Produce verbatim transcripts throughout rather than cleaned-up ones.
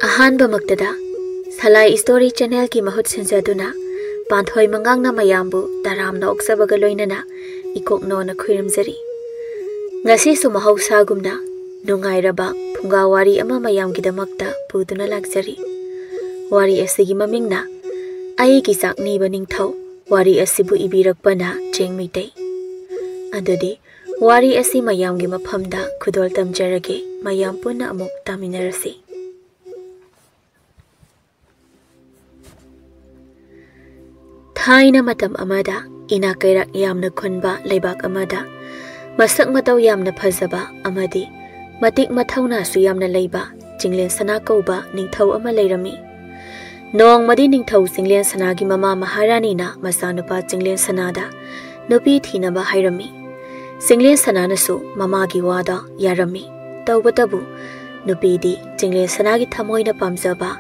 ꯑꯍꯥꯟꯕꯃꯛꯇꯗ ꯁꯂꯥꯏ story ꯆꯦꯅꯦꯜꯒꯤ ꯃꯍꯨꯠ ꯁꯤꯟꯖꯗꯨꯅ ꯄꯥꯟꯊꯣꯏ ꯃꯉꯥꯡꯅ ꯃꯌꯥꯝꯕꯨ ꯇꯔꯥꯝꯅ ꯑꯣꯛꯆꯕꯒ ꯂꯣꯏꯅꯅ ꯏꯀꯣꯛꯅꯣꯅ ꯈꯨꯔꯨꯝꯖꯔꯤ꯫ ꯉꯁꯤꯁꯨ ꯃꯍꯧꯁꯥꯒꯨꯝꯅ ꯅꯨꯡꯉꯥꯏꯔꯕ ꯐꯨꯡꯒꯥ ꯋꯥꯔꯤ ꯑꯃ ꯃꯌꯥꯝꯒꯤꯗꯃꯛꯇ ꯄꯨꯗꯨꯅ ꯂꯥꯛꯆꯔꯤ꯫ ꯋꯥꯔꯤ ꯑꯁꯤꯒꯤ ꯃꯃꯤꯡꯅ ꯑꯩꯒꯤ ꯆꯥꯛꯅꯤꯕ ꯅꯤꯡꯊꯧ꯫ ꯋꯥꯔꯤ ꯑꯁꯤꯕꯨ ꯏꯕꯤꯔꯛꯄꯅ ꯆꯦꯡ ꯃꯩꯇꯩ꯫ ꯑꯗꯨꯗꯤ ꯋꯥꯔꯤ ꯑꯁꯤ ꯃꯌꯥꯝꯒꯤ ꯃꯐꯝꯗ ꯈꯨꯗꯣꯜ ꯇꯝꯖꯔꯒꯦ꯫ ꯃꯌꯥꯝ ꯄꯨꯟꯅ ꯑꯃꯨꯛ ꯇꯥꯃꯤꯟꯅꯔꯁꯤ꯫ ꯊꯥꯏꯅ ꯃꯇꯝ ꯑꯃꯗ ꯏꯅꯥꯛ ꯀꯩꯔꯥꯛ ꯌꯥꯝꯅ ꯈꯨꯟꯕ ꯂꯩꯕꯥꯛ ꯑꯃꯗ ꯃꯁꯛ ꯃꯇꯧ ꯌꯥꯝꯅ ꯐꯖꯕ ꯑꯃꯗꯤ ꯃꯇꯤꯛ ꯃꯊꯧꯅꯥꯁꯨ ꯌꯥꯝꯅ ꯂꯩꯕ ꯆꯤꯡꯂꯦꯟ ꯁꯅꯥ ꯀꯧꯕ ꯅꯤꯡꯊꯧ ꯑꯃ ꯂꯩꯔꯝꯃꯤ꯫ ꯅꯣꯡꯃꯗꯤ ꯅꯤꯡꯊꯧ ꯆꯤꯡꯂꯦꯟ ꯁꯅꯥꯒꯤ ꯃꯃꯥ ꯃꯍꯥꯔꯥꯅꯤꯅ ꯃꯆꯥꯅꯨꯄꯥ ꯆꯤꯡꯂꯦꯟ ꯁꯅꯥꯗ ꯅꯨꯄꯤ ꯊꯤꯅꯕ ꯍꯥꯏꯔꯝꯃꯤ꯫ ꯆꯤꯡꯂꯦꯟ ꯁꯅꯥꯅꯁꯨ ꯃꯃꯥꯒꯤ ꯋꯥꯗ ꯌꯥꯔꯝꯃꯤ꯫ ꯇꯧꯕꯇꯕꯨ ꯅꯨꯄꯤꯗꯤ ꯆꯤꯡꯂꯦꯟ ꯁꯅꯥꯒꯤ ꯊꯃꯣꯏꯅ ꯄꯥꯝꯖꯕ,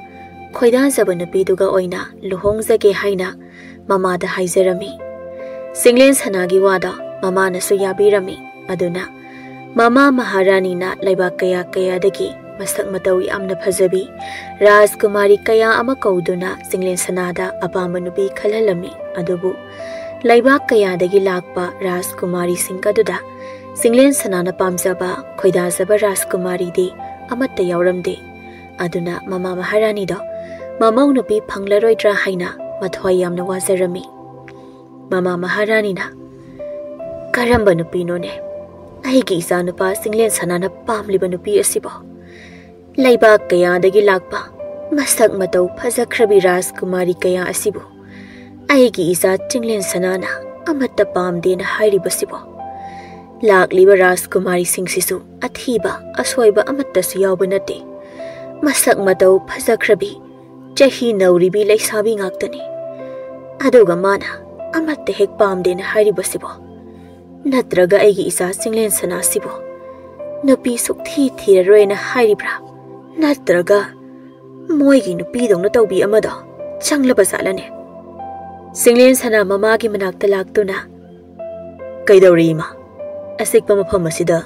ꯈꯣꯏꯗꯥꯖꯕ ꯅꯨꯄꯤꯗꯨꯒ ꯑꯣꯏꯅ ꯂꯨꯍꯣꯡꯖꯒꯦ ꯍꯥꯏꯅ ꯃꯃꯥꯗ ꯍꯥꯏꯖꯔꯝꯃꯤ꯫ ꯆꯤꯡꯂꯦꯟ ꯁꯅꯥꯒꯤ ꯋꯥꯗ ꯃꯃꯥꯅꯁꯨ ꯌꯥꯕꯤꯔꯝꯃꯤ꯫ ꯑꯗꯨꯅ ꯃꯃꯥ ꯃꯍꯥꯔꯥꯅꯤꯅ ꯂꯩꯕꯥꯛ ꯀꯌꯥ ꯀꯌꯥꯗꯒꯤ ꯃꯁꯛ ꯃꯇꯧ ꯌꯥꯝꯅ ꯐꯖꯕꯤ ꯔꯥꯖꯀꯨꯃꯥꯔꯤ ꯀꯌꯥ ꯑꯃ ꯀꯧꯗꯨꯅ ꯆꯤꯡꯂꯦꯟ ꯁꯅꯥꯗ ꯑꯄꯥꯝꯕ ꯅꯨꯄꯤ ꯈꯜꯍꯜꯂꯝꯃꯤ꯫ ꯑꯗꯨꯕꯨ ꯂꯩꯕꯥꯛ ꯀꯌꯥꯗꯒꯤ ꯂꯥꯛꯄ ꯔꯥꯖꯀꯨꯃꯥꯔꯤꯁꯤꯡ ꯑꯗꯨꯗ ꯆꯤꯡꯂꯦꯟ ꯁꯅꯥꯅ ꯄꯥꯝꯖꯕ, ꯈꯣꯏꯗꯥꯖꯕ ꯔꯥꯖꯀꯨꯃꯥꯔꯤꯗꯤ ꯑꯃꯠꯇ ꯌꯥꯎꯔꯝꯗꯦ꯫ ꯑꯗꯨꯅ ꯃꯃꯥ ꯃꯍꯥꯔꯥꯅꯤꯗꯣ ꯃꯃꯧ ꯅꯨꯄꯤ ꯐꯪꯂꯔꯣꯏꯗ꯭ꯔꯥ ꯍꯥꯏꯅ ꯃꯊ꯭ꯋꯥꯏ ꯌꯥꯝꯅ ꯋꯥꯖꯔꯝꯃꯤ꯫ ꯃꯃꯥ ꯃꯍꯥꯔꯥꯅꯤꯅ, "ꯀꯔꯝꯕ ꯅꯨꯄꯤꯅꯣꯅꯦ ꯑꯩꯒꯤ ꯏꯆꯥꯅꯨꯄꯥ ꯆꯤꯡꯂꯦꯟ ꯁꯅꯥꯅ ꯄꯥꯝꯂꯤꯕ ꯅꯨꯄꯤ ꯑꯁꯤꯕꯣ? ꯂꯩꯕꯥꯛ ꯀꯌꯥꯗꯒꯤ ꯂꯥꯛꯄ ꯃꯁꯛ ꯃꯇꯧ ꯐꯖꯈ꯭ꯔꯕꯤ ꯔꯥꯖꯀꯨꯃꯥꯔꯤ ꯀꯌꯥ ꯑꯁꯤꯕꯨ ꯑꯩꯒꯤ ꯏꯆꯥ ꯆꯤꯡꯂꯦꯟ ꯁꯅꯥꯅ ꯑꯃꯠꯇ ꯄꯥꯝꯗꯦꯅ ꯍꯥꯏꯔꯤꯕꯁꯤꯕꯣ? ꯂꯥꯛꯂꯤꯕ ꯔꯥꯖꯀꯨꯃꯥꯔꯤꯁꯤꯡꯁꯤꯁꯨ ꯑꯊꯤꯕ ꯑꯁꯣꯏꯕ ꯑꯃꯠꯇꯁꯨ ꯌꯥꯎꯕ ꯅꯠꯇꯦ꯫ ꯃꯁꯛ ꯃꯇꯧ ꯐꯖꯈ꯭ꯔꯕꯤ, ꯆꯍꯤ ꯅꯧꯔꯤꯕꯤ ꯂꯩꯁꯥꯕꯤ ꯉꯥꯛꯇꯅꯤ꯫ ꯑꯗꯨꯒ ꯃꯥꯅ ꯑꯃꯠꯇ ꯍꯦꯛ ꯄꯥꯝꯗꯦꯅ ꯍꯥꯏꯔꯤꯕꯁꯤꯕꯣ? ꯅꯠꯇ꯭ꯔꯒ ꯑꯩꯒꯤ ꯏꯆꯥ ꯆꯤꯡꯂꯦꯟ ꯁꯅꯥꯁꯤꯕꯨ ꯅꯨꯄꯤ ꯁꯨꯛꯊꯤ ꯊꯤꯔꯔꯣꯏꯅ ꯍꯥꯏꯔꯤꯕ꯭ꯔꯥ? ꯅꯠꯇ꯭ꯔꯒ ꯃꯣꯏꯒꯤ ꯅꯨꯄꯤꯗꯧꯅ ꯇꯧꯕꯤ ꯑꯃꯗꯣ ꯆꯪꯂꯕ ꯖꯥꯠꯂꯅꯦ?" ꯆꯤꯡꯂꯦꯟ ꯁꯅꯥ ꯃꯃꯥꯒꯤ ꯃꯅꯥꯛꯇ ꯂꯥꯛꯇꯨꯅ, "ꯀꯩꯗꯧꯔꯤ ꯏꯃꯥ? ꯑꯆꯤꯛꯄ ꯃꯐꯝ ꯑꯁꯤꯗ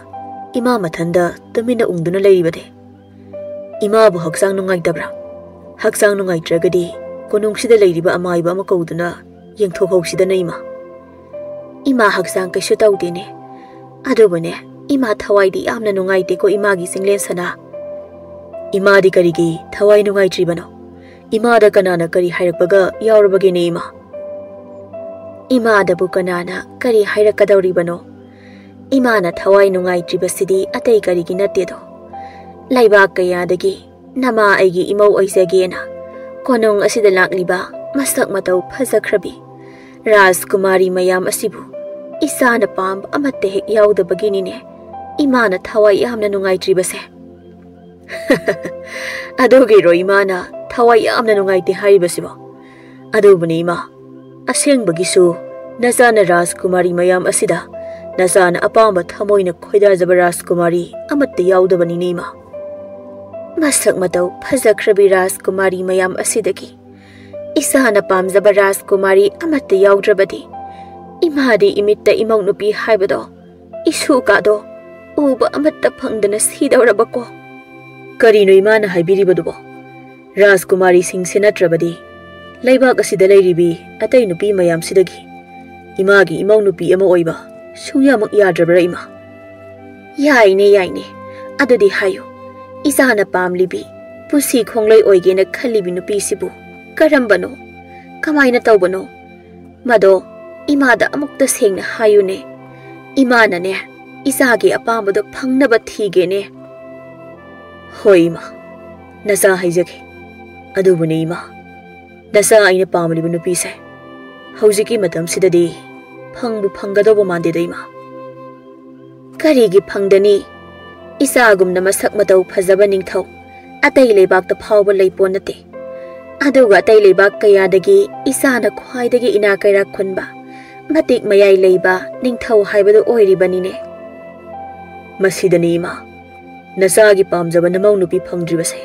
ꯏꯃꯥ ꯃꯊꯟꯗ ꯇꯨꯃꯤꯟꯅ ꯎꯪꯗꯨꯅ ꯂꯩꯔꯤꯕꯅꯦ꯫ ꯏꯃꯥꯕꯨ ꯍꯛꯆꯥꯡ ꯅꯨꯡꯉꯥꯏꯇꯕ꯭ꯔꯥ? ꯍꯛꯆꯥꯡ ꯅꯨꯡꯉꯥꯏꯇ꯭ꯔꯒꯗꯤ ꯀꯣꯅꯨꯡꯁꯤꯗ ꯂꯩꯔꯤꯕ ꯑꯃꯥꯏꯕ ꯑꯃ ꯀꯧꯗꯨꯅ ꯌꯦꯡꯊꯣꯛꯍꯧꯁꯤꯗꯅ, ꯏꯃꯥ꯫ ꯏꯃꯥ ꯍꯛꯆꯥꯡ ꯀꯩꯁꯨ ꯇꯧꯗꯦꯅꯦ꯫ ꯑꯗꯨꯕꯨꯅꯦ, ꯏꯃꯥ ꯊꯋꯥꯏꯗꯤ ꯌꯥꯝꯅ ꯅꯨꯡꯉꯥꯏꯇꯦꯀꯣ, ꯏꯃꯥꯒꯤ ꯆꯤꯡꯂꯦꯟ ꯁꯅꯥ꯫ ꯏꯃꯥꯗꯤ ꯀꯔꯤꯒꯤ ꯊꯋꯥꯏ ꯅꯨꯡꯉꯥꯏꯇ꯭ꯔꯤꯕꯅꯣ? ꯏꯃꯥꯗ ꯀꯅꯥꯅ ꯀꯔꯤ ꯍꯥꯏꯔꯛꯄꯒ ꯌꯥꯎꯔꯕꯒꯦꯅꯦ, ꯏꯃꯥ? ꯏꯃꯥꯗꯕꯨ ꯀꯅꯥꯅ ꯀꯔꯤ ꯍꯥꯏꯔꯛꯀꯗꯧꯔꯤꯕꯅꯣ? ꯏꯃꯥꯅ ꯊꯋꯥꯏ ꯅꯨꯡꯉꯥꯏꯇ꯭ꯔꯤꯕꯁꯤꯗꯤ ꯑꯇꯩ ꯀꯔꯤꯒꯤ ꯅꯠꯇꯦꯗꯣ꯫ ꯂꯩꯕꯥꯛ ꯀꯌꯥꯗꯒꯤ ꯅꯃꯥ ꯑꯩꯒꯤ ꯏꯃꯧ ꯑꯣꯏꯖꯒꯦꯅ ꯀꯣꯅꯨꯡ ꯑꯁꯤꯗ ꯂꯥꯛꯂꯤꯕ ꯃꯁꯛ ꯃꯇꯧ ꯐꯖꯈ꯭ꯔꯕꯤ ꯔꯥꯖꯀꯨꯃꯥꯔꯤ ꯃꯌꯥꯝ ꯑꯁꯤꯕꯨ ꯏꯆꯥꯅ ꯄꯥꯝꯕ ꯑꯃꯠꯇ ꯍꯦꯛ ꯌꯥꯎꯗꯕꯒꯤꯅꯤꯅꯦ ꯏꯃꯥꯅ ꯊꯋꯥꯏ ꯌꯥꯝꯅ ꯅꯨꯡꯉꯥꯏꯇ꯭ꯔꯤꯕꯁꯦ꯫ ꯑꯗꯨꯒꯤꯔꯣ ꯏꯃꯥꯅ ꯊꯋꯥꯏ ꯌꯥꯝꯅ ꯅꯨꯡꯉꯥꯏꯇꯦ ꯍꯥꯏꯔꯤꯕꯁꯤꯕꯣ? ꯑꯗꯨꯕꯨꯅꯤ ꯏꯃꯥ, ꯑꯁꯦꯡꯕꯒꯤꯁꯨ ꯅꯆꯥꯅ ꯔꯥꯖꯀꯨꯃꯥꯔꯤ ꯃꯌꯥꯝ ꯑꯁꯤꯗ ꯅꯆꯥꯅ ꯑꯄꯥꯝꯕ ꯊꯃꯣꯏꯅ ꯈꯣꯏꯗꯥꯖꯕ ꯔꯥꯖꯀꯨꯃꯥꯔꯤ ꯑꯃꯠꯇ ꯌꯥꯎꯗꯕꯅꯤꯅꯦ ꯏꯃꯥ꯫ ꯃꯁꯛ ꯃꯇꯧ ꯐꯖꯈ꯭ꯔꯕꯤ ꯔꯥꯖꯀꯨꯃꯥꯔꯤ ꯃꯌꯥꯝ ꯑꯁꯤꯗꯒꯤ ꯏꯁꯥꯅ ꯄꯥꯝꯖꯕ ꯔꯥꯖꯀꯨꯃꯥꯔꯤ ꯑꯃꯠꯇ ꯌꯥꯎꯗ꯭ꯔꯕꯗꯤ ꯏꯃꯥꯗꯤ ꯏꯃꯤꯠꯇ ꯏꯃꯧ ꯅꯨꯄꯤ ꯍꯥꯏꯕꯗꯣ ꯏꯁꯨ ꯀꯥꯗꯣ ꯎꯕ ꯑꯃꯠꯇ ꯐꯪꯗꯅ ꯁꯤꯗꯧꯔꯕꯀꯣ꯫ ꯀꯔꯤꯅꯣ ꯏꯃꯥꯅ ꯍꯥꯏꯕꯤꯔꯤꯕꯗꯨꯕꯣ? ꯔꯥꯖꯀꯨꯃꯥꯔꯤꯁꯤꯡꯁꯦ ꯅꯠꯇ꯭ꯔꯕꯗꯤ ꯂꯩꯕꯥꯛ ꯑꯁꯤꯗ ꯂꯩꯔꯤꯕꯤ ꯑꯇꯩ ꯅꯨꯄꯤ ꯃꯌꯥꯝꯁꯤꯗꯒꯤ ꯏꯃꯥꯒꯤ ꯏꯃꯧ ꯅꯨꯄꯤ ꯑꯃ ꯑꯣꯏꯕ ꯁꯨꯡꯌꯥꯃꯛ ꯌꯥꯗ꯭ꯔꯕ꯭ꯔꯥ ꯏꯃꯥ? ꯌꯥꯏꯅꯦ, ꯌꯥꯏꯅꯦ꯫ ꯑꯗꯨꯗꯤ ꯍꯥꯏꯌꯨ, ꯏꯆꯥꯅ ꯄꯥꯝꯂꯤꯕꯤ, ꯄꯨꯟꯁꯤ ꯈꯣꯡꯂꯣꯏ ꯑꯣꯏꯒꯦꯅ ꯈꯜꯂꯤꯕꯤ ꯅꯨꯄꯤꯁꯤꯕꯨ ꯀꯔꯝꯕꯅꯣ? ꯀꯃꯥꯏꯅ ꯇꯧꯕꯅꯣ? ꯃꯗꯣ ꯏꯃꯥꯗ ꯑꯃꯨꯛꯇ ꯁꯦꯡꯅ ꯍꯥꯏꯌꯨꯅꯦ꯫ ꯏꯃꯥꯅꯅꯦ, ꯏꯆꯥꯒꯤ ꯑꯄꯥꯝꯕꯗꯣ ꯐꯪꯅꯕ ꯊꯤꯒꯦꯅꯦ꯫ ꯍꯣꯏ ꯏꯃꯥ, ꯅꯆꯥ ꯍꯥꯏꯖꯒꯦ꯫ ꯑꯗꯨꯕꯨꯅꯦ ꯏꯃꯥ, ꯅꯆꯥ ꯑꯩꯅ ꯄꯥꯝꯂꯤꯕ ꯅꯨꯄꯤꯁꯦ ꯍꯧꯖꯤꯛꯀꯤ ꯃꯇꯝꯁꯤꯗꯗꯤ ꯐꯪꯕꯨ ꯐꯪꯒꯗꯧꯕ ꯃꯥꯟꯗꯦꯗ ꯏꯃꯥ꯫ ꯀꯔꯤꯒꯤ ꯐꯪꯗꯅꯤ? ꯏꯆꯥꯒꯨꯝꯅ ꯃꯁꯛ ꯃꯇꯧ ꯐꯖꯕ ꯅꯤꯡꯊꯧ ꯑꯇꯩ ꯂꯩꯕꯥꯛꯇ ꯐꯥꯎꯕ ꯂꯩꯄꯣ ꯅꯠꯇꯦ꯫ ꯑꯗꯨꯒ ꯑꯇꯩ ꯂꯩꯕꯥꯛ ꯀꯌꯥꯗꯒꯤ ꯏꯆꯥꯅ ꯈ꯭ꯋꯥꯏꯗꯒꯤ ꯏꯅꯥ ꯀꯩꯔꯥꯛ ꯈꯨꯟꯕ, ꯃꯇꯤꯛ ꯃꯌꯥꯏ ꯂꯩꯕ ꯅꯤꯡꯊꯧ ꯍꯥꯏꯕꯗꯨ ꯑꯣꯏꯔꯤꯕꯅꯤꯅꯦ꯫ ꯃꯁꯤꯗꯅꯤ ꯏꯃꯥ, ꯅꯆꯥꯒꯤ ꯄꯥꯝꯖꯕ ꯅꯃꯧ ꯅꯨꯄꯤ ꯐꯪꯗ꯭ꯔꯤꯕꯁꯦ꯫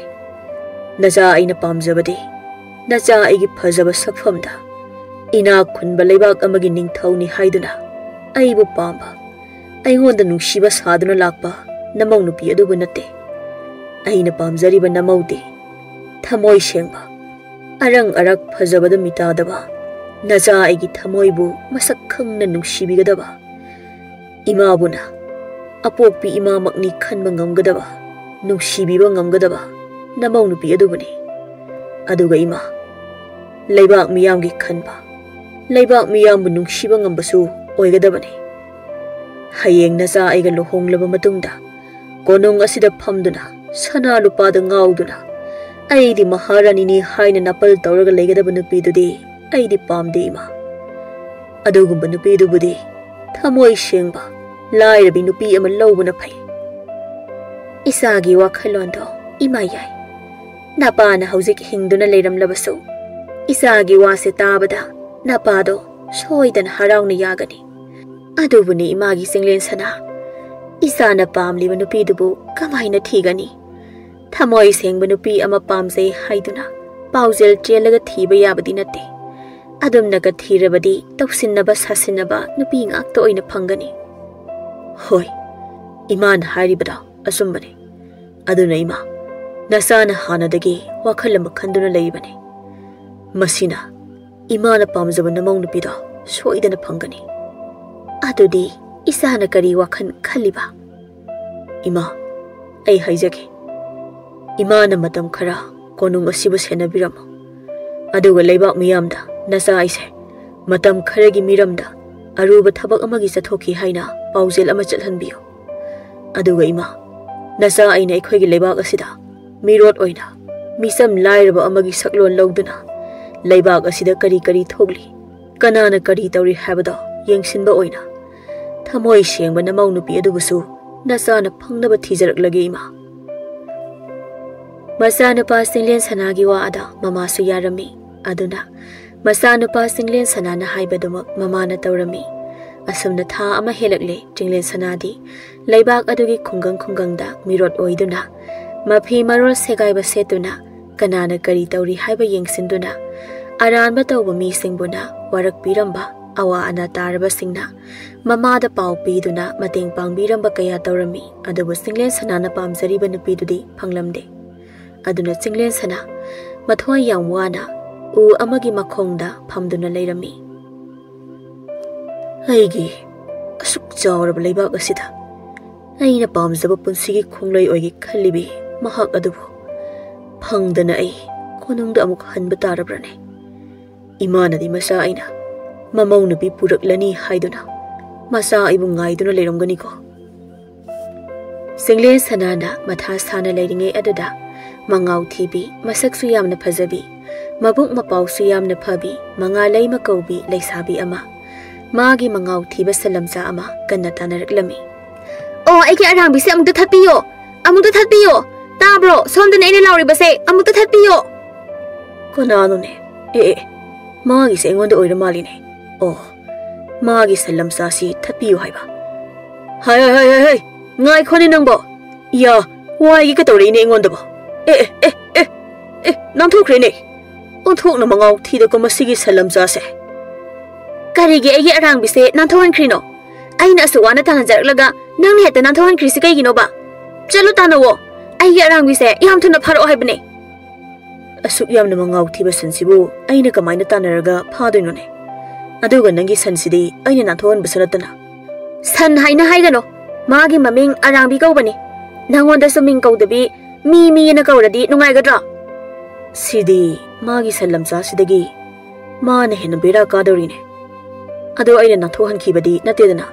ꯅꯆꯥ ꯑꯩꯅ ꯄꯥꯝꯖꯕꯗꯤ ꯅꯆꯥ ꯑꯩꯒꯤ ꯐꯖꯕ ꯁꯛꯐꯝꯗ ꯏꯅꯥꯛ ꯈꯨꯟꯕ ꯂꯩꯕꯥꯛ ꯑꯃꯒꯤ ꯅꯤꯡꯊꯧꯅꯤ ꯍꯥꯏꯗꯨꯅ ꯑꯩꯕꯨ ꯄꯥꯝꯕ, ꯑꯩꯉꯣꯟꯗ ꯅꯨꯡꯁꯤꯕ ꯁꯥꯗꯨꯅ ꯂꯥꯛꯄ ꯅꯃꯧ ꯅꯨꯄꯤ ꯑꯗꯨꯕꯨ ꯅꯠꯇꯦ꯫ ꯑꯩꯅ ꯄꯥꯝꯖꯔꯤꯕ ꯅꯃꯧꯗꯤ ꯊꯃꯣꯏ ꯁꯦꯡꯕ, ꯑꯔꯪ ꯑꯔꯛ ꯐꯖꯕꯗ ꯃꯤꯇꯥꯗꯕ, ꯅꯆꯥ ꯑꯩꯒꯤ ꯊꯃꯣꯏꯕꯨ ꯃꯁꯛ ꯈꯪꯅ ꯅꯨꯡꯁꯤꯕꯤꯒꯗꯕ, ꯏꯃꯥꯕꯨꯅ ꯑꯄꯣꯛꯄꯤ ꯏꯃꯥꯃꯛꯅꯤ ꯈꯟꯕ ꯉꯝꯒꯗꯕ, ꯅꯨꯡꯁꯤꯕꯤꯕ ꯉꯝꯒꯗꯕ ꯅꯃꯧ ꯅꯨꯄꯤ ꯑꯗꯨꯕꯨꯅꯤ꯫ ꯑꯗꯨꯒ ꯏꯃꯥ, ꯂꯩꯕꯥꯛ ꯃꯤꯌꯥꯝꯒꯤ ꯈꯟꯕ, ꯂꯩꯕꯥꯛ ꯃꯤꯌꯥꯝꯕꯨ ꯅꯨꯡꯁꯤꯕ ꯉꯝꯕꯁꯨ ꯑꯣꯏꯒꯗꯕꯅꯤ꯫ ꯍꯌꯦꯡ ꯅꯆꯥ ꯑꯩꯒ ꯂꯨꯍꯣꯡꯂꯕ ꯃꯇꯨꯡꯗ ꯀꯣꯅꯨꯡ ꯑꯁꯤꯗ ꯐꯝꯗꯨꯅ ꯁꯅꯥ ꯂꯨꯄꯥꯗ ꯉꯥꯎꯗꯨꯅ ꯑꯩꯗꯤ ꯃꯍꯥꯔꯥꯅꯤꯅꯤ ꯍꯥꯏꯅ ꯅꯥꯄꯜ ꯇꯧꯔꯒ ꯂꯩꯒꯗꯕ ꯅꯨꯄꯤꯗꯨꯗꯤ ꯑꯩꯗꯤ ꯄꯥꯝꯗꯦ ꯏꯃꯥ꯫ ꯑꯗꯨꯒꯨꯝꯕ ꯅꯨꯄꯤꯗꯨꯕꯨꯗꯤ ꯊꯃꯣꯏ ꯁꯦꯡꯕ ꯂꯥꯏꯔꯕꯤ ꯅꯨꯄꯤ ꯑꯃ ꯂꯧꯕꯅ ꯐꯩ꯫ ꯏꯆꯥꯒꯤ ꯋꯥꯈꯜꯂꯣꯟꯗꯣ ꯏꯃꯥ ꯌꯥꯏ꯫ ꯅꯄꯥꯅ ꯍꯧꯖꯤꯛ ꯍꯤꯡꯗꯨꯅ ꯂꯩꯔꯝꯂꯕꯁꯨ ꯏꯆꯥꯒꯤ ꯋꯥꯁꯦ ꯇꯥꯕꯗ ꯅꯄꯥꯗꯣ ꯁꯣꯏꯗꯅ ꯍꯔꯥꯎꯅ ꯌꯥꯒꯅꯤ꯫ ꯑꯗꯨꯕꯨꯅꯤ ꯏꯃꯥꯒꯤ ꯆꯤꯡꯂꯦꯟ ꯁꯅꯥ, ꯏꯆꯥꯅ ꯄꯥꯝꯂꯤꯕ ꯅꯨꯄꯤꯗꯨꯕꯨ ꯀꯃꯥꯏꯅ ꯊꯤꯒꯅꯤ? ꯊꯃꯣꯏ ꯁꯦꯡꯕ ꯅꯨꯄꯤ ꯑꯃ ꯄꯥꯝꯖꯩ ꯍꯥꯏꯗꯨꯅ ꯄꯥꯎꯖꯦꯜ ꯆꯦꯜꯂꯒ ꯊꯤꯕ ꯌꯥꯕꯗꯤ ꯅꯠꯇꯦ꯫ ꯑꯗꯨꯝꯅꯒ ꯊꯤꯔꯕꯗꯤ ꯇꯧꯁꯤꯟꯅꯕ ꯁꯥꯁꯤꯟꯅꯕ ꯅꯨꯄꯤ ꯉꯥꯛꯇ ꯑꯣꯏꯅ ꯐꯪꯒꯅꯤ꯫ ꯍꯣꯏ, ꯏꯃꯥꯅ ꯍꯥꯏꯔꯤꯕꯗꯣ ꯑꯆꯨꯝꯕꯅꯤ꯫ ꯑꯗꯨꯅ ꯏꯃꯥ, ꯅꯆꯥꯅ ꯍꯥꯟꯅꯗꯒꯤ ꯋꯥꯈꯜ ꯑꯃ ꯈꯟꯗꯨꯅ ꯂꯩꯔꯤꯕꯅꯤ꯫ ꯃꯁꯤꯅ ꯏꯃꯥꯅ ꯄꯥꯝꯖꯕ ꯅꯃꯧ ꯅꯨꯄꯤꯗꯣ ꯁꯣꯏꯗꯅ ꯐꯪꯒꯅꯤ꯫ ꯑꯗꯨꯗꯤ ꯏꯆꯥꯅ ꯀꯔꯤ ꯋꯥꯈꯜ ꯈꯜꯂꯤꯕ? ꯏꯃꯥ, ꯑꯩ ꯍꯥꯏꯖꯒꯦ꯫ ꯏꯃꯥꯅ ꯃꯇꯝ ꯈꯔ ꯀꯣꯅꯨꯡ ꯑꯁꯤꯕꯨ ꯁꯦꯟꯅꯕꯤꯔꯝꯃꯨ꯫ ꯑꯗꯨꯒ ꯂꯩꯕꯥꯛ ꯃꯤꯌꯥꯝꯗ ꯅꯆꯥ ꯑꯩꯁꯦ ꯃꯇꯝ ꯈꯔꯒꯤ ꯃꯤꯔꯝꯗ ꯑꯔꯨꯕ ꯊꯕꯛ ꯑꯃꯒꯤ ꯆꯠꯊꯣꯛꯈꯤ ꯍꯥꯏꯅ ꯄꯥꯎꯖꯦꯜ ꯑꯃ ꯆꯠꯍꯟꯕꯤꯌꯨ꯫ ꯑꯗꯨꯒ ꯏꯃꯥ, ꯅꯆꯥ ꯑꯩꯅ ꯑꯩꯈꯣꯏꯒꯤ ꯂꯩꯕꯥꯛ ꯑꯁꯤꯗ ꯃꯤꯔꯣꯠ ꯑꯣꯏꯅ ꯃꯤꯆꯝ ꯂꯥꯏꯔꯕ ꯑꯃꯒꯤ ꯁꯛꯂꯣꯟ ꯂꯧꯗꯨꯅ ꯂꯩꯕꯥꯛ ꯑꯁꯤꯗ ꯀꯔꯤ ꯀꯔꯤ ꯊꯣꯛꯂꯤ, ꯀꯅꯥꯅ ꯀꯔꯤ ꯇꯧꯔꯤ ꯍꯥꯏꯕꯗꯣ ꯌꯦꯡꯁꯤꯟꯕ ꯑꯣꯏꯅ ꯊꯃꯣꯏ ꯁꯦꯡꯕ ꯅꯃꯧ ꯅꯨꯄꯤ ꯑꯗꯨꯕꯨꯁꯨ ꯅꯆꯥꯅ ꯐꯪꯅꯕ ꯊꯤꯖꯔꯛꯂꯒꯦ ꯏꯃꯥ꯫ ꯃꯆꯥꯅꯨꯄꯥ ꯆꯤꯡꯂꯦꯟ ꯁꯅꯥꯒꯤ ꯋꯥ ꯑꯗꯣ ꯃꯃꯥꯁꯨ ꯌꯥꯔꯝꯃꯤ꯫ ꯑꯗꯨꯅ ꯃꯆꯥꯅꯨꯄꯥ ꯆꯤꯡꯂꯦꯟ ꯁꯅꯥꯅ ꯍꯥꯏꯕꯗꯨꯃꯛ ꯃꯃꯥꯅ ꯇꯧꯔꯝꯃꯤ꯫ ꯑꯁꯨꯝꯅ ꯊꯥ ꯑꯃ ꯍꯦꯜꯂꯛꯂꯦ꯫ ꯆꯤꯡꯂꯦꯟ ꯁꯅꯥꯗꯤ ꯂꯩꯕꯥꯛ ꯑꯗꯨꯒꯤ ꯈꯨꯡꯒꯪ ꯈꯨꯡꯒꯪꯗ ꯃꯤꯔꯣꯠ ꯑꯣꯏꯗꯨꯅ, ꯃꯐꯤ ꯃꯔꯣꯜ ꯁꯦꯒꯥꯏꯕ ꯁꯦꯠꯇꯨꯅ, ꯀꯅꯥꯅ ꯀꯔꯤ ꯇꯧꯔꯤ ꯍꯥꯏꯕ ꯌꯦꯡꯁꯤꯟꯗꯨꯅ, ꯑꯔꯥꯟꯕ ꯇꯧꯕ ꯃꯤꯁꯤꯡꯕꯨꯅ ꯋꯥꯔꯛꯄꯤꯔꯝꯕ, ꯑꯋꯥ ꯑꯅꯥ ꯇꯥꯔꯕꯁꯤꯡꯅ ꯃꯃꯥꯗ ꯄꯥꯎ ꯄꯤꯗꯨꯅ ꯃꯇꯦꯡ ꯄꯥꯡꯕꯤꯔꯝꯕ ꯀꯌꯥ ꯇꯧꯔꯝꯃꯤ, ꯑꯗꯨꯕꯨ ꯆꯤꯡꯂꯦꯟ ꯁꯅꯥꯅ ꯄꯥꯝꯖꯔꯤꯕ ꯅꯨꯄꯤꯗꯨꯗꯤ ꯐꯪꯂꯝꯗꯦ꯫ ꯑꯗꯨꯅ ꯆꯤꯡꯂꯦꯟ ꯁꯅꯥ ꯃꯊ꯭ꯋꯥꯏ ꯌꯥꯝ ꯋꯥꯅ ꯎ ꯑꯃꯒꯤ ꯃꯈꯣꯡꯗ ꯐꯝꯗꯨꯅ ꯂꯩꯔꯝꯃꯤ꯫ ꯑꯩꯒꯤ ꯑꯁꯨꯛ ꯆꯥꯎꯔꯕ ꯂꯩꯕꯥꯛ ꯑꯁꯤꯗ ꯑꯩꯅ ꯄꯥꯝꯖꯕ ꯄꯨꯟꯁꯤꯒꯤ ꯈꯣꯡꯂꯩ ꯑꯣꯏꯒꯦ ꯈꯜꯂꯤꯕꯤ ꯃꯍꯥꯛ ꯑꯗꯨꯕꯨ ꯐꯪꯗꯅ ꯑꯩ ꯀꯣꯅꯨꯡꯗ ꯑꯃꯨꯛ ꯍꯟꯕ ꯇꯥꯔꯕ꯭ꯔꯅꯦ? ꯏꯃꯥꯅꯗꯤ ꯃꯆꯥ ꯑꯩꯅ ꯃꯃꯧ ꯅꯨꯄꯤ ꯄꯨꯔꯛꯂꯅꯤ ꯍꯥꯏꯗꯨꯅ ꯃꯆꯥ ꯑꯩꯕꯨ ꯉꯥꯏꯗꯨꯅ ꯂꯩꯔꯝꯒꯅꯤꯀꯣ꯫ ꯆꯤꯡꯂꯦꯟ ꯁꯅꯥꯅ ꯃꯊꯥ ꯁꯥꯅ ꯂꯩꯔꯤꯉꯩ ꯑꯗꯨꯗ ꯃꯉꯥꯎ ꯊꯤꯕꯤ, ꯃꯁꯛꯁꯨ ꯌꯥꯝꯅ ꯐꯖꯕꯤ, ꯃꯕꯨꯛ ꯃꯄꯥꯎꯁꯨ ꯌꯥꯝꯅ ꯐꯕꯤ, ꯃꯉꯥꯂꯩꯃ ꯀꯧꯕꯤ ꯂꯩꯁꯥꯕꯤ ꯑꯃ, ꯃꯥꯒꯤ ꯃꯉꯥꯎ ꯊꯤꯕ ꯁꯟꯂꯝꯆꯥ ꯑꯃ ꯀꯟꯅ ꯇꯥꯟꯅꯔꯛꯂꯝꯃꯤ꯫ "ꯑꯣ, ꯑꯩꯒꯤ ꯑꯔꯥꯡꯕꯤꯁꯦ ꯑꯃꯨꯛꯇ ꯊꯠꯄꯤꯌꯣ, ꯑꯃꯨꯛꯇ ꯊꯠꯄꯤꯌꯣ, ꯇꯥꯕ꯭ꯔꯣ? ꯁꯣꯝꯗꯅꯦ ꯑꯩꯅ ꯂꯥꯎꯔꯤꯕꯁꯦ, ꯑꯃꯨꯛꯇ ꯊꯠꯄꯤꯌꯣ!" ꯀꯅꯥꯅꯣꯅꯦ? ꯑꯦ, ꯑꯦ, ꯃꯥꯒꯤꯁꯦ ꯑꯩꯉꯣꯟꯗ ꯑꯣꯏꯔ ꯃꯥꯜꯂꯤꯅꯦ꯫ ꯑꯣ, ꯃꯥꯒꯤ ꯁꯟꯂꯝꯆꯥꯁꯤ ꯊꯠꯄꯤꯌꯨ ꯍꯥꯏꯕ꯫ ꯍꯥꯏ, ꯍꯥꯏ, ꯍꯥꯏ, ꯍꯥꯏ, ꯍꯥꯏ, ꯉꯥꯏꯈꯣꯅꯦ ꯅꯪꯕꯣ꯫ ꯏꯌꯥ, ꯋꯥꯏꯒꯦ ꯀꯩꯗꯧꯔꯛꯏꯅꯦ ꯑꯩꯉꯣꯟꯗꯕꯣ? ꯑꯦ, ꯑꯦ, ꯑꯦ, ꯑꯦ, ꯑꯦ, ꯅꯥꯟꯊꯣꯛꯈ꯭ꯔꯦꯅꯦ꯫ ꯑꯣꯟꯊꯣꯛꯅ ꯃꯉꯥꯎ ꯊꯤꯗꯀꯣ ꯃꯁꯤꯒꯤ ꯁꯟꯂꯝꯆꯥꯁꯦ꯫ ꯀꯔꯤꯒꯤ ꯑꯩꯒꯤ ꯑꯔꯥꯡꯕꯤꯁꯦ ꯅꯥꯟꯊꯣꯛꯍꯟꯈ꯭ꯔꯤꯅꯣ? ꯑꯩꯅ ꯑꯁꯨꯛ ꯋꯥꯅ ꯇꯥꯟꯅꯖꯔꯛꯂꯒ ꯅꯪꯅ ꯍꯦꯛꯇ ꯅꯥꯟꯊꯣꯛꯍꯟꯈ꯭ꯔꯤꯁꯤ ꯀꯩꯒꯤꯅꯣꯕ? ꯆꯠꯂꯨ ꯇꯥꯟꯅꯧꯋꯣ꯫ ꯑꯩꯒꯤ ꯑꯔꯥꯡꯕꯤꯁꯦ ꯌꯥꯝ ꯊꯨꯅ ꯐꯥꯔꯛꯑꯣ ꯍꯥꯏꯕꯅꯦ꯫ ꯑꯁꯨꯛ ꯌꯥꯝꯅ ꯃꯉꯥꯎ ꯊꯤꯕ ꯁꯟꯁꯤꯕꯨ ꯑꯩꯅ ꯀꯃꯥꯏꯅ ꯇꯥꯟꯅꯔꯒ ꯐꯥꯗꯣꯏꯅꯣꯅꯦ? ꯑꯗꯨꯒ ꯅꯪꯒꯤ ꯁꯟꯁꯤꯗꯤ ꯑꯩꯅ ꯅꯥꯟꯊꯣꯛꯍꯟꯕꯁꯨ ꯅꯠꯇꯅ꯫ ꯁꯟ ꯍꯥꯏꯅ ꯍꯥꯏꯒꯅꯣ, ꯃꯥꯒꯤ ꯃꯃꯤꯡ ꯑꯔꯥꯡꯕꯤ ꯀꯧꯕꯅꯤ꯫ ꯅꯪꯉꯣꯟꯗꯁꯨ ꯃꯤꯡ ꯀꯧꯗꯕꯤ ꯃꯤ ꯃꯤꯅ ꯀꯧꯔꯗꯤ ꯅꯨꯡꯉꯥꯏꯒꯗ꯭ꯔꯣ? ꯁꯤꯗꯤ ꯃꯥꯒꯤ ꯁꯟ ꯂꯝꯆꯥꯁꯤꯗꯒꯤ ꯃꯥꯅ ꯍꯦꯟꯅ ꯕꯦꯔꯥ ꯀꯥꯗꯧꯔꯤꯅꯦ꯫ ꯑꯗꯣ ꯑꯩꯅ ꯅꯥꯟꯊꯣꯛꯍꯟꯈꯤꯕꯗꯤ ꯅꯠꯇꯦꯗꯅ꯫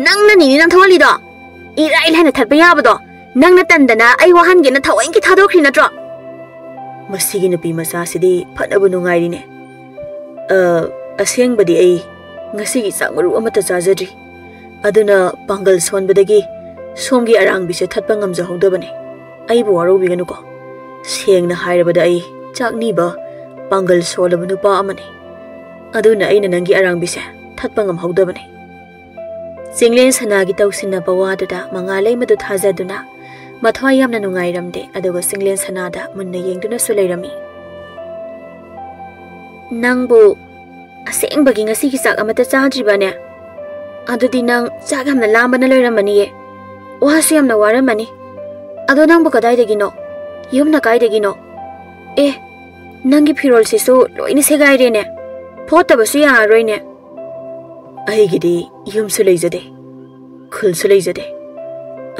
ꯅꯪꯅꯅꯤꯅꯦ ꯅꯥꯟꯊꯣꯛꯍꯜꯂꯤꯗꯣ꯫ ꯏꯔꯥꯏ ꯂꯥꯏꯅ ꯊꯠꯄ ꯌꯥꯕꯗꯣ꯫ ꯅꯪꯅ ꯇꯟꯗꯅ ꯑꯩ ꯋꯥꯍꯟꯒꯦꯅ ꯊꯑꯣꯏꯀꯤ ꯊꯥꯗꯣꯛꯈ꯭ꯔꯤ ꯅꯠꯇ꯭ꯔꯣ? ꯃꯁꯤꯒꯤ ꯅꯨꯄꯤ ꯃꯆꯥꯁꯤꯗꯤ ꯐꯅꯕꯨ ꯅꯨꯡꯉꯥꯏꯔꯤꯅꯦ꯫ ꯑ, ꯑꯁꯦꯡꯕꯗꯤ ꯑꯩ ꯉꯁꯤꯒꯤ ꯆꯥꯛ ꯃꯔꯨ ꯑꯃꯠꯇ ꯆꯥꯖꯗ꯭ꯔꯤ꯫ ꯑꯗꯨꯅ ꯄꯥꯡꯒꯜ ꯁꯣꯟꯕꯗꯒꯤ ꯁꯣꯝꯒꯤ ꯑꯔꯥꯡꯕꯤꯁꯦ ꯊꯠꯄ ꯉꯝꯖꯍꯧꯗꯕꯅꯦ꯫ ꯑꯩꯕꯨ ꯋꯥꯔꯧꯕꯤꯒꯅꯨꯀꯣ꯫ ꯁꯦꯡꯅ ꯍꯥꯏꯔꯕꯗ ꯑꯩ ꯆꯥꯛ ꯅꯤꯕ, ꯄꯥꯡꯒꯜ ꯁꯣꯜꯂꯕ ꯅꯨꯄꯥ ꯑꯃꯅꯤ꯫ ꯑꯗꯨꯅ ꯑꯩꯅ ꯅꯪꯒꯤ ꯑꯔꯥꯡꯕꯤꯁꯦ ꯊꯠꯄ ꯉꯝꯍꯧꯗꯕꯅꯤ꯫ ꯆꯤꯡꯂꯦꯟ ꯁꯅꯥꯒꯤ ꯇꯧꯁꯤꯟꯅꯕ ꯋꯥꯗꯨꯗ ꯃꯉꯥꯂꯩꯃꯗꯨ ꯊꯥꯖꯗꯨꯅ ꯃꯊ꯭ꯋꯥꯏ ꯌꯥꯝꯅ ꯅꯨꯡꯉꯥꯏꯔꯝꯗꯦ, ꯑꯗꯨꯒ ꯆꯤꯡꯂꯦꯟ ꯁꯅꯥꯗ ꯃꯨꯟꯅ ꯌꯦꯡꯗꯨꯅꯁꯨ ꯂꯩꯔꯝꯃꯤ꯫ "ꯅꯪꯕꯨ ꯑꯁꯦꯡꯕꯒꯤ ꯉꯁꯤꯒꯤ ꯆꯥꯛ ꯑꯃꯠꯇ ꯆꯥꯗ꯭ꯔꯤꯕꯅꯦ? ꯑꯗꯨꯗꯤ ꯅꯪ ꯆꯥꯛ ꯌꯥꯝꯅ ꯂꯥꯝꯕꯅ ꯂꯣꯏꯔꯝꯃꯅꯤꯌꯦ꯫ ꯋꯥꯁꯨ ꯌꯥꯝꯅ ꯋꯥꯔꯝꯃꯅꯤ꯫ ꯑꯗꯣ ꯅꯪꯕꯨ ꯀꯗꯥꯏꯗꯒꯤꯅꯣ? ꯌꯨꯝꯅ ꯀꯥꯏꯗꯒꯤꯅꯣ? ꯑꯦ, ꯅꯪꯒꯤ ꯐꯤꯔꯣꯜꯁꯤꯁꯨ ꯂꯣꯏꯅ ꯁꯦꯒꯥꯏꯔꯦꯅꯦ꯫ ꯐꯣꯠꯇꯕꯁꯨ ꯌꯥꯔꯔꯣꯏꯅꯦ꯫ ꯑꯩꯒꯤꯗꯤ ꯌꯨꯝꯁꯨ ꯂꯩꯖꯗꯦ, ꯈꯨꯜꯁꯨ ꯂꯩꯖꯗꯦ꯫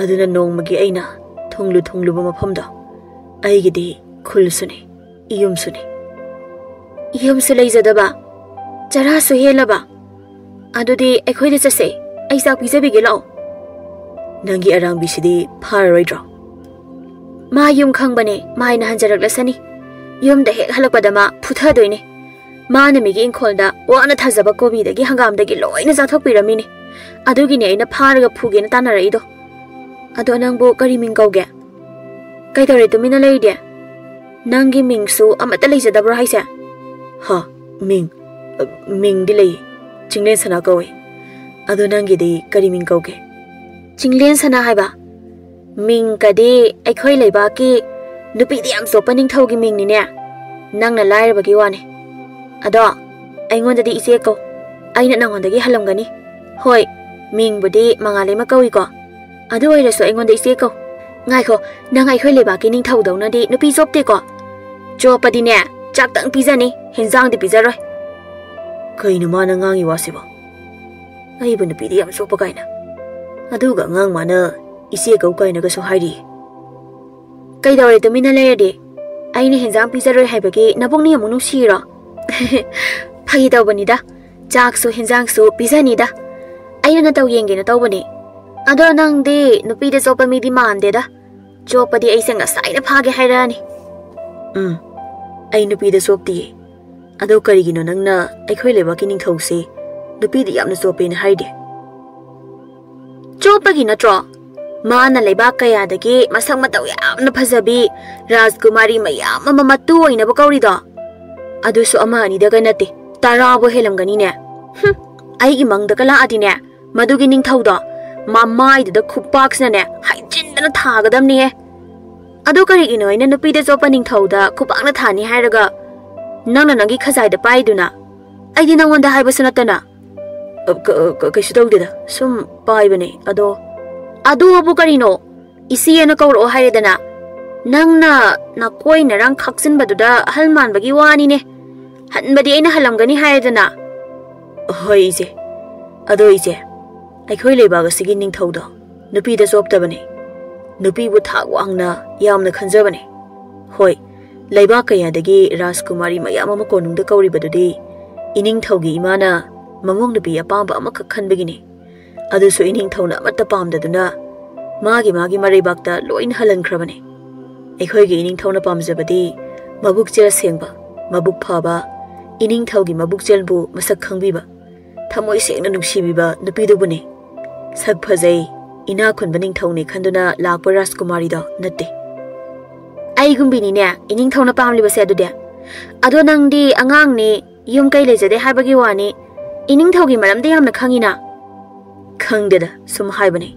ꯑꯗꯨꯅ ꯅꯣꯡꯃꯒꯤ ꯑꯩꯅ ꯊꯨꯡꯂꯨ ꯊꯨꯡꯂꯨꯕ ꯃꯐꯝꯗꯣ ꯑꯩꯒꯤꯗꯤ ꯈꯨꯜꯁꯨꯅꯤ, ꯌꯨꯝꯁꯨꯅꯤ꯫ ꯌꯨꯝꯁꯨ ꯂꯩꯖꯗꯕ, ꯆꯔꯥꯁꯨ ꯍꯦꯜꯂꯕ꯫ ꯑꯗꯨꯗꯤ ꯑꯩꯈꯣꯏꯗ ꯆꯠꯁꯦ, ꯑꯩ ꯆꯥꯛ ꯄꯤꯖꯕꯤꯒꯦ, ꯂꯥꯛꯑꯣ꯫ ꯅꯪꯒꯤ ꯑꯔꯥꯡꯕꯤꯁꯤꯗꯤ ꯐꯥꯔꯔꯣꯏꯗ꯭ꯔꯣ? ꯃꯥ ꯌꯨꯝ ꯈꯪꯕꯅꯦ, ꯃꯥꯏꯅ ꯍꯟꯖꯔꯛꯂꯁꯅꯤ꯫ ꯌꯨꯝꯗ ꯍꯦꯛ ꯍꯜꯂꯛꯄꯗ ꯃꯥ ꯐꯨꯊꯗꯣꯏꯅꯦ꯫ ꯃꯥꯅ ꯃꯤꯒꯤ ꯏꯪꯈꯣꯜꯗ ꯋꯥꯅ ꯊꯥꯖꯕ ꯀꯣꯕꯤꯗꯒꯤ ꯍꯪꯒꯥꯝꯗꯒꯤ ꯂꯣꯏꯅ ꯆꯥꯊꯣꯛꯄꯤꯔꯝꯃꯤꯅꯦ꯫ ꯑꯗꯨꯒꯤꯅꯦ ꯑꯩꯅ ꯐꯥꯔꯒ ꯐꯨꯒꯦꯅ ꯇꯥꯟꯅꯔꯛꯏꯗꯣ꯫ ꯑꯗꯣ ꯅꯪꯕꯨ ꯀꯔꯤ ꯃꯤꯡ ꯀꯧꯒꯦ? ꯀꯩꯗꯧꯔꯦ ꯇꯨꯃꯤꯟꯅ ꯂꯩꯔꯤꯗꯤ? ꯅꯪꯒꯤ ꯃꯤꯡꯁꯨ ꯑꯃꯠꯇ ꯂꯩꯖꯗꯕ꯭ꯔꯣ ꯍꯥꯏꯁꯦ? ꯍꯥ? ꯃꯤꯡ? ꯑ, ꯃꯤꯡꯗꯤ ꯂꯩ꯫ ꯆꯤꯡꯂꯦꯟ ꯁꯅꯥ ꯀꯧꯏ꯫ ꯑꯗꯣ ꯅꯪꯒꯤꯗꯤ ꯀꯔꯤ ꯃꯤꯡ ꯀꯧꯒꯦ? ꯆꯤꯡꯂꯦꯟ ꯁꯅꯥ ꯍꯥꯏꯕ? ꯃꯤꯡꯒꯗꯤ ꯑꯩꯈꯣꯏ ꯂꯩꯕꯥꯛꯀꯤ ꯅꯨꯄꯤꯗꯤ ꯌꯥꯝ ꯆꯣꯞꯄ ꯅꯤꯡꯊꯧꯒꯤ ꯃꯤꯡꯅꯤꯅꯦ꯫ ꯅꯪꯅ ꯂꯥꯏꯔꯕꯒꯤ ꯋꯥꯅꯤ꯫ ꯑꯗꯣ ꯑꯩꯉꯣꯟꯗꯗꯤ ꯏꯆꯦ ꯀꯧ꯫ ꯑꯩꯅ ꯅꯉꯣꯟꯗꯒꯤ ꯍꯜꯂꯝꯒꯅꯤ꯫ ꯍꯣꯏ, ꯃꯤꯡꯕꯨꯗꯤ ꯃꯉꯥꯂꯩꯃ ꯀꯧꯏꯀꯣ꯫ ꯑꯗꯨ ꯑꯣꯏꯔꯁꯨ ꯑꯩꯉꯣꯟꯗ ꯏꯆꯦ ꯀꯧ꯫ ꯉꯥꯏꯈꯣ, ꯅꯪ ꯑꯩꯈꯣꯏ ꯂꯩꯕꯥꯛꯀꯤ ꯅꯤꯡꯊꯧꯗꯧꯅꯗꯤ ꯅꯨꯄꯤ ꯆꯣꯞꯇꯦꯀꯣ? ꯆꯣꯞꯄꯗꯤꯅꯦ, ꯆꯥꯛꯇꯪ ꯄꯤꯖꯅꯤ, ꯍꯦꯟꯖꯥꯡꯗꯤ ꯄꯤꯖꯔꯣꯏ꯫ ꯀꯩꯅꯣ ꯃꯥꯅ ꯉꯥꯡꯉꯤ ꯋꯥꯁꯤꯕꯣ? ꯑꯩꯕꯨ ꯅꯨꯄꯤꯗꯤ ꯌꯥꯝ ꯆꯣꯞꯄ ꯀꯥꯏꯅ꯫ ꯑꯗꯨꯒ ꯑꯉꯥꯡ ꯃꯥꯅ ꯏꯆꯦ ꯀꯧ ꯀꯥꯏꯅꯒꯁꯨ ꯍꯥꯏꯔꯤ꯫ ꯀꯩꯗꯧꯔꯦ ꯇꯨꯃꯤꯟꯅ ꯂꯩꯔꯗꯤ? ꯑꯩꯅ ꯍꯦꯟꯖꯥꯡ ꯄꯤꯖꯔꯣꯏ ꯍꯥꯏꯕꯒꯤ ꯅꯕꯨꯛꯅꯤ ꯑꯃꯨꯛ ꯅꯨꯡꯁꯤꯔꯣ? ꯐꯥꯒꯤ ꯇꯧꯕꯅꯤꯗ꯫ ꯆꯥꯛꯁꯨ ꯍꯦꯟꯖꯥꯡꯁꯨ ꯄꯤꯖꯅꯤꯗ꯫ ꯑꯩꯅ ꯅꯇꯧ ꯌꯦꯡꯒꯦꯅ ꯇꯧꯕꯅꯤ꯫ ꯑꯗꯣ ꯅꯪꯗꯤ ꯅꯨꯄꯤꯗ ꯆꯣꯞꯄ ꯃꯤꯗꯤ ꯃꯥꯟꯗꯦꯗ꯫ ꯆꯣꯞꯄꯗꯤ ꯑꯩꯁꯦ ꯉꯁꯥꯏꯅ ꯐꯥꯒꯦ ꯍꯥꯏꯔꯛꯑꯅꯤ꯫ ꯎꯝ, ꯑꯩ ꯅꯨꯄꯤꯗ ꯆꯣꯞꯇꯤꯌꯦ꯫ ꯑꯗꯣ ꯀꯔꯤꯒꯤꯅꯣ ꯅꯪꯅ ꯑꯩꯈꯣꯏ ꯂꯩꯕꯥꯛꯀꯤ ꯅꯤꯡꯊꯧꯁꯦ ꯅꯨꯄꯤꯗ ꯌꯥꯝꯅ ꯆꯣꯞꯄꯦꯅ ꯍꯥꯏꯔꯤꯗꯤ? ꯆꯣꯞꯄꯒꯤ ꯅꯠꯇ꯭ꯔꯣ? ꯃꯥꯅ ꯂꯩꯕꯥꯛ ꯀꯌꯥꯗꯒꯤ ꯃꯁꯛ ꯃꯇꯧ ꯌꯥꯝꯅ ꯐꯖꯕꯤ ꯔꯥꯖꯀꯨꯃꯥꯔꯤ ꯃꯌꯥꯝ ꯑꯃ ꯃꯇꯨ ꯑꯣꯏꯅꯕ ꯀꯧꯔꯤꯗꯣ꯫ ꯑꯗꯨꯁꯨ ꯑꯃ ꯑꯅꯤꯗꯒ ꯅꯠꯇꯦ, ꯇꯔꯥꯕꯨ ꯍꯦꯜꯂꯝꯒꯅꯤꯅꯦ꯫ ꯍꯨꯝ, ꯑꯩꯒꯤ ꯃꯪꯗꯒ ꯂꯥꯛꯑꯗꯤꯅꯦ, ꯃꯗꯨꯒꯤ ꯅꯤꯡꯊꯧꯗꯣ ꯃꯃꯥꯏꯗꯨꯗ ꯈꯨꯄꯥꯛꯁꯤꯅꯅꯦ ꯍꯩꯖꯤꯟꯗꯅ ꯊꯥꯒꯗꯕꯅꯤꯍꯦ꯫ ꯑꯗꯨ ꯀꯔꯤꯒꯤꯅꯣ ꯑꯩꯅ ꯅꯨꯄꯤꯗ ꯆꯣꯞꯄ ꯅꯤꯡꯊꯧꯗ ꯈꯨꯄꯥꯛꯅ ꯊꯥꯅꯤ ꯍꯥꯏꯔꯒ ꯅꯪꯅ ꯅꯪꯒꯤ ꯈꯖꯥꯏꯗ ꯄꯥꯏꯗꯨꯅ? ꯑꯩꯗꯤ ꯅꯪꯉꯣꯟꯗ ꯍꯥꯏꯕꯁꯨ ꯅꯠꯇꯅ꯫ "ꯑ, ꯀ-, ꯀ-, ꯀꯩꯁꯨ ꯇꯧꯗꯦꯗ, ꯁꯨꯝ ꯄꯥꯏꯕꯅꯦ, ꯑꯗꯣ"꯫ "ꯑꯗꯨꯕꯨ ꯀꯔꯤꯅꯣ? ꯏꯆꯦꯅ ꯀꯧꯔꯛꯑꯣ ꯍꯥꯏꯔꯦꯗꯅ꯫ ꯅꯪꯅ ꯅꯀꯣꯏ ꯅꯔꯥꯡ ꯈꯥꯛꯆꯤꯟꯕꯗꯨꯗ ꯑꯍꯜ ꯃꯥꯟꯕꯒꯤ ꯋꯥꯅꯤꯅꯦ꯫ ꯍꯟꯕꯗꯤ ꯑꯩꯅ ꯍꯜꯂꯝꯒꯅꯤ ꯍꯥꯏꯔꯦꯗꯅ"꯫ "ꯍꯣꯏ ꯏꯆꯦ꯫ ꯑꯗꯣ ꯏꯆꯦ, ꯑꯩꯈꯣꯏ ꯂꯩꯕꯥꯛ ꯑꯁꯤꯒꯤ ꯅꯤꯡꯊꯧꯗꯣ ꯅꯨꯄꯤꯗ ꯆꯣꯞꯇꯕꯅꯦ꯫ ꯅꯨꯄꯤꯕꯨ ꯊꯥꯛ ꯋꯥꯡꯅ ꯌꯥꯝꯅ ꯈꯟꯖꯕꯅꯦ꯫ ꯍꯣꯏ, ꯂꯩꯕꯥꯛ ꯀꯌꯥꯗꯒꯤ ꯔꯥꯖꯀꯨꯃꯥꯔꯤ ꯃꯌꯥꯝ ꯑꯃ ꯀꯣꯅꯨꯡꯗ ꯀꯧꯔꯤꯕꯗꯨꯗꯤ ꯏꯅꯤꯡꯊꯧꯒꯤ ꯏꯃꯥꯅ ꯃꯃꯧ ꯅꯨꯄꯤ ꯑꯄꯥꯝꯕ ꯑꯃꯈꯛ ꯈꯟꯕꯒꯤꯅꯤ꯫ ꯑꯗꯨꯁꯨ ꯏꯅꯤꯡꯊꯧꯅ ꯑꯃꯠꯇ ꯄꯥꯝꯗꯗꯨꯅ ꯃꯥꯒꯤ ꯃꯥꯒꯤ ꯃꯔꯩꯕꯥꯛꯇ ꯂꯣꯏꯅ ꯍꯜꯍꯟꯈ꯭ꯔꯕꯅꯦ꯫ ꯑꯩꯈꯣꯏꯒꯤ ꯏꯅꯤꯡꯊꯧꯅ ꯄꯥꯝꯖꯕꯗꯤ ꯃꯕꯨꯛꯆꯦꯜ ꯁꯦꯡꯕ, ꯃꯕꯨꯛ ꯐꯕ, ꯏꯅꯤꯡꯊꯧꯒꯤ ꯃꯕꯨꯛꯆꯦꯜꯕꯨ ꯃꯁꯛ ꯈꯪꯕꯤꯕ, ꯊꯃꯣꯏ ꯁꯦꯡꯅ ꯅꯨꯡꯁꯤꯕꯤꯕ ꯅꯨꯄꯤꯗꯨꯕꯨꯅꯦ꯫ ꯁꯛ ꯐꯖꯩ, ꯏꯅꯥꯛ ꯈꯨꯟꯕ ꯅꯤꯡꯊꯧꯅꯦ ꯈꯟꯗꯨꯅ ꯂꯥꯛꯄ ꯔꯥꯖꯀꯨꯃꯥꯔꯤꯗꯣ ꯅꯠꯇꯦ꯫ ꯑꯩꯒꯨꯝꯕꯤꯅꯤꯅꯦ ꯏꯅꯤꯡꯊꯧꯅ ꯄꯥꯝꯂꯤꯕꯁꯦ ꯑꯗꯨꯗꯤ꯫ ꯑꯗꯣ ꯅꯪꯗꯤ ꯑꯉꯥꯡꯅꯤ, ꯌꯨꯝ ꯀꯩ ꯂꯩꯖꯗꯦ ꯍꯥꯏꯕꯒꯤ ꯋꯥꯅꯤ, ꯏꯅꯤꯡꯊꯧꯒꯤ ꯃꯔꯝꯗ ꯌꯥꯝꯅ ꯈꯪꯉꯤꯅ꯫ "ꯈꯪꯗꯦꯗ, ꯁꯨꯝ ꯍꯥꯏꯕꯅꯦ꯫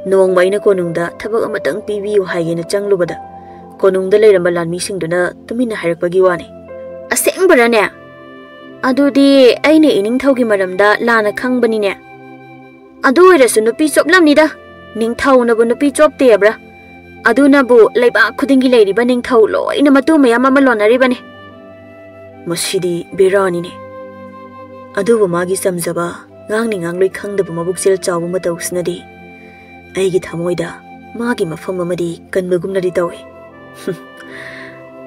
ꯅꯣꯡꯃ ꯑꯩꯅ ꯀꯣꯅꯨꯡꯗ ꯊꯕꯛ ꯑꯃꯇꯪ ꯄꯤꯕꯤꯌꯨ ꯍꯥꯏꯒꯦꯅ ꯆꯪꯂꯨꯕꯗ, ꯀꯣꯅꯨꯡꯗ ꯂꯩꯔꯝꯕ ꯂꯥꯟꯃꯤꯁꯤꯡꯗꯨꯅ ꯇꯨꯃꯤꯟꯅ ꯍꯥꯏꯔꯛꯄꯒꯤ ꯋꯥꯅꯤ"꯫ "ꯑꯁꯦꯡꯕꯔꯅꯦ? ꯑꯗꯨꯗꯤ ꯑꯩꯅ ꯏꯅꯤꯡꯊꯧꯒꯤ ꯃꯔꯝꯗ ꯂꯥꯟꯅ ꯈꯪꯕꯅꯤꯅꯦ꯫ ꯑꯗꯨ ꯑꯣꯏꯔꯁꯨ ꯅꯨꯄꯤ ꯆꯣꯞꯂꯝꯅꯤꯗ꯫ ꯅꯤꯡꯊꯧꯅꯕꯨ ꯅꯨꯄꯤ ꯆꯣꯞꯇꯦꯕ꯭ꯔꯥ? ꯑꯗꯨꯅꯕꯨ ꯂꯩꯕꯥꯛ ꯈꯨꯗꯤꯡꯒꯤ ꯂꯩꯔꯤꯕ ꯅꯤꯡꯊꯧ ꯂꯣꯏꯅ ꯃꯇꯨ ꯃꯌꯥꯝ ꯑꯃ ꯂꯣꯟꯅꯔꯤꯕꯅꯤ"꯫ "ꯃꯁꯤꯗꯤ ꯕꯦꯔꯥꯅꯤꯅꯦ꯫ ꯑꯗꯨꯕꯨ ꯃꯥꯒꯤ ꯆꯝꯖꯕ, ꯉꯥꯡꯅꯤ ꯉꯥꯡꯂꯣꯏ ꯈꯪꯗꯕ ꯃꯕꯨꯛꯆꯦꯜ ꯆꯥꯎꯕ ꯃꯇꯧꯁꯤꯅꯗꯤ ꯑꯩꯒꯤ ꯊꯃꯣꯏꯗ ꯃꯥꯒꯤ ꯃꯐꯝ ꯑꯃꯗꯤ ꯀꯟꯕꯒꯨꯝꯅꯗꯤ ꯇꯧꯏ"꯫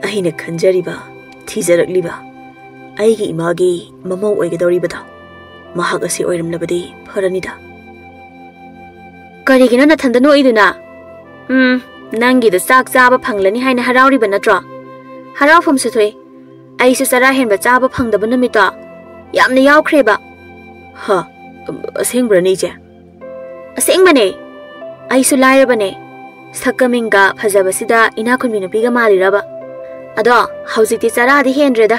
"ꯑꯩꯅ ꯈꯟꯖꯔꯤꯕ, ꯊꯤꯖꯔꯛꯂꯤꯕ ꯑꯩꯒꯤ ꯏꯃꯥꯒꯤ ꯃꯃꯧ ꯑꯣꯏꯒꯗꯧꯔꯤꯕꯗꯣ ꯃꯍꯥꯛ ꯑꯁꯤ ꯑꯣꯏꯔꯝꯂꯕꯗꯤ ꯐꯔꯅꯤꯗ"꯫ "ꯀꯔꯤꯒꯤꯅꯣ ꯅꯊꯟꯗ ꯅꯣꯛꯏꯗꯨꯅ? ꯎꯝ, ꯅꯪꯒꯤꯗꯣ ꯆꯥꯛ ꯆꯥꯕ ꯐꯪꯂꯅꯤ ꯍꯥꯏꯅ ꯍꯔꯥꯎꯔꯤꯕ ꯅꯠꯇ꯭ꯔꯣ? ꯍꯔꯥꯎꯐꯝꯁꯨ ꯊꯣꯛꯏ꯫ ꯑꯩꯁꯨ ꯆꯔꯥ ꯍꯦꯟꯕ ꯆꯥꯕ ꯐꯪꯗꯕ ꯅꯨꯃꯤꯠꯇꯣ ꯌꯥꯝꯅ ꯌꯥꯎꯈ꯭ꯔꯦꯕ"꯫ "ꯍ, ꯑꯁꯦꯡꯕ꯭ꯔꯅꯦ ꯏꯆꯦ?" "ꯑꯁꯦꯡꯕꯅꯦ꯫ ꯑꯩꯁꯨ ꯂꯥꯏꯔꯕꯅꯦ꯫ ꯁꯛꯀ ꯃꯤꯡꯒ ꯐꯖꯕꯁꯤꯗ ꯏꯅꯥꯛ ꯈꯨꯟꯕꯤ ꯅꯨꯄꯤꯒ ꯃꯥꯜꯂꯤꯔꯕ? ꯑꯗꯣ ꯍꯧꯖꯤꯛꯇꯤ ꯆꯔꯥꯗꯤ ꯍꯦꯟꯗ꯭ꯔꯦꯗ꯫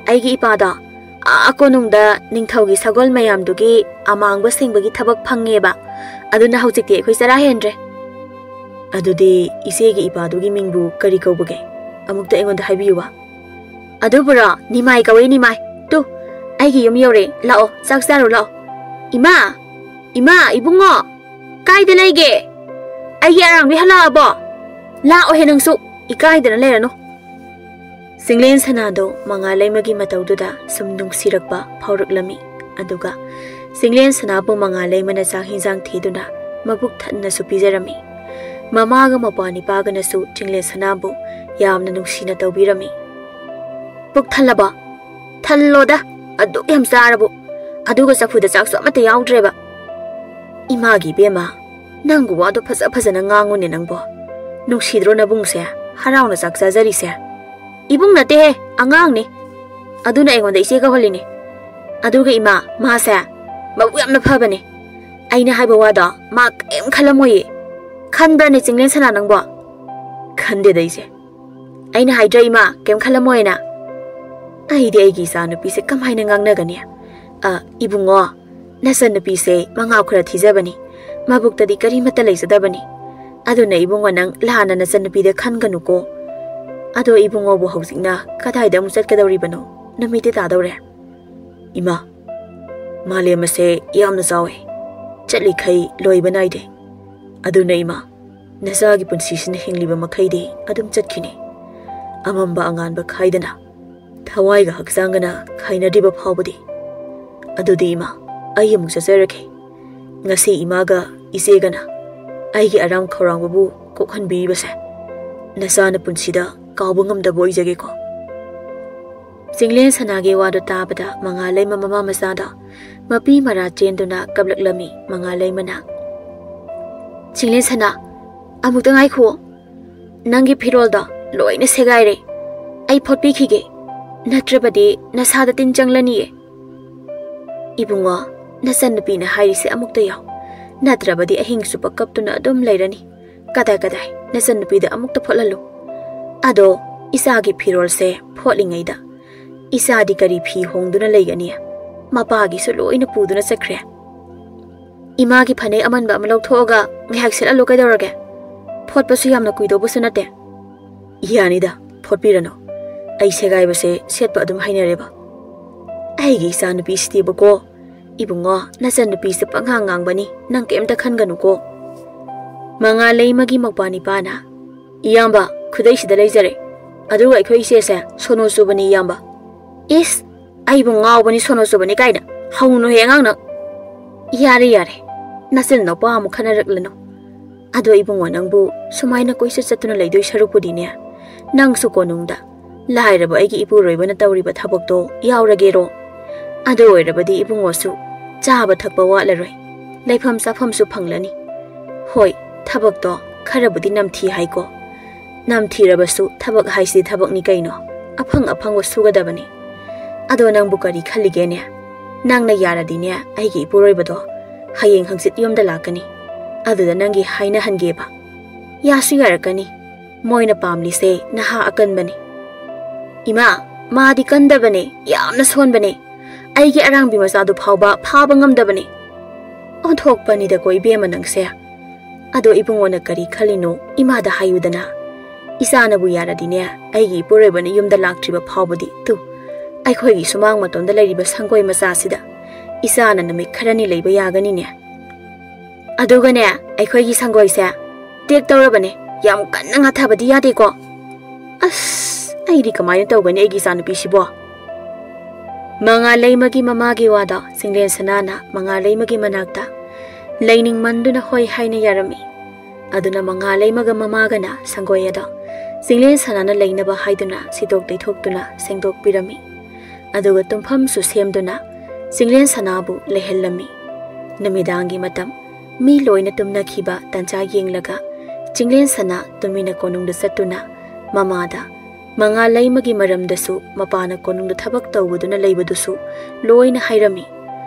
ꯑꯩꯒꯤ ꯏꯄꯥꯗꯣ ꯑꯥ ꯀꯣꯅꯨꯡꯗ ꯅꯤꯡꯊꯧꯒꯤ ꯁꯒꯣꯜ ꯃꯌꯥꯝꯗꯨꯒꯤ ꯑꯃꯥꯡꯕ ꯁꯦꯡꯕꯒꯤ ꯊꯕꯛ ꯐꯪꯉꯦꯕ꯫ ꯑꯗꯨꯅ ꯍꯧꯖꯤꯛꯇꯤ ꯑꯩꯈꯣꯏ ꯆꯔꯥ ꯍꯦꯟꯗ꯭ꯔꯦ"꯫ "ꯑꯗꯨꯗꯤ ꯏꯆꯦꯒꯤ ꯏꯄꯥꯗꯨꯒꯤ ꯃꯤꯡꯕꯨ ꯀꯔꯤ ꯀꯧꯕꯒꯦ? ꯑꯃꯨꯛꯇ ꯑꯩꯉꯣꯟꯗ ꯍꯥꯏꯕꯤꯌꯨꯕ"꯫ "ꯑꯗꯨꯕꯨꯔꯣ, ꯅꯤꯃꯥꯏ ꯀꯧꯏ, ꯅꯤꯃꯥꯏ꯫ ꯇꯨ, ꯑꯩꯒꯤ ꯌꯨꯝ ꯌꯧꯔꯦ, ꯂꯥꯛꯑꯣ, ꯆꯥꯛ ꯆꯥꯔꯨ ꯂꯥꯛꯑꯣ꯫ ꯏꯃꯥ! ꯏꯃꯥ! ꯏꯕꯨꯡꯉꯣ! ꯀꯥꯏꯗ ꯂꯩꯒꯦ? ꯑꯩꯒꯤ ꯑꯔꯥꯡꯕꯤ ꯍꯜꯂꯛꯑꯕꯣ? ꯂꯥꯛꯑꯣꯍꯦ ꯅꯪꯁꯨ, ꯏꯀꯥꯏꯗꯅ ꯂꯩꯔꯅꯨ꯫ ꯆꯤꯡꯂꯦꯟ ꯁꯅꯥꯗꯣ ꯃꯉꯥꯂꯩꯃꯒꯤ ꯃꯇꯧꯗꯨꯗ ꯁꯨꯝ ꯅꯨꯡꯁꯤꯔꯛꯄ ꯐꯥꯎꯔꯛꯂꯝꯃꯤ꯫ ꯑꯗꯨꯒ ꯆꯤꯡꯂꯦꯟ ꯁꯅꯥꯕꯨ ꯃꯉꯥꯂꯩꯃꯅ ꯆꯥꯛ ꯍꯤꯟꯖꯥꯡ ꯊꯤꯗꯨꯅ ꯃꯕꯨꯛ ꯊꯟꯅꯁꯨ ꯄꯤꯖꯔꯝꯃꯤ꯫ ꯃꯃꯥꯒ ꯃꯄ꯭ꯋꯥꯅꯤꯄꯥꯒꯅꯁꯨ ꯆꯤꯡꯂꯦꯟ ꯁꯅꯥꯕꯨ ꯌꯥꯝꯅ ꯅꯨꯡꯁꯤꯅ ꯇꯧꯕꯤꯔꯝꯃꯤ꯫ "ꯄꯨꯛ ꯊꯜꯂꯕꯣ? ꯊꯜꯂꯣꯗ, ꯑꯗꯨꯛ ꯌꯥꯝ ꯆꯥꯔꯕꯨ꯫ ꯑꯗꯨꯒ ꯆꯐꯨꯗ ꯆꯥꯛꯁꯨ ꯑꯃꯠꯇ ꯌꯥꯎꯗ꯭ꯔꯦꯕ꯫" "ꯏꯃꯥꯒꯤ ꯏꯕꯦꯝꯃ, ꯅꯪꯕꯨ ꯋꯥꯗꯣ ꯐꯖ ꯐꯖꯅ ꯉꯥꯡꯉꯨꯅꯦ ꯅꯪꯕꯣ꯫ ꯅꯨꯡꯁꯤꯗ꯭ꯔꯣ ꯅꯕꯨꯡꯁꯦ? ꯍꯔꯥꯎꯅ ꯆꯥꯛ ꯆꯥꯖꯔꯤꯁꯦ꯫" "ꯏꯕꯨꯡ ꯅꯠꯇꯦꯍꯦ, ꯑꯉꯥꯡꯅꯤ꯫ ꯑꯗꯨꯅ ꯑꯩꯉꯣꯟꯗ ꯏꯆꯦ ꯀꯧꯍꯜꯂꯤꯅꯦ꯫ ꯑꯗꯨꯒ ꯏꯃꯥ, ꯃꯥꯁꯦ ꯃꯕꯨꯛ ꯌꯥꯝꯅ ꯐꯕꯅꯦ꯫ ꯑꯩꯅ ꯍꯥꯏꯕ ꯋꯥꯗꯣ ꯃꯥ ꯀꯔꯤꯝ ꯈꯜꯂꯝꯃꯣꯏꯌꯦ꯫ ꯈꯟꯕ꯭ꯔꯅꯦ ꯆꯤꯡꯂꯦꯟ ꯁꯅꯥ ꯅꯪꯕꯣ?" "ꯈꯟꯗꯦꯗ ꯏꯆꯦ꯫ ꯑꯩꯅ ꯍꯥꯏꯗ꯭ꯔꯣ ꯏꯃꯥ, ꯀꯩꯝ ꯈꯜꯂꯝꯃꯣꯏꯅ?" "ꯑꯩꯗꯤ ꯑꯩꯒꯤ ꯏꯆꯥꯅꯨꯄꯤꯁꯦ ꯀꯃꯥꯏꯅ ꯉꯥꯡꯅꯒꯅꯤ? ꯑ, ꯏꯕꯨꯡꯉꯣ, ꯅꯆꯟꯅꯨꯄꯤꯁꯦ ꯃꯉꯥꯎ ꯈꯔ ꯊꯤꯖꯕꯅꯤ, ꯃꯕꯨꯛꯇꯗꯤ ꯀꯔꯤꯃꯠꯇ ꯂꯩꯖꯗꯕꯅꯤ꯫ ꯑꯗꯨꯅ ꯏꯕꯨꯡꯉꯣ, ꯅꯪ ꯂꯥꯟꯅ ꯅꯆꯟꯅꯨꯄꯤꯗ ꯈꯟꯒꯅꯨꯀꯣ꯫ ꯑꯗꯣ ꯏꯕꯨꯡꯉꯣꯕꯨ ꯍꯧꯖꯤꯛꯅ ꯀꯗꯥꯏꯗ ꯑꯃꯨꯛ ꯆꯠꯀꯗꯧꯔꯤꯕꯅꯣ? ꯅꯨꯃꯤꯠꯇꯤ ꯇꯥꯗꯧꯔꯦ꯫" "ꯏꯃꯥ, ꯃꯥꯂꯦꯝ ꯑꯁꯦ ꯌꯥꯝꯅ ꯆꯥꯎꯏ, ꯆꯠꯂꯤꯈꯩ ꯂꯣꯏꯕ ꯅꯥꯏꯗꯦ꯫ ꯑꯗꯨꯅ ꯏꯃꯥ, ꯅꯆꯥꯒꯤ ꯄꯨꯟꯁꯤꯁꯤꯅ ꯍꯤꯡꯂꯤꯕ ꯃꯈꯩꯗꯤ ꯑꯗꯨꯝ ꯆꯠꯈꯤꯅꯤ, ꯑꯃꯝꯕ ꯑꯉꯥꯟꯕ ꯈꯥꯏꯗꯅ, ꯊꯋꯥꯏꯒ ꯍꯛꯆꯥꯡꯒꯅ ꯈꯥꯏꯅꯗ꯭ꯔꯤꯕ ꯐꯥꯎꯕꯗꯤ꯫ ꯑꯗꯨꯗꯤ ꯏꯃꯥ, ꯑꯩ ꯑꯃꯨꯛ ꯆꯠꯆꯔꯒꯦ꯫ ꯉꯁꯤ ꯏꯃꯥꯒ ꯏꯆꯦꯒꯅ ꯑꯩꯒꯤ ꯑꯔꯥꯝ ꯈꯧꯔꯥꯡꯕꯕꯨ ꯀꯣꯛꯍꯟꯕꯤꯔꯤꯕꯁꯦ ꯅꯆꯥꯅ ꯄꯨꯟꯁꯤꯗ ꯀꯥꯎꯕ ꯉꯝꯗꯕ ꯑꯣꯏꯖꯒꯦꯀꯣ꯫" ꯆꯤꯡꯂꯦꯟ ꯁꯅꯥꯒꯤ ꯋꯥꯗꯨ ꯇꯥꯕꯗ ꯃꯉꯥꯂꯩꯃ ꯃꯃꯥ ꯃꯆꯥꯗ ꯃꯄꯤ ꯃꯔꯥ ꯆꯦꯟꯗꯨꯅ ꯀꯞꯂꯛꯂꯝꯃꯤ꯫ ꯃꯉꯥꯂꯩꯃꯅ, "ꯆꯤꯡꯂꯦꯟ ꯁꯅꯥ, ꯑꯃꯨꯛꯇ ꯉꯥꯏꯈꯨꯑꯣ꯫ ꯅꯪꯒꯤ ꯐꯤꯔꯣꯜꯗꯣ ꯂꯣꯏꯅ ꯁꯦꯒꯥꯏꯔꯦ꯫ ꯑꯩ ꯐꯣꯠꯄꯤꯈꯤꯒꯦ, ꯅꯠꯇ꯭ꯔꯕꯗꯤ ꯅꯁꯥꯗ ꯇꯤꯟ ꯆꯪꯂꯅꯤꯌꯦ꯫" "ꯏꯕꯨꯡꯉꯣ, ꯅꯆꯟꯅꯨꯄꯤꯅ ꯍꯥꯏꯔꯤꯁꯦ ꯑꯃꯨꯛꯇ ꯌꯥꯎ, ꯅꯠꯇ꯭ꯔꯕꯗꯤ ꯑꯍꯤꯡ ꯆꯨꯞꯄ ꯀꯞꯇꯨꯅ ꯑꯗꯨꯝ ꯂꯩꯔꯅꯤ꯫ ꯀꯗꯥꯏ ꯀꯗꯥꯏ, ꯅꯆꯟꯅꯨꯄꯤꯗ ꯑꯃꯨꯛꯇ ꯐꯣꯠꯍꯜꯂꯨ꯫ ꯑꯗꯣ ꯏꯆꯥꯒꯤ ꯐꯤꯔꯣꯜꯁꯦ ꯐꯣꯠꯂꯤꯉꯩꯗ ꯏꯆꯥꯗꯤ ꯀꯔꯤ ꯐꯤ ꯍꯣꯡꯗꯨꯅ ꯂꯩꯒꯅꯤ? ꯃꯄꯥꯒꯤꯁꯨ ꯂꯣꯏꯅ ꯄꯨꯗꯨꯅ ꯆꯠꯈ꯭ꯔꯦ꯫ ꯏꯃꯥꯒꯤ ꯐꯅꯦꯛ ꯑꯃꯟꯕ ꯑꯃ ꯂꯧꯊꯣꯛꯑꯒ ꯉꯥꯏꯍꯥꯛ ꯁꯦꯠꯍꯜꯂꯨ ꯀꯩꯗꯧꯔꯒꯦ? ꯐꯣꯠꯄꯁꯨ ꯌꯥꯝꯅ ꯀꯨꯏꯗꯧꯕꯁꯨ ꯅꯠꯇꯦ꯫" "ꯌꯥꯅꯤꯗ, ꯐꯣꯠꯄꯤꯔꯅꯨ꯫ ꯑꯩ ꯁꯦꯒꯥꯏꯕꯁꯦ ꯁꯦꯠꯄ ꯑꯗꯨꯝ ꯍꯩꯅꯔꯦꯕ꯫" ꯑꯩꯒꯤ ꯏꯆꯥꯅꯨꯄꯤꯁꯤꯗꯤꯕꯀꯣ, ꯏꯕꯨꯡꯉꯣ, ꯅꯆꯟꯅꯨꯄꯤꯁꯦ ꯄꯪꯉꯥꯡ ꯉꯥꯡꯕꯅꯤ, ꯅꯪ ꯀꯩꯝꯇ ꯈꯟꯒꯅꯨꯀꯣ꯫ ꯃꯉꯥꯜꯂꯩꯃꯒꯤ ꯃꯧꯄ꯭ꯋꯥ ꯅꯤꯄꯥꯅ, "ꯏꯌꯥꯝꯕ, ꯈꯨꯗꯩꯁꯤꯗ ꯂꯩꯖꯔꯦ꯫ ꯑꯗꯨꯒ ꯑꯩꯈꯣꯏ ꯏꯆꯦꯁꯦ ꯁꯣꯅꯣ ꯆꯨꯕꯅꯤ, ꯏꯌꯥꯝꯕ꯫" "ꯏꯁ, ꯑꯩꯕꯨ ꯉꯥꯎꯕꯅꯤ, ꯁꯣꯅꯣ ꯆꯨꯕꯅꯤ ꯀꯥꯏꯅ? ꯍꯧꯅꯨꯍꯦ ꯑꯉꯥꯡ ꯅꯪ꯫" "ꯌꯥꯔꯦ, ꯌꯥꯔꯦ, ꯅꯆꯤꯟ ꯅꯨꯄꯥ ꯑꯃꯨꯛ ꯈꯠꯅꯔꯛꯂꯅꯨ꯫ ꯑꯗꯣ ꯏꯕꯨꯡꯉꯣ, ꯅꯪꯕꯨ ꯁꯨꯃꯥꯏꯅ ꯀꯣꯏꯆꯠ ꯆꯠꯇꯨꯅ ꯂꯩꯗꯣꯏ ꯁꯔꯨꯛꯄꯨꯗꯤꯅꯦ, ꯅꯪꯁꯨ ꯀꯣꯅꯨꯡꯗ ꯂꯥꯏꯔꯕ ꯑꯩꯒꯤ ꯏꯄꯨꯔꯣꯏꯕꯅ ꯇꯧꯔꯤꯕ ꯊꯕꯛꯇꯣ ꯌꯥꯎꯔꯒꯦꯔꯣ? ꯑꯗꯨ ꯑꯣꯏꯔꯕꯗꯤ ꯏꯕꯨꯡꯉꯣꯁꯨ ꯆꯥꯕ ꯊꯛꯄ ꯋꯥꯠꯂꯔꯣꯏ, ꯂꯩꯐꯝ ꯆꯥꯐꯝꯁꯨ ꯐꯪꯂꯅꯤ꯫ ꯍꯣꯏ, ꯊꯕꯛꯇꯣ ꯈꯔꯕꯨꯗꯤ ꯅꯝꯊꯤ ꯍꯥꯏꯀꯣ꯫ ꯅꯝꯊꯤꯔꯕꯁꯨ ꯊꯕꯛ ꯍꯥꯏꯁꯤꯗꯤ ꯊꯕꯛꯅꯤ ꯀꯩꯅꯣ, ꯑꯐꯪ ꯑꯐꯪꯕ ꯁꯨꯒꯗꯕꯅꯤ꯫ ꯑꯗꯣ ꯅꯪꯕꯨ ꯀꯔꯤ ꯈꯜꯂꯤꯒꯦꯅꯦ? ꯅꯪꯅ ꯌꯥꯔꯗꯤꯅꯦ, ꯑꯩꯒꯤ ꯏꯄꯨꯔꯣꯏꯕꯗꯣ ꯍꯌꯦꯡ ꯍꯪꯆꯤꯠ ꯌꯨꯝꯗ ꯂꯥꯛꯀꯅꯤ꯫ ꯑꯗꯨꯗ ꯅꯪꯒꯤ ꯍꯥꯏꯅꯍꯟꯒꯦꯕ꯫ ꯌꯥꯁꯨ ꯌꯥꯔꯛꯀꯅꯤ꯫ ꯃꯣꯏꯅ ꯄꯥꯝꯂꯤꯁꯦ ꯅꯍꯥ ꯑꯀꯟꯕꯅꯤ꯫" "ꯏꯃꯥ, ꯃꯥꯗꯤ ꯀꯟꯗꯕꯅꯦ, ꯌꯥꯝꯅ ꯁꯣꯟꯕꯅꯦ꯫ ꯑꯩꯒꯤ ꯑꯔꯥꯡꯕꯤ ꯃꯆꯥꯗꯨ ꯐꯥꯎꯕ ꯐꯥꯕ ꯉꯝꯗꯕꯅꯦ꯫" "ꯑꯣꯟꯊꯣꯛꯄꯅꯤꯗꯀꯣ ꯏꯕꯦꯝꯃ ꯅꯪꯁꯦ꯫ ꯑꯗꯣ ꯏꯕꯨꯡꯉꯣꯅ ꯀꯔꯤ ꯈꯜꯂꯤꯅꯣ ꯏꯃꯥꯗ ꯍꯥꯏꯌꯨꯗꯅ꯫ ꯏꯆꯥꯅꯕꯨ ꯌꯥꯔꯗꯤꯅꯦ, ꯑꯩꯒꯤ ꯏꯄꯨꯔꯣꯏꯕꯅ ꯌꯨꯝꯗ ꯂꯥꯛꯇ꯭ꯔꯤꯕ ꯐꯥꯎꯕꯗꯤ ꯇꯨ, ꯑꯩꯈꯣꯏꯒꯤ ꯁꯨꯃꯥꯡ ꯃꯇꯣꯟꯗ ꯂꯩꯔꯤꯕ ꯁꯪꯒꯣꯏ ꯃꯆꯥꯁꯤꯗ ꯏꯆꯥꯅ ꯅꯨꯃꯤꯠ ꯈꯔꯅꯤ ꯂꯩꯕ ꯌꯥꯒꯅꯤꯅꯦ꯫ ꯑꯗꯨꯒꯅꯦ, ꯑꯩꯈꯣꯏꯒꯤ ꯁꯪꯒꯣꯏꯁꯦ ꯇꯦꯛ ꯇꯧꯔꯕꯅꯦ, ꯌꯥꯝ ꯀꯟꯅ ꯉꯥꯊꯕꯗꯤ ꯌꯥꯗꯦꯀꯣ꯫ ꯑꯁ, ꯑꯩꯗꯤ ꯀꯃꯥꯏꯅ ꯇꯧꯒꯅꯤ ꯑꯩꯒꯤ ꯏꯆꯥꯅꯨꯄꯤꯁꯤꯕꯣ?" ꯃꯉꯥꯜꯂꯩꯃꯒꯤ ꯃꯃꯥꯒꯤ ꯋꯥꯗꯣ ꯆꯤꯡꯂꯦꯟ ꯁꯅꯥꯅ ꯃꯉꯥꯜꯂꯩꯃꯒꯤ ꯃꯅꯥꯛꯇ ꯂꯩꯅꯤꯡꯃꯟꯗꯨꯅ ꯍꯣꯏ ꯍꯥꯏꯅ ꯌꯥꯔꯝꯃꯤ꯫ ꯑꯗꯨꯅ ꯃꯉꯥꯜꯂꯩꯃꯒ ꯃꯃꯥꯒꯅ ꯁꯪꯒꯣꯏ ꯑꯗꯣ ꯆꯤꯡꯂꯦꯟ ꯁꯅꯥꯅ ꯂꯩꯅꯕ ꯍꯥꯏꯗꯨꯅ ꯁꯤꯠꯇꯣꯛ ꯇꯩꯊꯣꯛꯇꯨꯅ ꯁꯦꯡꯗꯣꯛꯄꯤꯔꯝꯃꯤ꯫ ꯑꯗꯨꯒ ꯇꯨꯝꯐꯝꯁꯨ ꯁꯦꯝꯗꯨꯅ ꯆꯤꯡꯂꯦꯟ ꯁꯅꯥꯕꯨ ꯂꯩꯍꯜꯂꯝꯃꯤ꯫ ꯅꯨꯃꯤꯗꯥꯡꯒꯤ ꯃꯇꯝ ꯃꯤ ꯂꯣꯏꯅ ꯇꯨꯝꯅꯈꯤꯕ ꯇꯟꯖꯥ ꯌꯦꯡꯂꯒ ꯆꯤꯡꯂꯦꯟ ꯁꯅꯥ ꯇꯨꯃꯤꯟꯅ ꯀꯣꯅꯨꯡꯗ ꯆꯠꯇꯨꯅ ꯃꯃꯥꯗ ꯃꯉꯥꯜꯂꯩꯃꯒꯤ ꯃꯔꯝꯗꯁꯨ, ꯃꯄꯥꯅ ꯀꯣꯅꯨꯡꯗ ꯊꯕꯛ ꯇꯧꯕꯗꯨꯅ ꯂꯩꯕꯗꯨꯁꯨ ꯂꯣꯏꯅ ꯍꯥꯏꯔꯝꯃꯤ꯫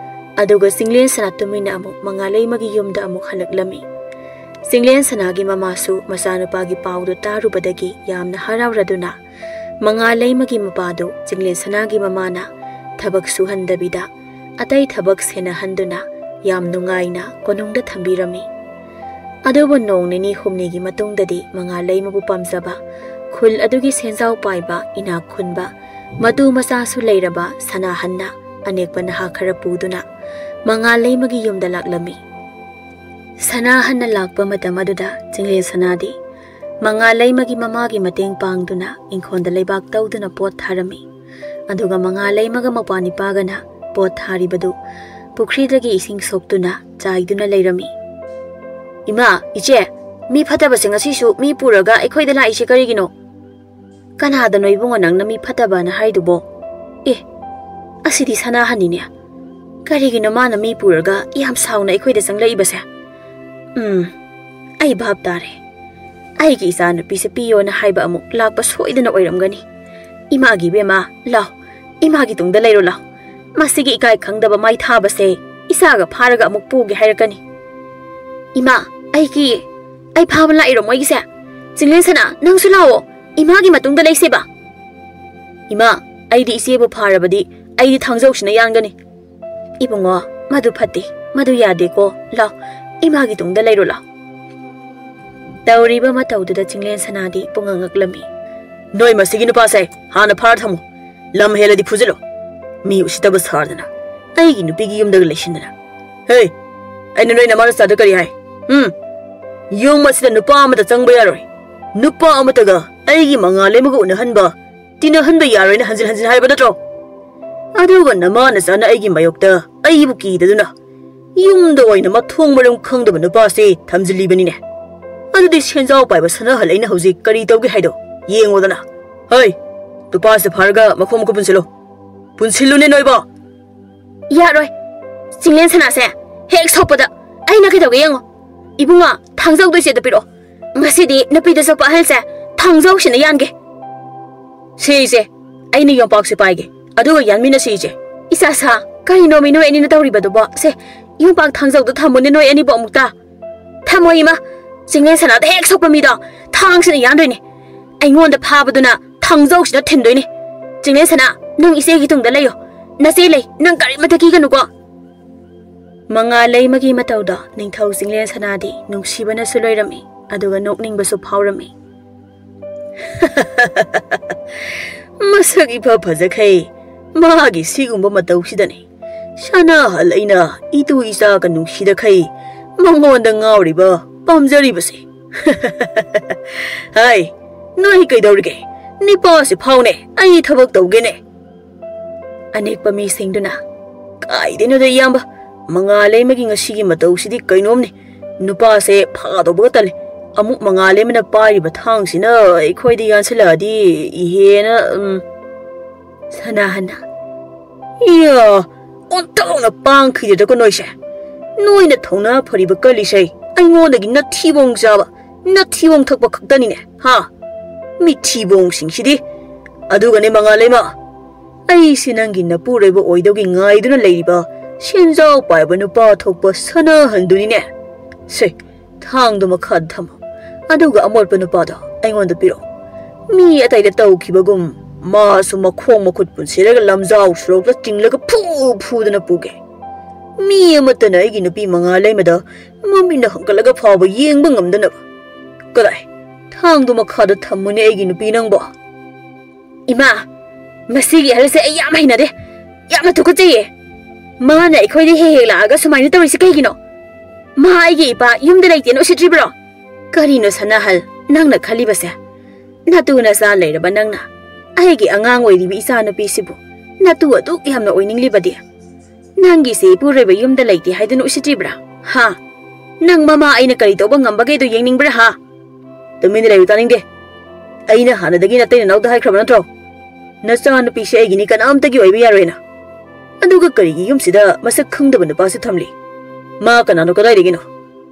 ꯑꯗꯨꯒ ꯆꯤꯡꯂꯦꯟ ꯁꯅꯥ ꯇꯨꯃꯤꯟꯅ ꯑꯃꯨꯛ ꯃꯉꯥꯜꯂꯩꯃꯒꯤ ꯌꯨꯝꯗ ꯑꯃꯨꯛ ꯍꯜꯂꯛꯂꯝꯃꯤ꯫ ꯆꯤꯡꯂꯦꯟ ꯁꯅꯥꯒꯤ ꯃꯃꯥꯁꯨ ꯃꯆꯥꯅꯨꯄꯥꯒꯤ ꯄꯥꯎꯗꯨ ꯇꯥꯔꯨꯕꯗꯒꯤ ꯌꯥꯝꯅ ꯍꯔꯥꯎꯔꯗꯨꯅ ꯃꯉꯥꯜꯂꯩꯃꯒꯤ ꯃꯄꯥꯗꯨ ꯆꯤꯡꯂꯦꯟ ꯁꯅꯥꯒꯤ ꯃꯃꯥꯅ ꯊꯕꯛ ꯁꯨꯍꯟꯗꯕꯤꯗ ꯑꯇꯩ ꯊꯕꯛ ꯁꯦꯟꯅꯍꯟꯗꯨꯅ ꯌꯥꯝ ꯅꯨꯡꯉꯥꯏꯅ ꯀꯣꯅꯨꯡꯗ ꯊꯝꯕꯤꯔꯝꯃꯤ꯫ ꯑꯗꯨꯕꯨ ꯅꯣꯡ ꯅꯤꯅꯤ ꯍꯨꯝꯅꯤꯒꯤ ꯃꯇꯨꯡꯗꯗꯤ ꯃꯉꯥꯜꯂꯩꯃꯕꯨ ꯄꯥꯝꯖꯕ, ꯈꯨꯜ ꯑꯗꯨꯒꯤ ꯁꯦꯟꯖꯥꯎ ꯄꯥꯏꯕ, ꯏꯅꯥꯛ ꯈꯨꯟꯕ, ꯃꯇꯨ ꯃꯆꯥꯁꯨ ꯂꯩꯔꯕ ꯁꯅꯥꯍꯟꯅ ꯑꯅꯦꯛꯄ ꯅꯍꯥ ꯈꯔ ꯄꯨꯗꯨꯅ ꯃꯉꯥꯜ ꯂꯩꯃꯒꯤ ꯌꯨꯝꯗ ꯂꯥꯛꯂꯝꯃꯤ꯫ ꯁꯅꯥꯍꯟꯅ ꯂꯥꯛꯄ ꯃꯇꯝ ꯑꯗꯨꯗ ꯆꯤꯡꯂꯦꯟ ꯁꯅꯥꯗꯤ ꯃꯉꯥꯜ ꯂꯩꯃꯒꯤ ꯃꯃꯥꯒꯤ ꯃꯇꯦꯡ ꯄꯥꯡꯗꯨꯅ ꯏꯪꯈꯣꯜꯗ ꯂꯩꯕꯥꯛ ꯇꯧꯗꯨꯅ ꯄꯣꯠ ꯊꯥꯔꯝꯃꯤ꯫ ꯑꯗꯨꯒ ꯃꯉꯥꯜ ꯂꯩꯃꯒ ꯃꯧꯄ꯭ꯋꯥ ꯅꯤꯄꯥꯒꯅ ꯄꯣꯠ ꯊꯥꯔꯤꯕꯗꯨ ꯄꯨꯈ꯭ꯔꯤꯗꯒꯤ ꯏꯁꯤꯡ ꯁꯣꯛꯇꯨꯅ ꯆꯥꯏꯗꯨꯅ ꯂꯩꯔꯝꯃꯤ꯫ "ꯏꯃꯥ, ꯏꯆꯦ, ꯃꯤ ꯐꯠꯇꯕꯁꯦ ꯉꯁꯤꯁꯨ ꯃꯤ ꯄꯨꯔꯒ ꯑꯩꯈꯣꯏꯗ ꯂꯥꯛꯏꯁꯦ ꯀꯔꯤꯒꯤꯅꯣ?" "ꯀꯅꯥꯗꯅꯣ ꯏꯕꯨꯡꯉꯣ ꯅꯪꯅ ꯃꯤ ꯐꯠꯇꯕꯅ ꯍꯥꯏꯗꯨꯕꯣ?" "ꯑꯦ, ꯑꯁꯤꯗꯤ ꯁꯅꯥꯍꯟꯅꯤꯅꯦ꯫ ꯀꯔꯤꯒꯤꯅꯣ ꯃꯥꯅ ꯃꯤ ꯄꯨꯔꯒ ꯌꯥꯝ ꯁꯥꯎꯅ ꯑꯩꯈꯣꯏꯗ ꯆꯪꯂꯛꯏꯕꯁꯦ? ꯎꯝ, ꯑꯩ ꯚꯥꯞ ꯇꯥꯔꯦ꯫ ꯑꯩꯒꯤ ꯏꯆꯥꯅꯨꯄꯤꯁꯦ ꯄꯤꯌꯣꯅ ꯍꯥꯏꯕ ꯑꯃꯨꯛ ꯂꯥꯛꯄ ꯁꯣꯏꯗꯅ ꯑꯣꯏꯔꯝꯒꯅꯤ꯫ ꯏꯃꯥꯒꯤ ꯏꯕꯦꯝꯃ, ꯂꯥꯎ, ꯏꯃꯥꯒꯤ ꯇꯨꯡꯗ ꯂꯩꯔꯣ ꯂꯥꯎ꯫ ꯃꯁꯤꯒꯤ ꯏꯀꯥꯏ ꯈꯪꯗꯕ ꯃꯥꯏ ꯊꯥꯕꯁꯦ ꯏꯆꯥꯒ ꯐꯥꯔꯒ ꯑꯃꯨꯛ ꯄꯨꯒꯦ ꯍꯥꯏꯔꯛꯀꯅꯤ꯫ ꯏꯃꯥ, ꯑꯩ ꯀꯤꯌꯦ꯫ ꯑꯩ ꯐꯥꯕ ꯂꯥꯛꯏꯔꯣ ꯃꯣꯏꯒꯤꯁꯦ? ꯆꯤꯡꯂꯦꯟ ꯁꯅꯥ, ꯅꯪꯁꯨ ꯂꯥꯛꯑꯣ꯫ ꯏꯃꯥꯒꯤ ꯃꯇꯨꯡꯗ ꯂꯩꯁꯦꯕ꯫ ꯏꯃꯥ, ꯑꯩꯗꯤ ꯏꯆꯦꯕꯨ ꯐꯥꯔꯕꯗꯤ ꯑꯩꯗꯤ ꯊꯥꯡꯖꯧꯁꯤꯅ ꯌꯥꯟꯒꯅꯤ꯫ ꯏꯕꯨꯡꯉꯣ, ꯃꯗꯨ ꯐꯠꯇꯦ, ꯃꯗꯨ ꯌꯥꯗꯦꯀꯣ꯫ ꯂꯥꯎ, ꯏꯃꯥꯒꯤ ꯇꯨꯡꯗ ꯂꯩꯔꯣ ꯂꯥꯎ꯫ ꯇꯧꯔꯤꯕ ꯃꯇꯧꯗꯨꯗ ꯆꯤꯡꯂꯦꯟ ꯁꯅꯥꯗꯤ ꯄꯨꯡꯉꯛ ꯉꯛꯂꯝꯃꯤ꯫ "ꯅꯣꯏ ꯃꯁꯤꯒꯤ ꯅꯨꯄꯥꯁꯦ ꯍꯥꯟꯅ ꯐꯥꯔ ꯊꯝꯃꯨ꯫ ꯂꯝ ꯍꯦꯜꯂꯗꯤ ꯐꯨꯖꯤꯜꯂꯨ꯫ ꯃꯤ ꯎꯁꯤꯠꯇꯕ ꯁꯥꯗꯅ ꯑꯩꯒꯤ ꯅꯨꯄꯤꯒꯤ ꯌꯨꯝꯗꯒ ꯂꯩꯁꯤꯟꯗꯅ꯫ ꯍꯦ, ꯑꯩꯅ ꯅꯣꯏ ꯅꯃꯥ ꯅꯆꯥꯗ ꯀꯔꯤ ꯍꯥꯏ? ꯎꯝ? ꯌꯨꯝ ꯑꯁꯤꯗ ꯅꯨꯄꯥ ꯑꯃꯠꯇ ꯆꯪꯕ ꯌꯥꯔꯣꯏ꯫ ꯅꯨꯄꯥ ꯑꯃꯠꯇꯒ ꯑꯩꯒꯤ ꯃꯉꯥꯜ ꯂꯩꯃꯒ ꯎꯅꯍꯟꯕ, ꯇꯤꯟꯅꯍꯟꯕ ꯌꯥꯔꯣꯏꯅ ꯍꯟꯖꯤꯟ ꯍꯟꯖꯤꯟ ꯍꯥꯏꯕ ꯅꯠꯇ꯭ꯔꯣ? ꯑꯗꯨꯒ ꯅꯃꯥ ꯅꯆꯥꯅ ꯑꯩꯒꯤ ꯃꯥꯌꯣꯛꯇ ꯑꯩꯕꯨ ꯀꯤꯗꯗꯨꯅ ꯌꯨꯝꯗ ꯑꯣꯏꯅ ꯃꯊꯣꯡ ꯃꯔꯝ ꯈꯪꯗꯕ ꯅꯨꯄꯥꯁꯦ ꯊꯝꯖꯤꯜꯂꯤꯕꯅꯤꯅꯦ꯫ ꯑꯗꯨꯗꯤ ꯁꯦꯟꯖꯥꯎ ꯄꯥꯏꯕ ꯁꯅꯥꯍꯜ ꯑꯩꯅ ꯍꯧꯖꯤꯛ ꯀꯔꯤ ꯇꯧꯒꯦ ꯍꯥꯏꯗꯣ ꯌꯦꯡꯉꯣꯗꯅ꯫ ꯍꯩ, ꯅꯨꯄꯥꯁꯦ ꯐꯥꯔꯒ ꯃꯈꯣꯡ ꯃꯈꯨꯠ ꯄꯨꯟꯁꯤꯜꯂꯣ꯫ ꯄꯨꯟꯁꯤꯜꯂꯨꯅꯦ ꯅꯣꯏꯕꯣ!" "ꯌꯥꯔꯣꯏ꯫ ꯆꯤꯡꯂꯦꯟ ꯁꯅꯥꯁꯦ ꯍꯦꯛ ꯁꯣꯛꯄꯗ ꯑꯩꯅ ꯀꯩꯗꯧꯒꯦ ꯌꯦꯡꯉꯣ꯫ ꯏꯕꯨꯡꯉꯣ, ꯊꯥꯡꯖꯧꯗꯣ ꯏꯆꯦꯗ ꯄꯤꯔꯛꯑꯣ꯫ ꯉꯁꯤꯗꯤ ꯅꯨꯄꯤꯗ ꯆꯠꯄ ꯑꯍꯜꯁꯦ ꯊꯥꯡꯖꯧꯁꯤꯅ ꯌꯥꯟꯒꯦ꯫ ꯁꯦ ꯏꯆꯦ, ꯑꯩꯅ ꯌꯣꯝꯄꯥꯛꯁꯦ ꯄꯥꯏꯒꯦ, ꯑꯗꯨꯒ ꯌꯥꯟꯃꯤꯟꯅꯁꯤ ꯏꯆꯦ꯫" "ꯏꯆꯥ ꯁꯥ, ꯀꯔꯤꯅꯣꯃꯤ ꯅꯣꯏ ꯑꯅꯤꯅ ꯇꯧꯔꯤꯕꯗꯨꯕꯣ? ꯁꯦ, ꯌꯣꯝꯄꯥꯛ ꯊꯥꯡꯖꯧꯗꯣ ꯊꯝꯃꯨꯅꯦ ꯅꯣꯏ ꯑꯅꯤꯕꯨ ꯑꯃꯨꯛꯇ꯫" "ꯊꯝꯃꯣ ꯏꯃꯥ, ꯆꯤꯡꯂꯦꯟ ꯁꯅꯥꯗ ꯍꯦꯛ ꯁꯣꯛꯄ ꯃꯤꯗꯣ ꯊꯥꯡꯁꯤꯅ ꯌꯥꯟꯗꯣꯏꯅꯦ꯫ ꯑꯩꯉꯣꯟꯗ ꯐꯥꯕꯗꯨꯅ ꯊꯥꯡꯖꯧꯁꯤꯗ ꯊꯤꯟꯗꯣꯏꯅꯦ꯫ ꯆꯤꯡꯂꯦꯟ ꯁꯅꯥ, ꯅꯪ ꯏꯆꯦꯒꯤ ꯇꯨꯡꯗ ꯂꯩꯌꯣ꯫ ꯅꯆꯦ ꯂꯩ, ꯅꯪ ꯀꯔꯤꯃꯇ ꯀꯤꯒꯅꯨꯀꯣ꯫" ꯃꯉꯥꯜ ꯂꯩꯃꯒꯤ ꯃꯇꯧꯗꯣ ꯅꯤꯡꯊꯧ ꯆꯤꯡꯂꯦꯟ ꯁꯅꯥꯗꯤ ꯅꯨꯡꯁꯤꯕꯅꯁꯨ ꯂꯣꯏꯔꯝꯃꯤ, ꯑꯗꯨꯒ ꯅꯣꯛꯅꯤꯡꯕꯁꯨ ꯐꯥꯎꯔꯝꯃꯤ꯫ "ꯃꯁꯛ ꯏꯐ ꯐꯖꯈꯩ ꯃꯥꯒꯤ ꯁꯤꯒꯨꯝꯕ ꯃꯇꯧꯁꯤꯗꯅꯤ ꯁꯅꯥꯍꯜ ꯑꯩꯅ ꯏꯇꯨ ꯏꯆꯥꯒ ꯅꯨꯡꯁꯤꯗꯈꯩ ꯃꯉꯣꯟꯗ ꯉꯥꯎꯔꯤꯕ, ꯄꯥꯝꯖꯔꯤꯕꯁꯦ꯫ ꯍꯥꯏ, ꯅꯣꯏ ꯀꯩꯗꯧꯔꯤꯒꯦ? ꯅꯤꯄꯥꯁꯦ ꯐꯥꯎꯅꯦ, ꯑꯩ ꯊꯕꯛ ꯇꯧꯒꯦꯅꯦ꯫ ꯑꯅꯦꯛꯄ ꯃꯤꯁꯤꯡꯗꯨꯅ, ꯀꯥꯏꯗꯩꯅꯣꯗ ꯏꯌꯥꯝꯕ, ꯃꯉꯥꯂꯩꯃꯒꯤ ꯉꯁꯤꯒꯤ ꯃꯇꯧꯁꯤꯗꯤ ꯀꯩꯅꯣꯝꯅꯤ꯫ ꯅꯨꯄꯥꯁꯦ ꯐꯥꯗꯧꯕꯒ ꯇꯜꯂꯤ꯫ ꯑꯃꯨꯛ ꯃꯉꯥꯂꯩꯃꯅ ꯄꯥꯏꯔꯤꯕ ꯊꯥꯡꯁꯤꯅ ꯑꯩꯈꯣꯏꯗ ꯌꯥꯟꯁꯤꯜꯂꯛꯑꯗꯤ ꯏꯍꯦꯅ, ꯎꯝ꯫ ꯁꯅꯥꯍꯟꯅ, ꯏꯌꯥ, ꯑꯣꯟꯊꯣꯛꯅ ꯄꯥꯡꯈꯤꯗꯦꯗꯀꯣ ꯅꯣꯏꯁꯦ꯫ ꯅꯣꯏꯅ ꯊꯧꯅꯥ ꯐꯔꯤꯕ ꯀꯜꯂꯤꯁꯦ ꯑꯩꯉꯣꯟꯗꯒꯤ ꯅꯊꯤꯕꯣꯡ ꯆꯥꯕ, ꯅꯊꯤꯕꯣꯡ ꯊꯛꯄ ꯈꯛꯇꯅꯤꯅꯦ, ꯍꯥ? ꯃꯤꯊꯤꯕꯣꯡꯁꯤꯡꯁꯤꯗꯤ꯫ ꯑꯗꯨꯒꯅꯦ ꯃꯉꯥꯂꯩꯃ, ꯑꯩꯁꯦ ꯅꯪꯒꯤ ꯅꯄꯨꯔꯣꯏꯕ ꯑꯣꯏꯗꯧꯒꯤ ꯉꯥꯏꯗꯨꯅ ꯂꯩꯔꯤꯕ ꯁꯦꯟꯖꯥꯎ ꯄꯥꯏꯕ ꯅꯨꯄꯥ ꯊꯣꯛꯄ ꯁꯅꯥꯍꯟꯗꯨꯅꯤꯅꯦ꯫ ꯁꯦ, ꯊꯥꯡꯗꯣ ꯃꯈꯥꯗ ꯊꯝꯃꯣ, ꯑꯗꯨꯒ ꯑꯃꯣꯠꯄ ꯅꯨꯄꯥꯗꯣ ꯑꯩꯉꯣꯟꯗ ꯄꯤꯔꯛꯑꯣ꯫ ꯃꯤ ꯑꯇꯩꯗ ꯇꯧꯈꯤꯕꯒꯨꯝ ꯃꯥꯁꯨ ꯃꯈꯣꯡ ꯃꯈꯨꯠ ꯄꯨꯟꯁꯤꯜꯂꯒ ꯂꯝꯖꯥꯎ ꯁꯣꯔꯣꯛꯇ ꯆꯤꯡꯂꯒ ꯐꯨ ꯐꯨꯗꯅ ꯄꯨꯒꯦ꯫ ꯃꯤ ꯑꯃꯠꯇꯅ ꯑꯩꯒꯤ ꯅꯨꯄꯤ ꯃꯉꯥꯂꯩꯃꯗ ꯃꯃꯤꯠꯅ ꯍꯪꯒꯠꯂꯒ ꯐꯥꯎꯕ ꯌꯦꯡꯕ ꯉꯝꯗꯅꯕ꯫ ꯀꯗꯥꯏ? ꯊꯥꯡꯗꯣ ꯃꯈꯥꯗ ꯊꯝꯃꯨꯅꯦ ꯑꯩꯒꯤ ꯅꯨꯄꯤ ꯅꯪꯕꯣ꯫ ꯏꯃꯥ, ꯃꯁꯤꯒꯤ ꯑꯍꯜꯁꯦ ꯑꯩ ꯌꯥꯝ ꯍꯩꯅꯗꯦ, ꯌꯥꯝꯅ ꯇꯨꯀꯠꯆꯩꯌꯦ꯫ ꯃꯥꯅ ꯑꯩꯈꯣꯏꯗ ꯍꯦꯛ ꯍꯦꯛ ꯂꯥꯛꯑꯒ ꯁꯨꯃꯥꯏꯅ ꯇꯧꯔꯤꯁꯤ ꯀꯩꯒꯤꯅꯣ? ꯃꯥ ꯑꯩꯒꯤ ꯏꯄꯥ ꯌꯨꯝꯗ ꯂꯩꯇꯦꯅ ꯎꯁꯤꯠꯇ꯭ꯔꯤꯕ꯭ꯔꯣ? ꯀꯔꯤꯅꯣ ꯁꯅꯥꯍꯜ, ꯅꯪꯅ ꯈꯜꯂꯤꯕꯁꯦ? ꯅꯇꯨ ꯅꯆꯥ ꯂꯩꯔꯕ ꯅꯪꯅ ꯑꯩꯒꯤ ꯑꯉꯥꯡ ꯑꯣꯏꯔꯤꯕꯤ ꯏꯆꯥꯅꯨꯄꯤꯁꯤꯕꯨ ꯅꯇꯨ ꯑꯗꯨꯛ ꯌꯥꯝꯅ ꯑꯣꯏꯅꯤꯡꯂꯤꯕꯗꯤ? ꯅꯪꯒꯤꯁꯦ ꯏꯄꯨꯔꯣꯏꯕ ꯌꯨꯝꯗ ꯂꯩꯇꯦ ꯍꯥꯏꯗꯨꯅ ꯎꯁꯤꯠꯇ꯭ꯔꯤꯕ꯭ꯔꯥ? ꯍꯥ? ꯅꯪ ꯃꯃꯥ ꯑꯩꯅ ꯀꯔꯤ ꯇꯧꯕ ꯉꯝꯕꯒꯦꯗꯣ ꯌꯦꯡꯅꯤꯡꯕ꯭ꯔꯥ, ꯍꯥ? ꯇꯨꯃꯤꯟꯅ ꯂꯩꯌꯨ, ꯇꯥꯅꯤꯡꯗꯦ꯫ ꯑꯩꯅ ꯍꯥꯟꯅꯗꯒꯤ ꯅꯇꯩ ꯅꯅꯥꯎꯗ ꯍꯥꯏꯈ꯭ꯔꯕ ꯅꯠꯇ꯭ꯔꯣ? ꯅꯆꯥꯅꯨꯄꯤꯁꯦ ꯑꯩꯒꯤꯅꯤ, ꯀꯅꯥꯝꯇꯒꯤ ꯑꯣꯏꯕ ꯌꯥꯔꯣꯏꯅ꯫ ꯑꯗꯨꯒ ꯀꯔꯤꯒꯤ ꯌꯨꯝꯁꯤꯗ ꯃꯁꯛ ꯈꯪꯗꯕ ꯅꯨꯄꯥꯁꯨ ꯊꯝꯂꯤ? ꯃꯥ ꯀꯅꯥꯅꯣ, ꯀꯗꯥꯏꯗꯒꯤꯅꯣ?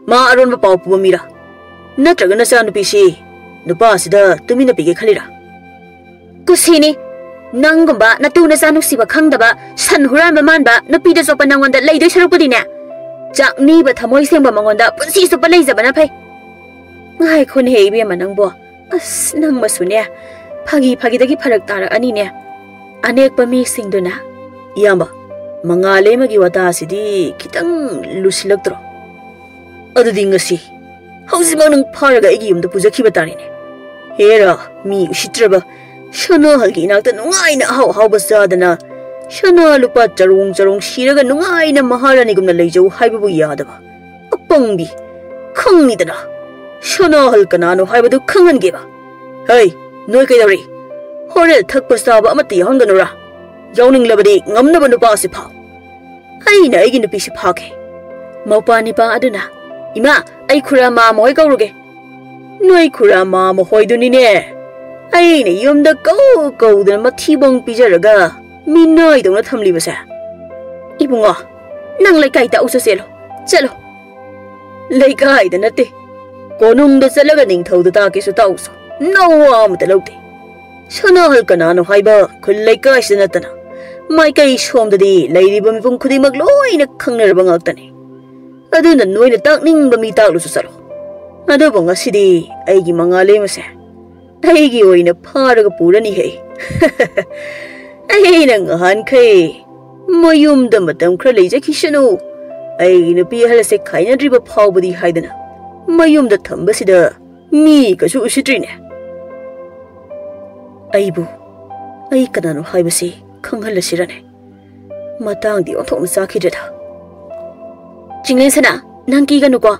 ꯃꯥ ꯑꯔꯣꯟꯕ ꯄꯥꯎ ꯄꯨꯕ ꯃꯤꯔꯥ? ꯅꯠꯇ꯭ꯔꯒ ꯅꯆꯥꯅꯨꯄꯤꯁꯤ ꯅꯨꯄꯥꯁꯤꯗ ꯇꯨꯃꯤꯟꯅ ꯄꯤꯒꯦ ꯈꯜꯂꯤꯔꯥ? ꯀꯨꯁꯤꯅꯤ꯫ ꯅꯪꯒꯨꯝꯕ ꯅꯇꯨ ꯅꯆꯥ ꯅꯨꯡꯁꯤꯕ ꯈꯪꯗꯕ, ꯁꯟ ꯍꯨꯔꯥꯟꯕ ꯃꯥꯟꯕ ꯅꯨꯄꯤꯗ ꯆꯣꯞꯄ ꯅꯪꯉꯣꯟꯗ ꯂꯩꯗꯣꯏ ꯁꯔꯨꯛꯄꯨꯗꯤꯅꯦ, ꯆꯥꯛꯅꯤꯕ ꯊꯃꯣꯏ ꯁꯦꯡꯕ ꯃꯉꯣꯟꯗ ꯄꯨꯟꯁꯤ ꯆꯨꯞꯄ ꯂꯩꯖꯕꯅ ꯐꯩ꯫ ꯉꯥꯏꯈꯣꯅꯦꯍꯦ ꯏꯕꯦꯝꯃ ꯅꯪꯕꯣ, ꯑꯁ, ꯅꯪꯃꯁꯨꯅꯦ, ꯐꯥꯒꯤ ꯐꯥꯒꯤꯗꯒꯤ ꯐꯔꯛ ꯇꯥꯔꯛꯑꯅꯤꯅꯦ꯫ ꯑꯅꯦꯛꯄ ꯃꯤꯁꯤꯡꯗꯨꯅ, ꯏꯌꯥꯝꯕ, ꯃꯉꯥꯂꯩꯃꯒꯤ ꯋꯥꯇꯥꯁꯤꯗꯤ ꯈꯤꯇꯪ ꯂꯨꯁꯤꯜꯂꯛꯇ꯭ꯔꯣ? ꯑꯗꯨꯗꯤ ꯉꯁꯤ ꯍꯧꯖꯤꯛꯃꯛ ꯅꯪ ꯐꯥꯔꯒ ꯑꯩꯒꯤ ꯌꯨꯝꯗ ꯄꯨꯖꯈꯤꯕ ꯇꯥꯔꯦꯅꯦ꯫ ꯍꯦꯔꯥ, ꯃꯤ ꯎꯁꯤꯠꯇ꯭ꯔꯕ, ꯁꯅꯥꯍꯜꯒꯤ ꯏꯅꯥꯛꯇ ꯅꯨꯡꯉꯥꯏꯅ ꯑꯍꯥꯎ ꯑꯍꯥꯎꯕ ꯆꯥꯗꯅ, ꯁꯅꯥ ꯂꯨꯄꯥ ꯆꯔꯣꯡ ꯆꯔꯣꯡ ꯁꯤꯔꯒ ꯅꯨꯡꯉꯥꯏꯅ ꯃꯍꯥꯔꯥꯅꯤꯒꯨꯝꯅ ꯂꯩꯖꯧ ꯍꯥꯏꯕꯕꯨ ꯌꯥꯗꯕ꯫ ꯑꯄꯪꯕꯤ, ꯈꯪꯅꯤꯗꯅ꯫ ꯁꯅꯥꯍꯜ ꯀꯅꯥꯅꯣ ꯍꯥꯏꯕꯗꯨ ꯈꯪꯍꯟꯒꯦꯕ꯫ ꯍꯩ, ꯅꯣꯏ ꯀꯩꯗꯧꯔꯤ? ꯍꯣꯔꯦꯟ ꯊꯛꯄ ꯆꯥꯕ ꯑꯃꯠꯇ ꯌꯥꯎꯍꯟꯒꯅꯨꯔꯥ? ꯌꯥꯎꯅꯤꯡꯂꯕꯗꯤ ꯉꯝꯅꯕ ꯅꯨꯄꯥ ꯑꯁꯤ ꯐꯥꯎ꯫ ꯑꯩꯅ ꯑꯩꯒꯤ ꯅꯨꯄꯤꯁꯤ ꯐꯥꯒꯦ꯫ ꯃꯧꯄꯥ ꯅꯤꯄꯥ ꯑꯗꯨꯅ, "ꯏꯃꯥ, ꯑꯩ ꯈꯨꯔꯥ ꯃꯥꯝꯃ ꯍꯣꯏ ꯀꯧꯔꯨꯒꯦ꯫" "ꯅꯣꯏ ꯈꯨꯔꯥ ꯃꯥꯝꯃ ꯍꯣꯏꯗꯨꯅꯤꯅꯦ ꯑꯩꯅ ꯌꯨꯝꯗ ꯀꯧ ꯀꯧꯗꯅ ꯃꯊꯤꯕꯣꯡ ꯄꯤꯖꯔꯒ ꯃꯤꯅꯥꯏꯗꯧꯅ ꯊꯝꯂꯤꯕꯁꯦ?" "ꯏꯕꯨꯡꯉꯣ, ꯅꯪ ꯂꯩꯀꯥꯏ ꯇꯥꯛꯎ ꯆꯠꯁꯦꯂꯣ, ꯆꯠꯂꯣ꯫" "ꯂꯩꯀꯥꯏꯗ ꯅꯠꯇꯦ, ꯀꯣꯅꯨꯡꯗ ꯆꯠꯂꯒ ꯅꯤꯡꯊꯧꯗ ꯇꯥꯛꯀꯦꯁꯨ ꯇꯥꯛꯎꯁꯨ, ꯅꯋꯥ ꯑꯃꯇ ꯂꯧꯗꯦ꯫ ꯁꯅꯥꯍꯜ ꯀꯅꯥꯅꯣ ꯍꯥꯏꯕ ꯈꯨꯜ ꯂꯩꯀꯥꯏꯁꯤꯗ ꯅꯠꯇꯅ ꯃꯥꯏꯀꯩ ꯁꯣꯝꯗꯗꯤ ꯂꯩꯔꯤꯕ ꯃꯤꯄꯨꯝ ꯈꯨꯗꯤꯡꯃꯛ ꯂꯣꯏꯅ ꯈꯪꯅꯔꯕ ꯉꯥꯛꯇꯅꯤ꯫ ꯑꯗꯨꯅ ꯅꯣꯏꯅ ꯇꯥꯛꯅꯤꯡꯕ ꯃꯤ ꯇꯥꯛꯂꯨꯁꯨ ꯆꯠꯂꯣ꯫ ꯑꯗꯨꯕꯨ ꯉꯁꯤꯗꯤ ꯑꯩꯒꯤ ꯃꯉꯥꯂꯦꯝ ꯑꯁꯦ ꯑꯩꯒꯤ ꯑꯣꯏꯅ ꯐꯥꯔꯒ ꯄꯨꯔꯅꯤꯍꯦ꯫" "ꯑꯩꯅ ꯉꯍꯥꯟꯈꯩ ꯃꯌꯨꯝꯗ ꯃꯇꯝ ꯈꯔ ꯂꯩꯖꯈꯤꯁꯅꯨ, ꯑꯩꯒꯤ ꯅꯨꯄꯤ ꯑꯍꯜ ꯑꯁꯦ ꯈꯥꯏꯅꯗ꯭ꯔꯤꯕ ꯐꯥꯎꯕꯗꯤ ꯍꯥꯏꯗꯅ ꯃꯌꯨꯝꯗ ꯊꯝꯕꯁꯤꯗ ꯃꯤꯒꯁꯨ ꯎꯁꯤꯠꯇ꯭ꯔꯤꯅꯦ꯫" ꯑꯩꯕꯨ ꯑꯩ ꯀꯅꯥꯅꯣ ꯍꯥꯏꯕꯁꯤ ꯈꯪꯍꯜꯂꯁꯤꯔꯅꯦ? ꯃꯇꯥꯡꯗꯤ ꯑꯣꯟꯊꯣꯛꯅ ꯆꯥꯈꯤꯗ꯭ꯔꯦꯗ꯫ "ꯆꯤꯡꯂꯦꯟ ꯁꯅꯥ, ꯅꯪ ꯀꯤꯒꯅꯨꯀꯣ꯫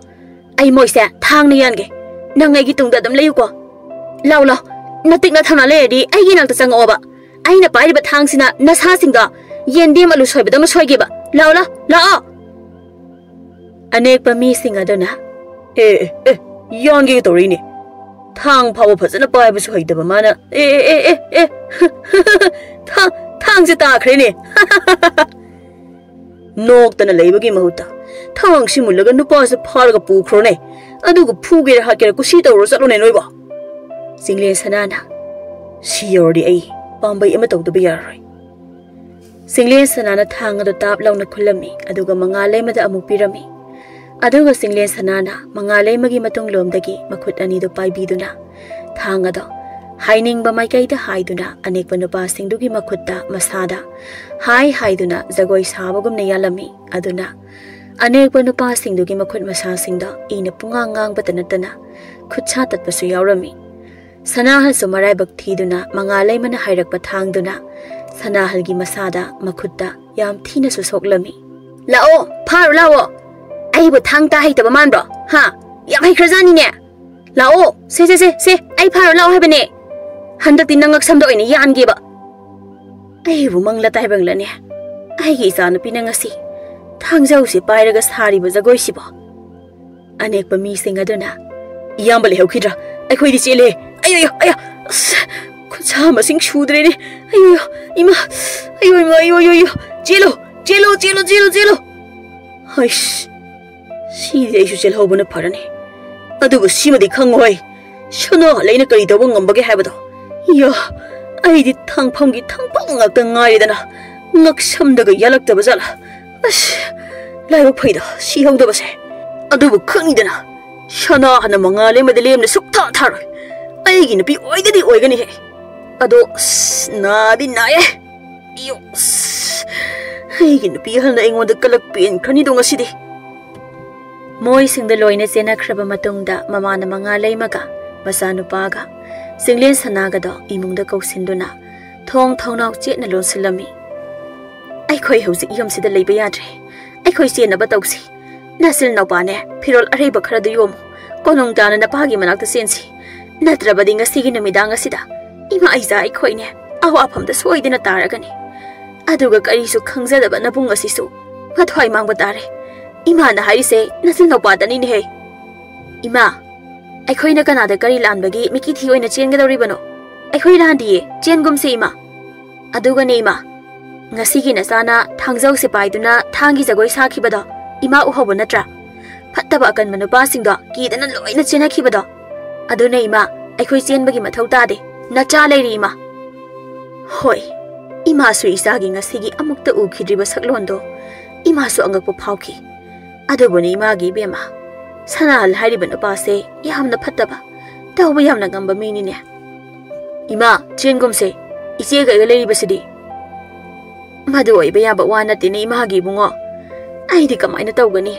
ꯑꯩ ꯃꯣꯏꯁꯦ ꯊꯥꯡꯅ ꯌꯥꯟꯒꯦ꯫ ꯅꯪ ꯑꯩꯒꯤ ꯇꯨꯡꯗ ꯑꯗꯨꯝ ꯂꯩꯌꯨꯀꯣ꯫ ꯂꯥꯎ, ꯂꯥꯎ꯫ ꯅꯇꯤꯛꯅ ꯊꯧꯅꯥ ꯂꯩꯔꯗꯤ ꯑꯩꯒꯤ ꯏꯅꯥꯛꯇ ꯆꯪꯉꯛꯑꯣꯕ꯫ ꯑꯩꯅ ꯄꯥꯏꯔꯤꯕ ꯊꯥꯡꯁꯤꯅ ꯅꯁꯥꯁꯤꯡꯗꯣ ꯌꯦꯟꯗꯦꯝ ꯑꯂꯨ ꯁꯣꯏꯕꯗꯧꯅ ꯁꯣꯏꯒꯦꯕ꯫ ꯂꯥꯎ, ꯂꯥꯎ, ꯂꯥꯛꯑꯣ꯫" ꯑꯅꯦꯛꯄ ꯃꯤꯁꯤꯡ ꯑꯗꯨꯅ, "ꯑꯦ, ꯑꯦ, ꯑꯦ, ꯌꯥꯟꯒꯦ ꯇꯧꯔꯤꯅꯦ꯫ ꯊꯥꯡ ꯐꯥꯎꯕ ꯐꯖꯅ ꯄꯥꯏꯕꯁꯨ ꯍꯩꯇꯕ ꯃꯥꯅ꯫ ꯑꯦ, ꯑꯦ, ꯑꯦ, ꯑꯦ, ꯑꯦ꯫ ꯊꯥꯡ, ꯊꯥꯡꯁꯦ ꯇꯥꯈ꯭ꯔꯦꯅꯦ꯫" ꯅꯣꯛꯇꯅ ꯂꯩꯕꯒꯤ ꯃꯍꯨꯠꯇ ꯊꯥꯡꯁꯤ ꯃꯨꯜꯂꯒ ꯅꯨꯄꯥꯁꯦ ꯐꯥꯔꯒ ꯄꯨꯈ꯭ꯔꯣꯅꯦ꯫ ꯑꯗꯨꯒ ꯐꯨꯒꯦꯔꯥ ꯍꯥꯠꯀꯦꯔꯥ ꯀꯨꯁꯤ ꯇꯧꯔꯣ ꯆꯠꯂꯣꯅꯦ ꯅꯣꯏꯕꯣ꯫ ꯆꯤꯡꯂꯦꯟ ꯁꯅꯥꯅ, "ꯁꯤ ꯌꯧꯔꯗꯤ ꯑꯩ ꯄꯥꯝꯕꯩ ꯑꯃ ꯇꯧꯗꯕ ꯌꯥꯔꯔꯣꯏ꯫" ꯆꯤꯡꯂꯦꯟ ꯁꯅꯥꯅ ꯊꯥꯡ ꯑꯗꯨ ꯇꯥꯞ ꯂꯥꯎꯅ ꯈꯨꯜꯂꯝꯃꯤ, ꯑꯗꯨꯒ ꯃꯉꯥꯂꯩꯃꯗ ꯑꯃꯨꯛ ꯄꯤꯔꯝꯃꯤ꯫ ꯑꯗꯨꯒ ꯆꯤꯡꯂꯦꯟ ꯁꯅꯥꯅ ꯃꯉꯥꯂꯩꯃꯒꯤ ꯃꯇꯨꯡꯂꯣꯝꯗꯒꯤ ꯃꯈꯨꯠ ꯑꯅꯤꯗꯨ ꯄꯥꯏꯕꯤꯗꯨꯅ ꯊꯥꯡ ꯑꯗꯣ ꯍꯥꯏꯅꯤꯡꯕ ꯃꯥꯏꯀꯩꯗ ꯍꯥꯏꯗꯨꯅ ꯑꯅꯦꯛꯄ ꯅꯨꯄꯥꯁꯤꯡꯗꯨꯒꯤ ꯃꯈꯨꯠꯇ ꯃꯁꯥꯗ ꯍꯥꯏ ꯍꯥꯏꯗꯨꯅ ꯖꯒꯣꯏ ꯁꯥꯕꯒꯨꯝꯅ ꯌꯥꯜꯂꯝꯃꯤ꯫ ꯑꯗꯨꯅ ꯑꯅꯦꯛꯄ ꯅꯨꯄꯥꯁꯤꯡꯗꯨꯒꯤ ꯃꯈꯨꯠ ꯃꯁꯥꯁꯤꯡꯗꯣ ꯏꯅ ꯄꯨꯡꯉꯥꯡ ꯉꯥꯡꯕꯇ ꯅꯠꯇꯅ ꯈꯨꯠꯁꯥ ꯇꯠꯄꯁꯨ ꯌꯥꯎꯔꯝꯃꯤ꯫ ꯁꯅꯥꯍꯜꯁꯨ ꯃꯔꯥꯏꯕꯛ ꯊꯤꯗꯨꯅ ꯃꯉꯥꯂꯩꯃꯅ ꯍꯥꯏꯔꯛꯄ ꯊꯥꯡꯗꯨꯅ ꯁꯅꯥꯍꯜꯒꯤ ꯃꯁꯥꯗ ꯃꯈꯨꯠꯇ ꯌꯥꯝ ꯊꯤꯅꯁꯨ ꯁꯣꯛꯂꯝꯃꯤ꯫ "ꯂꯥꯛꯑꯣ, ꯐꯥꯔꯨ ꯂꯥꯛꯑꯣ꯫ ꯑꯩꯕꯨ ꯊꯥꯡ ꯇꯥ ꯍꯩꯇꯕ ꯃꯥꯟꯕ꯭ꯔꯣ? ꯍꯥ? ꯌꯥꯝ ꯍꯩꯈ꯭ꯔꯖꯥꯠꯅꯤꯅꯦ꯫ ꯂꯥꯛꯑꯣ, ꯁꯦ, ꯁꯦ, ꯁꯦ, ꯁꯦ, ꯑꯩ ꯐꯥꯔꯨ ꯂꯥꯛꯑꯣ ꯍꯥꯏꯕꯅꯦ꯫ ꯍꯟꯗꯛꯇꯤ ꯅꯪ ꯉꯛꯁꯝꯗ ꯑꯣꯏꯅ ꯌꯥꯟꯒꯦꯕ꯫ ꯑꯩꯕꯨ ꯃꯪꯂ ꯇꯥꯏꯕꯪꯂꯅꯦ꯫ ꯑꯩꯒꯤ ꯏꯆꯥꯅꯨꯄꯤꯅ ꯉꯁꯤ ꯊꯥꯡꯖꯧꯁꯤ ꯄꯥꯏꯔꯒ ꯁꯥꯔꯤꯕ ꯖꯒꯣꯏꯁꯤꯕꯣ?" ꯑꯅꯦꯛꯄ ꯃꯤꯁꯤꯡ ꯑꯗꯨꯅ, "ꯏꯌꯥꯝꯕ ꯂꯩꯍꯧꯈꯤꯗ꯭ꯔꯥ? ꯑꯩꯈꯣꯏꯗꯤ ꯆꯦꯜꯂꯦ꯫ ꯑꯌꯣ, ꯑꯌꯣ, ꯑꯌꯥ! ꯑꯁ, ꯈꯨꯠꯁꯥ ꯃꯁꯤꯡ ꯁꯨꯗ꯭ꯔꯦꯅꯦ꯫ ꯑꯌꯣ, ꯏꯃꯥ! ꯑꯌꯣ, ꯏꯃꯥ! ꯑꯌꯣ, ꯑꯌꯣ, ꯑꯌꯣ! ꯆꯦꯜꯂꯣ! ꯆꯦꯜꯂꯣ, ꯆꯦꯜꯂꯣ, ꯆꯦꯜꯂꯣ, ꯆꯦꯜꯂꯣ!" ꯍꯩꯁ! ꯁꯤꯗꯤ ꯑꯩꯁꯨ ꯆꯦꯜꯍꯧꯕꯅ ꯐꯔꯅꯤ꯫ ꯑꯗꯨꯕꯨ ꯁꯤꯃꯗꯤ ꯈꯪꯉꯣꯍꯦ, ꯁꯅꯥꯍꯜ ꯑꯩꯅ ꯀꯔꯤ ꯇꯧꯕ ꯉꯝꯕꯒꯦ ꯍꯥꯏꯕꯗꯣ꯫ ꯏꯌꯥ! ꯑꯩꯗꯤ ꯊꯥꯡꯐꯝꯒꯤ ꯊꯥꯡꯐꯝ ꯉꯥꯛꯇ ꯉꯥꯏꯔꯦꯗꯅ, ꯉꯛꯁꯝꯗꯒ ꯌꯥꯜꯂꯛꯇꯕ ꯖꯥꯠꯂꯥ? ꯑꯁ! ꯂꯥꯏꯕꯛ ꯐꯩꯗ ꯁꯤꯍꯧꯗꯕꯁꯦ꯫ ꯑꯗꯨꯕꯨ ꯈꯪꯉꯤꯗꯅ, ꯁꯅꯥꯍꯜꯅ ꯃꯉꯥꯂꯩꯃꯗ ꯂꯦꯝꯅ ꯁꯨꯛꯊꯥ ꯊꯥꯔꯣꯏ꯫ ꯑꯩꯒꯤ ꯅꯨꯄꯤ ꯑꯣꯏꯒꯗꯤ ꯑꯣꯏꯒꯅꯤꯍꯦ꯫ ꯑꯗꯣ, ꯑꯁ, ꯅꯥꯗꯤ ꯅꯥꯏꯌꯦ꯫ ꯏꯌꯣ, ꯑꯁ, ꯑꯩꯒꯤ ꯅꯨꯄꯤ ꯑꯍꯜꯅ ꯑꯩꯉꯣꯟꯗ ꯀꯂꯛ ꯄꯦꯟꯈ꯭ꯔꯅꯤꯗꯣ ꯉꯁꯤꯗꯤ꯫ ꯃꯣꯏꯁꯤꯡꯗ ꯂꯣꯏꯅ ꯆꯦꯟꯅꯈ꯭ꯔꯕ ꯃꯇꯨꯡꯗ, ꯃꯃꯥꯅ ꯃꯉꯥꯂꯩꯃꯒ ꯃꯆꯥꯅꯨꯄꯥꯒ ꯆꯤꯡꯂꯦꯟ ꯁꯅꯥꯒꯗꯣ ꯏꯃꯨꯡꯗ ꯀꯧꯁꯤꯟꯗꯨꯅ ꯊꯣꯡ ꯊꯣꯡꯅꯥꯎ ꯆꯦꯠꯅ ꯂꯣꯟꯁꯤꯜꯂꯝꯃꯤ꯫ "ꯑꯩꯈꯣꯏ ꯍꯧꯖꯤꯛ ꯌꯨꯝꯁꯤꯗ ꯂꯩꯕ ꯌꯥꯗ꯭ꯔꯦ꯫ ꯑꯩꯈꯣꯏ ꯆꯦꯟꯅꯕ ꯇꯧꯁꯤ꯫ ꯅꯆꯤꯜ ꯅꯧꯄꯥꯅꯦ, ꯐꯤꯔꯣꯜ ꯑꯔꯩꯕ ꯈꯔꯗꯨ ꯌꯣꯝꯃꯨ꯫ ꯀꯣꯅꯨꯡ ꯇꯥꯅ ꯅꯄꯥꯒꯤ ꯃꯅꯥꯛꯇ ꯆꯦꯟꯁꯤ꯫ ꯅꯠꯇ꯭ꯔꯕꯗꯤ ꯉꯁꯤꯒꯤ ꯅꯨꯃꯤꯗꯥꯡ ꯑꯁꯤꯗ ꯏꯃꯥ ꯏꯆꯥ ꯑꯩꯈꯣꯏꯅꯦ ꯑꯋꯥꯐꯝꯗ ꯁꯣꯏꯗꯅ ꯇꯥꯔꯒꯅꯤ꯫ ꯑꯗꯨꯒ ꯀꯔꯤꯁꯨ ꯈꯪꯖꯗꯕ ꯅꯕꯨꯡ ꯑꯁꯤꯁꯨ ꯃꯊ꯭ꯋꯥꯏ ꯃꯥꯡꯕ ꯇꯥꯔꯦ꯫ ꯏꯃꯥꯅ ꯍꯥꯏꯔꯤꯁꯦ ꯅꯆꯤꯜ ꯅꯧꯄꯥꯗꯅꯤꯅꯦꯍꯦ꯫" "ꯏꯃꯥ, ꯑꯩꯈꯣꯏꯅ ꯀꯅꯥꯗ ꯀꯔꯤ ꯂꯥꯟꯕꯒꯤ ꯃꯤꯀꯤꯊꯤ ꯑꯣꯏꯅ ꯆꯦꯟꯒꯗꯧꯔꯤꯕꯅꯣ? ꯑꯩꯈꯣꯏ ꯂꯥꯟꯗꯤꯌꯦ, ꯆꯦꯟꯒꯨꯝꯁꯦ ꯏꯃꯥ꯫ ꯑꯗꯨꯒꯅꯦ ꯏꯃꯥ, ꯉꯁꯤꯒꯤ ꯅꯆꯥꯅ ꯊꯥꯡꯖꯧ ꯁꯤꯄꯥꯏꯗꯨꯅ ꯊꯥꯡꯒꯤ ꯖꯒꯣꯏ ꯁꯥꯈꯤꯕꯗꯣ ꯏꯃꯥ ꯎꯍꯧꯕ ꯅꯠꯇ꯭ꯔꯥ? ꯐꯠꯇꯕ ꯑꯀꯟꯕ ꯅꯨꯄꯥꯁꯤꯡꯗꯣ ꯀꯤꯗꯅ ꯂꯣꯏꯅ ꯆꯦꯟꯅꯈꯤꯕꯗꯣ꯫ ꯑꯗꯨꯅ ꯏꯃꯥ, ꯑꯩꯈꯣꯏ ꯆꯦꯟꯕꯒꯤ ꯃꯊꯧ ꯇꯥꯗꯦ꯫ ꯅꯆꯥ ꯂꯩꯔꯤ ꯏꯃꯥ꯫" ꯍꯣꯏ, ꯏꯃꯥꯁꯨ ꯏꯆꯥꯒꯤ ꯉꯁꯤꯒꯤ ꯑꯃꯨꯛꯇ ꯎꯈꯤꯗ꯭ꯔꯤꯕ ꯁꯛꯂꯣꯟꯗꯣ ꯏꯃꯥꯁꯨ ꯑꯉꯛꯄ ꯐꯥꯎꯈꯤ꯫ ꯑꯗꯨꯕꯨꯅꯦ ꯏꯃꯥꯒꯤ ꯏꯕꯦꯝꯃ, ꯁꯅꯥꯍꯜ ꯍꯥꯏꯔꯤꯕ ꯅꯨꯄꯥꯁꯦ ꯌꯥꯝꯅ ꯐꯠꯇꯕ, ꯇꯧꯕ ꯌꯥꯝꯅ ꯉꯝꯕ ꯃꯤꯅꯤꯅꯦ꯫ "ꯏꯃꯥ, ꯆꯦꯟꯒꯨꯝꯁꯦ, ꯏꯆꯦꯒ ꯑꯩꯒ ꯂꯩꯔꯤꯕꯁꯤꯗꯤ꯫" "ꯃꯗꯨ ꯑꯣꯏꯕ ꯌꯥꯕ ꯋꯥ ꯅꯠꯇꯦꯅꯦ ꯏꯃꯥꯒꯤ ꯏꯕꯨꯡꯉꯣ꯫ ꯑꯩꯗꯤ ꯀꯃꯥꯏꯅ ꯇꯧꯒꯅꯤ?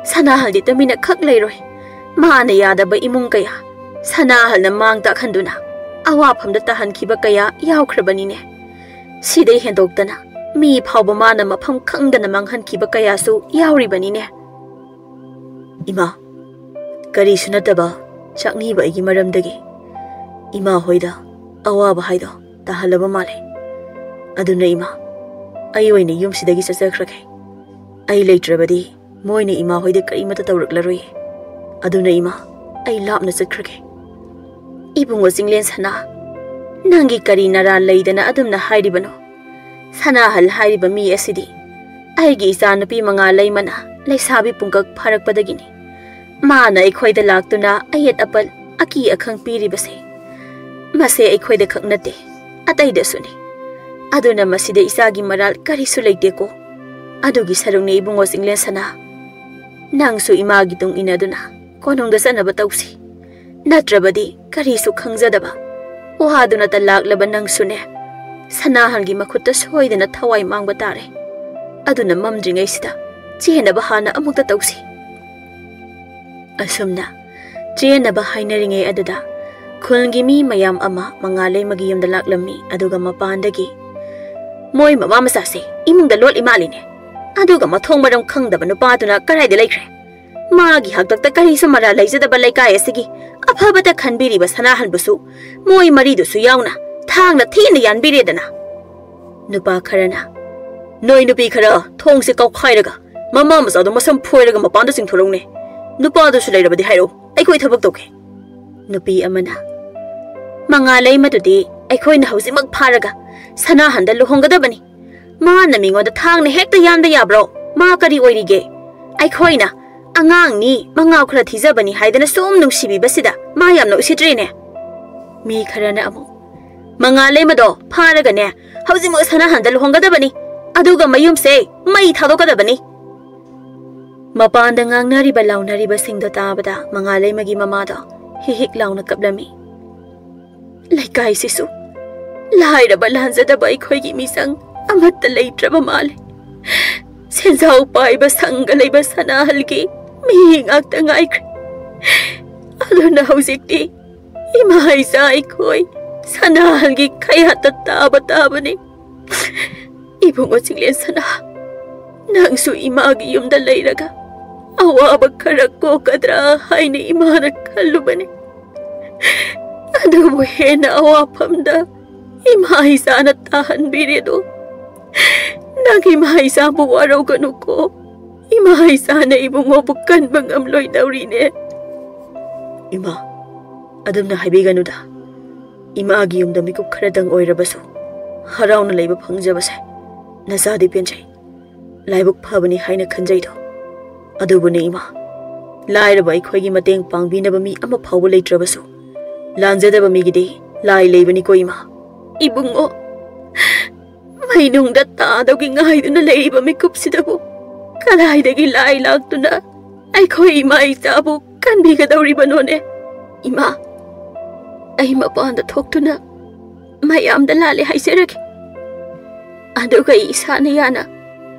ꯁꯅꯥꯍꯜꯗꯤ ꯇꯨꯃꯤꯟꯅ ꯈꯛ ꯂꯩꯔꯣꯏ꯫ ꯃꯥꯅ ꯌꯥꯗꯕ ꯏꯃꯨꯡ ꯀꯌꯥ, ꯁꯅꯥꯍꯜꯅ ꯃꯥꯡ ꯇꯥꯛꯍꯟꯗꯨꯅ ꯑꯋꯥꯐꯝꯗ ꯇꯥꯍꯟꯈꯤꯕ ꯀꯌꯥ ꯌꯥꯎꯈ꯭ꯔꯕꯅꯤꯅꯦ꯫ ꯁꯤꯗꯩ ꯍꯦꯟꯗꯣꯛꯇꯅ ꯃꯤ ꯐꯥꯎꯕ ꯃꯥꯅ ꯃꯐꯝ ꯈꯪꯗꯅ ꯃꯥꯡꯍꯟꯈꯤꯕ ꯀꯌꯥꯁꯨ ꯌꯥꯎꯔꯤꯕꯅꯤꯅꯦ꯫ ꯏꯃꯥ, ꯀꯔꯤꯁꯨ ꯅꯠꯇꯕ ꯆꯥꯛꯅꯤꯕ ꯑꯩꯒꯤ ꯃꯔꯝꯗꯒꯤ ꯏꯃꯥ ꯍꯣꯏꯗ ꯑꯋꯥꯕ ꯍꯥꯏꯗꯣ ꯇꯥꯍꯜꯂꯕ ꯃꯥꯜꯂꯦ꯫ ꯑꯗꯨꯅ ꯏꯃꯥ, ꯑꯩ ꯑꯣꯏꯅ ꯌꯨꯝꯁꯤꯗꯒꯤ ꯆꯠꯆꯈ꯭ꯔꯒꯦ꯫ ꯑꯩ ꯂꯩꯇ꯭ꯔꯕꯗꯤ ꯃꯣꯏꯅ ꯏꯃꯥ ꯍꯣꯏꯗ ꯀꯔꯤꯃꯠꯇ ꯇꯧꯔꯛꯂꯔꯣꯏ꯫ ꯑꯗꯨꯅ ꯏꯃꯥ, ꯑꯩ ꯂꯥꯞꯅ ꯆꯠꯈ꯭ꯔꯒꯦ꯫ ꯏꯕꯨꯡꯉꯣ ꯆꯤꯡꯂꯦꯟ ꯁꯅꯥ, ꯅꯪꯒꯤ ꯀꯔꯤ ꯅꯔꯥ ꯂꯩꯗꯅ ꯑꯗꯨꯝꯅ ꯍꯥꯏꯔꯤꯕꯅꯣ? ꯁꯅꯥꯍꯜ ꯍꯥꯏꯔꯤꯕ ꯃꯤ ꯑꯁꯤꯗꯤ ꯑꯩꯒꯤ ꯏꯆꯥꯅꯨꯄꯤ ꯃꯉꯥꯂꯩꯃꯅ ꯂꯩꯁꯥꯕꯤ ꯄꯨꯡꯀꯛ ꯐꯥꯔꯛꯄꯗꯒꯤꯅꯤ꯫ ꯃꯥꯅ ꯑꯩꯈꯣꯏꯗ ꯂꯥꯛꯇꯨꯅ ꯑꯌꯦꯠ ꯑꯄꯟ, ꯑꯀꯤ ꯑꯈꯪ ꯄꯤꯔꯤꯕꯁꯦ꯫ ꯃꯁꯦ ꯑꯩꯈꯣꯏꯗ ꯈꯛ ꯅꯠꯇꯦ, ꯑꯇꯩꯗꯁꯨꯅꯤ꯫ ꯑꯗꯨꯅ ꯃꯁꯤꯗ ꯏꯆꯥꯒꯤ ꯃꯔꯥꯜ ꯀꯔꯤꯁꯨ ꯂꯩꯇꯦꯀꯣ꯫ ꯑꯗꯨꯒꯤ ꯁꯔꯨꯛꯅꯤ ꯏꯕꯨꯡꯉꯣ ꯆꯤꯡꯂꯦꯟ ꯁꯅꯥ꯫ ꯅꯪꯁꯨ ꯏꯃꯥꯒꯤ ꯇꯨꯡ ꯏꯟꯅꯗꯨꯅ ꯀꯣꯅꯨꯡꯗ ꯆꯠꯅꯕ ꯇꯧꯁꯤ꯫ ꯅꯠꯇ꯭ꯔꯕꯗꯤ ꯀꯔꯤꯁꯨ ꯈꯪꯖꯗꯕ, ꯋꯥꯗꯨꯅꯇ ꯂꯥꯛꯂꯕ ꯅꯪꯁꯨꯅꯦ, ꯁꯅꯥꯍꯜꯒꯤ ꯃꯈꯨꯠꯇ ꯁꯣꯏꯗꯅ ꯊꯋꯥꯏ ꯃꯥꯡꯕ ꯇꯥꯔꯦ꯫ ꯑꯗꯨꯅ ꯃꯝꯗ꯭ꯔꯤꯉꯩꯁꯤꯗ ꯆꯦꯟꯅꯕ ꯍꯥꯟꯅ ꯑꯃꯨꯛꯇ ꯇꯧꯁꯤ꯫ ꯑꯁꯨꯝꯅ ꯆꯦꯟꯅꯕ ꯍꯥꯏꯅꯔꯤꯉꯩ ꯑꯗꯨꯗ ꯈꯨꯜꯒꯤ ꯃꯤ ꯃꯌꯥꯝ ꯑꯃ ꯃꯉꯥꯂꯩꯃꯒꯤ ꯌꯨꯝꯗ ꯂꯥꯛꯂꯝꯃꯤ꯫ ꯑꯗꯨꯒ ꯃꯄꯥꯟꯗꯒꯤ, "ꯃꯣꯏ ꯃꯃꯥ ꯃꯆꯥꯁꯦ ꯏꯃꯨꯡꯗ ꯂꯣꯠꯂꯤ ꯃꯥꯜꯂꯤꯅꯦ꯫ ꯑꯗꯨꯒ ꯃꯊꯣꯡ ꯃꯔꯝ ꯈꯪꯗꯕ ꯅꯨꯄꯥꯗꯨꯅ ꯀꯗꯥꯏꯗ ꯂꯩꯈ꯭ꯔꯦ? ꯃꯥꯒꯤ ꯍꯥꯛꯇꯛꯇ ꯀꯔꯤꯁꯨ ꯃꯔꯥꯜ ꯂꯩꯖꯗꯕ ꯂꯩꯀꯥꯏ ꯑꯁꯤꯒꯤ ꯑꯐꯕꯇ ꯈꯟꯕꯤꯔꯤꯕ ꯁꯅꯥꯍꯟꯕꯨꯁꯨ, ꯃꯣꯏ ꯃꯔꯤꯗꯨꯁꯨ ꯌꯥꯎꯅ ꯊꯥꯡꯅ ꯊꯤꯅ ꯌꯥꯟꯕꯤꯔꯦꯗꯅ"꯫ ꯅꯨꯄꯥ ꯈꯔꯅ, "ꯅꯣꯏ ꯅꯨꯄꯤ ꯈꯔ ꯊꯣꯡꯁꯦ ꯀꯥꯎꯈꯥꯏꯔꯒ ꯃꯃꯥ ꯃꯆꯥꯗꯣ ꯃꯁꯝ ꯐꯣꯏꯔꯒ ꯃꯄꯥꯟꯗ ꯆꯤꯡꯊꯣꯔꯛꯎꯅꯦ꯫ ꯅꯨꯄꯥꯗꯨꯁꯨ ꯂꯩꯔꯕꯗꯤ ꯍꯥꯏꯔꯛꯎ, ꯑꯩꯈꯣꯏ ꯊꯕꯛ ꯇꯧꯒꯦ"꯫ ꯅꯨꯄꯤ ꯑꯃꯅ, "ꯃꯉꯥꯂꯩꯃꯗꯨꯗꯤ ꯑꯩꯈꯣꯏꯅ ꯍꯧꯖꯤꯛꯃꯛ ꯐꯥꯔꯒ ꯁꯅꯥꯍꯟꯗ ꯂꯨꯍꯣꯡꯒꯗꯕꯅꯤ꯫ ꯃꯥꯅ ꯃꯤꯉꯣꯟꯗ ꯊꯥꯡꯅ ꯍꯦꯛꯇ ꯌꯥꯟꯕ ꯌꯥꯕ꯭ꯔꯣ? ꯃꯥ ꯀꯔꯤ ꯑꯣꯏꯔꯤꯒꯦ? ꯑꯩꯈꯣꯏꯅ ꯑꯉꯥꯡꯅꯤ, ꯃꯉꯥꯎ ꯈꯔ ꯊꯤꯖꯕꯅꯤ ꯍꯥꯏꯗꯅ ꯁꯨꯝ ꯅꯨꯡꯁꯤꯕꯤꯕꯁꯤꯗ ꯃꯥ ꯌꯥꯝꯅ ꯎꯁꯤꯠꯇ꯭ꯔꯤꯅꯦ"꯫ ꯃꯤ ꯈꯔꯅ ꯑꯃꯨꯛ, "ꯃꯉꯥꯂꯩꯃꯗꯣ ꯐꯥꯔꯒꯅꯦ, ꯍꯧꯖꯤꯛꯃꯛ ꯁꯅꯥꯍꯟꯗ ꯂꯨꯍꯣꯡꯒꯗꯕꯅꯤ, ꯑꯗꯨꯒ ꯃꯌꯨꯝꯁꯦ ꯃꯩ ꯊꯥꯗꯣꯛꯀꯗꯕꯅꯤ"꯫ ꯃꯄꯥꯟꯗ ꯉꯥꯡꯅꯔꯤꯕ ꯂꯥꯎꯅꯔꯤꯕꯁꯤꯡꯗꯣ ꯇꯥꯕꯗ ꯃꯉꯥꯂꯩꯃꯒꯤ ꯃꯃꯥꯗꯣ ꯍꯤꯛ ꯍꯤꯛ ꯂꯥꯎꯅ ꯀꯞꯂꯝꯃꯤ꯫ "ꯂꯩꯀꯥꯏꯁꯤꯁꯨ ꯂꯥꯏꯔꯕ ꯂꯥꯟꯖꯗꯕ ꯑꯩꯈꯣꯏꯒꯤ ꯃꯤꯆꯪ ꯑꯃꯠꯇ ꯂꯩꯇ꯭ꯔꯕ ꯃꯥꯜꯂꯦ꯫ ꯁꯦꯟꯖꯥꯎ ꯄꯥꯏꯕ ꯁꯪꯒ ꯂꯩꯕ ꯁꯅꯥꯍꯜꯒꯤ ꯃꯤ ꯉꯥꯛꯇ ꯉꯥꯏꯈ꯭ꯔꯦ꯫ ꯑꯗꯨꯅ ꯍꯧꯖꯤꯛꯇꯤ ꯏꯃꯥ ꯏꯆꯥ ꯑꯩꯈꯣꯏ ꯁꯅꯥꯍꯜꯒꯤ ꯈꯌꯥꯠꯇ ꯇꯥꯕ ꯇꯥꯕꯅꯤ꯫ ꯏꯕꯨꯡꯉꯣ ꯆꯤꯡꯂꯦꯟ ꯁꯅꯥ, ꯅꯪꯁꯨ ꯏꯃꯥꯒꯤ ꯌꯨꯝꯗ ꯂꯩꯔꯒ ꯑꯋꯥꯕ ꯈꯔ ꯀꯣꯛꯀꯗ꯭ꯔꯥ ꯍꯥꯏꯅ ꯏꯃꯥꯅ ꯈꯜꯂꯨꯕꯅꯤ꯫ ꯑꯗꯨꯕꯨ ꯍꯦꯟꯅ ꯑꯋꯥꯐꯝꯗ ꯏꯃꯥ ꯏꯆꯥꯅ ꯇꯥꯍꯟꯕꯤꯔꯦꯗꯣ꯫ ꯅꯪ ꯏꯃꯥ ꯏꯆꯥꯕꯨ ꯋꯥꯔꯧꯒꯅꯨꯀꯣ꯫ ꯏꯃꯥ ꯏꯆꯥꯅ ꯏꯕꯨꯡꯉꯣꯕꯨ ꯀꯟꯕ ꯉꯝꯂꯣꯏꯗꯧꯔꯤꯅꯦ꯫ ꯏꯃꯥ, ꯑꯗꯨꯝꯅ ꯍꯥꯏꯕꯤꯒꯅꯨꯗ꯫ ꯏꯃꯥꯒꯤ ꯌꯨꯝꯗ ꯃꯤꯀꯨꯞ ꯈꯔꯗꯪ ꯑꯣꯏꯔꯕꯁꯨ ꯍꯔꯥꯎꯅ ꯂꯩꯕ ꯐꯪꯖꯕꯁꯦ ꯅꯆꯥꯗꯤ ꯄꯦꯟꯖꯩ꯫ ꯂꯥꯏꯕꯛ ꯐꯕꯅꯤ ꯍꯥꯏꯅ ꯈꯟꯖꯩꯗꯣ꯫ ꯑꯗꯨꯕꯨꯅꯦ ꯏꯃꯥ, ꯂꯥꯏꯔꯕ ꯑꯩꯈꯣꯏꯒꯤ ꯃꯇꯦꯡ ꯄꯥꯡꯕꯤꯅꯕ ꯃꯤ ꯑꯃ ꯐꯥꯎꯕ ꯂꯩꯇ꯭ꯔꯕꯁꯨ, ꯂꯥꯟꯖꯗꯕ ꯃꯤꯒꯤꯗꯤ ꯂꯥꯏ ꯂꯩꯕꯅꯤꯀꯣ ꯏꯃꯥ꯫ ꯏꯕꯨꯡꯉꯣ, ꯃꯩꯅꯨꯡꯗ ꯇꯥꯗꯧꯒꯤ ꯉꯥꯏꯗꯨꯅ ꯂꯩꯔꯤꯕ ꯃꯤꯀꯨꯞꯁꯤꯗꯕꯨ ꯀꯗꯥꯏꯗꯒꯤ ꯂꯥꯏ ꯂꯥꯛꯇꯨꯅ ꯑꯩꯈꯣꯏ ꯏꯃꯥ ꯏꯆꯥꯕꯨ ꯀꯟꯕꯤꯒꯗꯧꯔꯤꯕꯅꯣꯅꯦ? ꯏꯃꯥ, ꯑꯩ ꯃꯄꯥꯟꯗ ꯊꯣꯛꯇꯨꯅ ꯃꯌꯥꯝꯗ ꯂꯥꯜꯂꯦ ꯍꯥꯏꯖꯔꯒꯦ꯫ ꯑꯗꯨꯒ ꯑꯩ ꯏꯁꯥꯅ ꯌꯥꯅ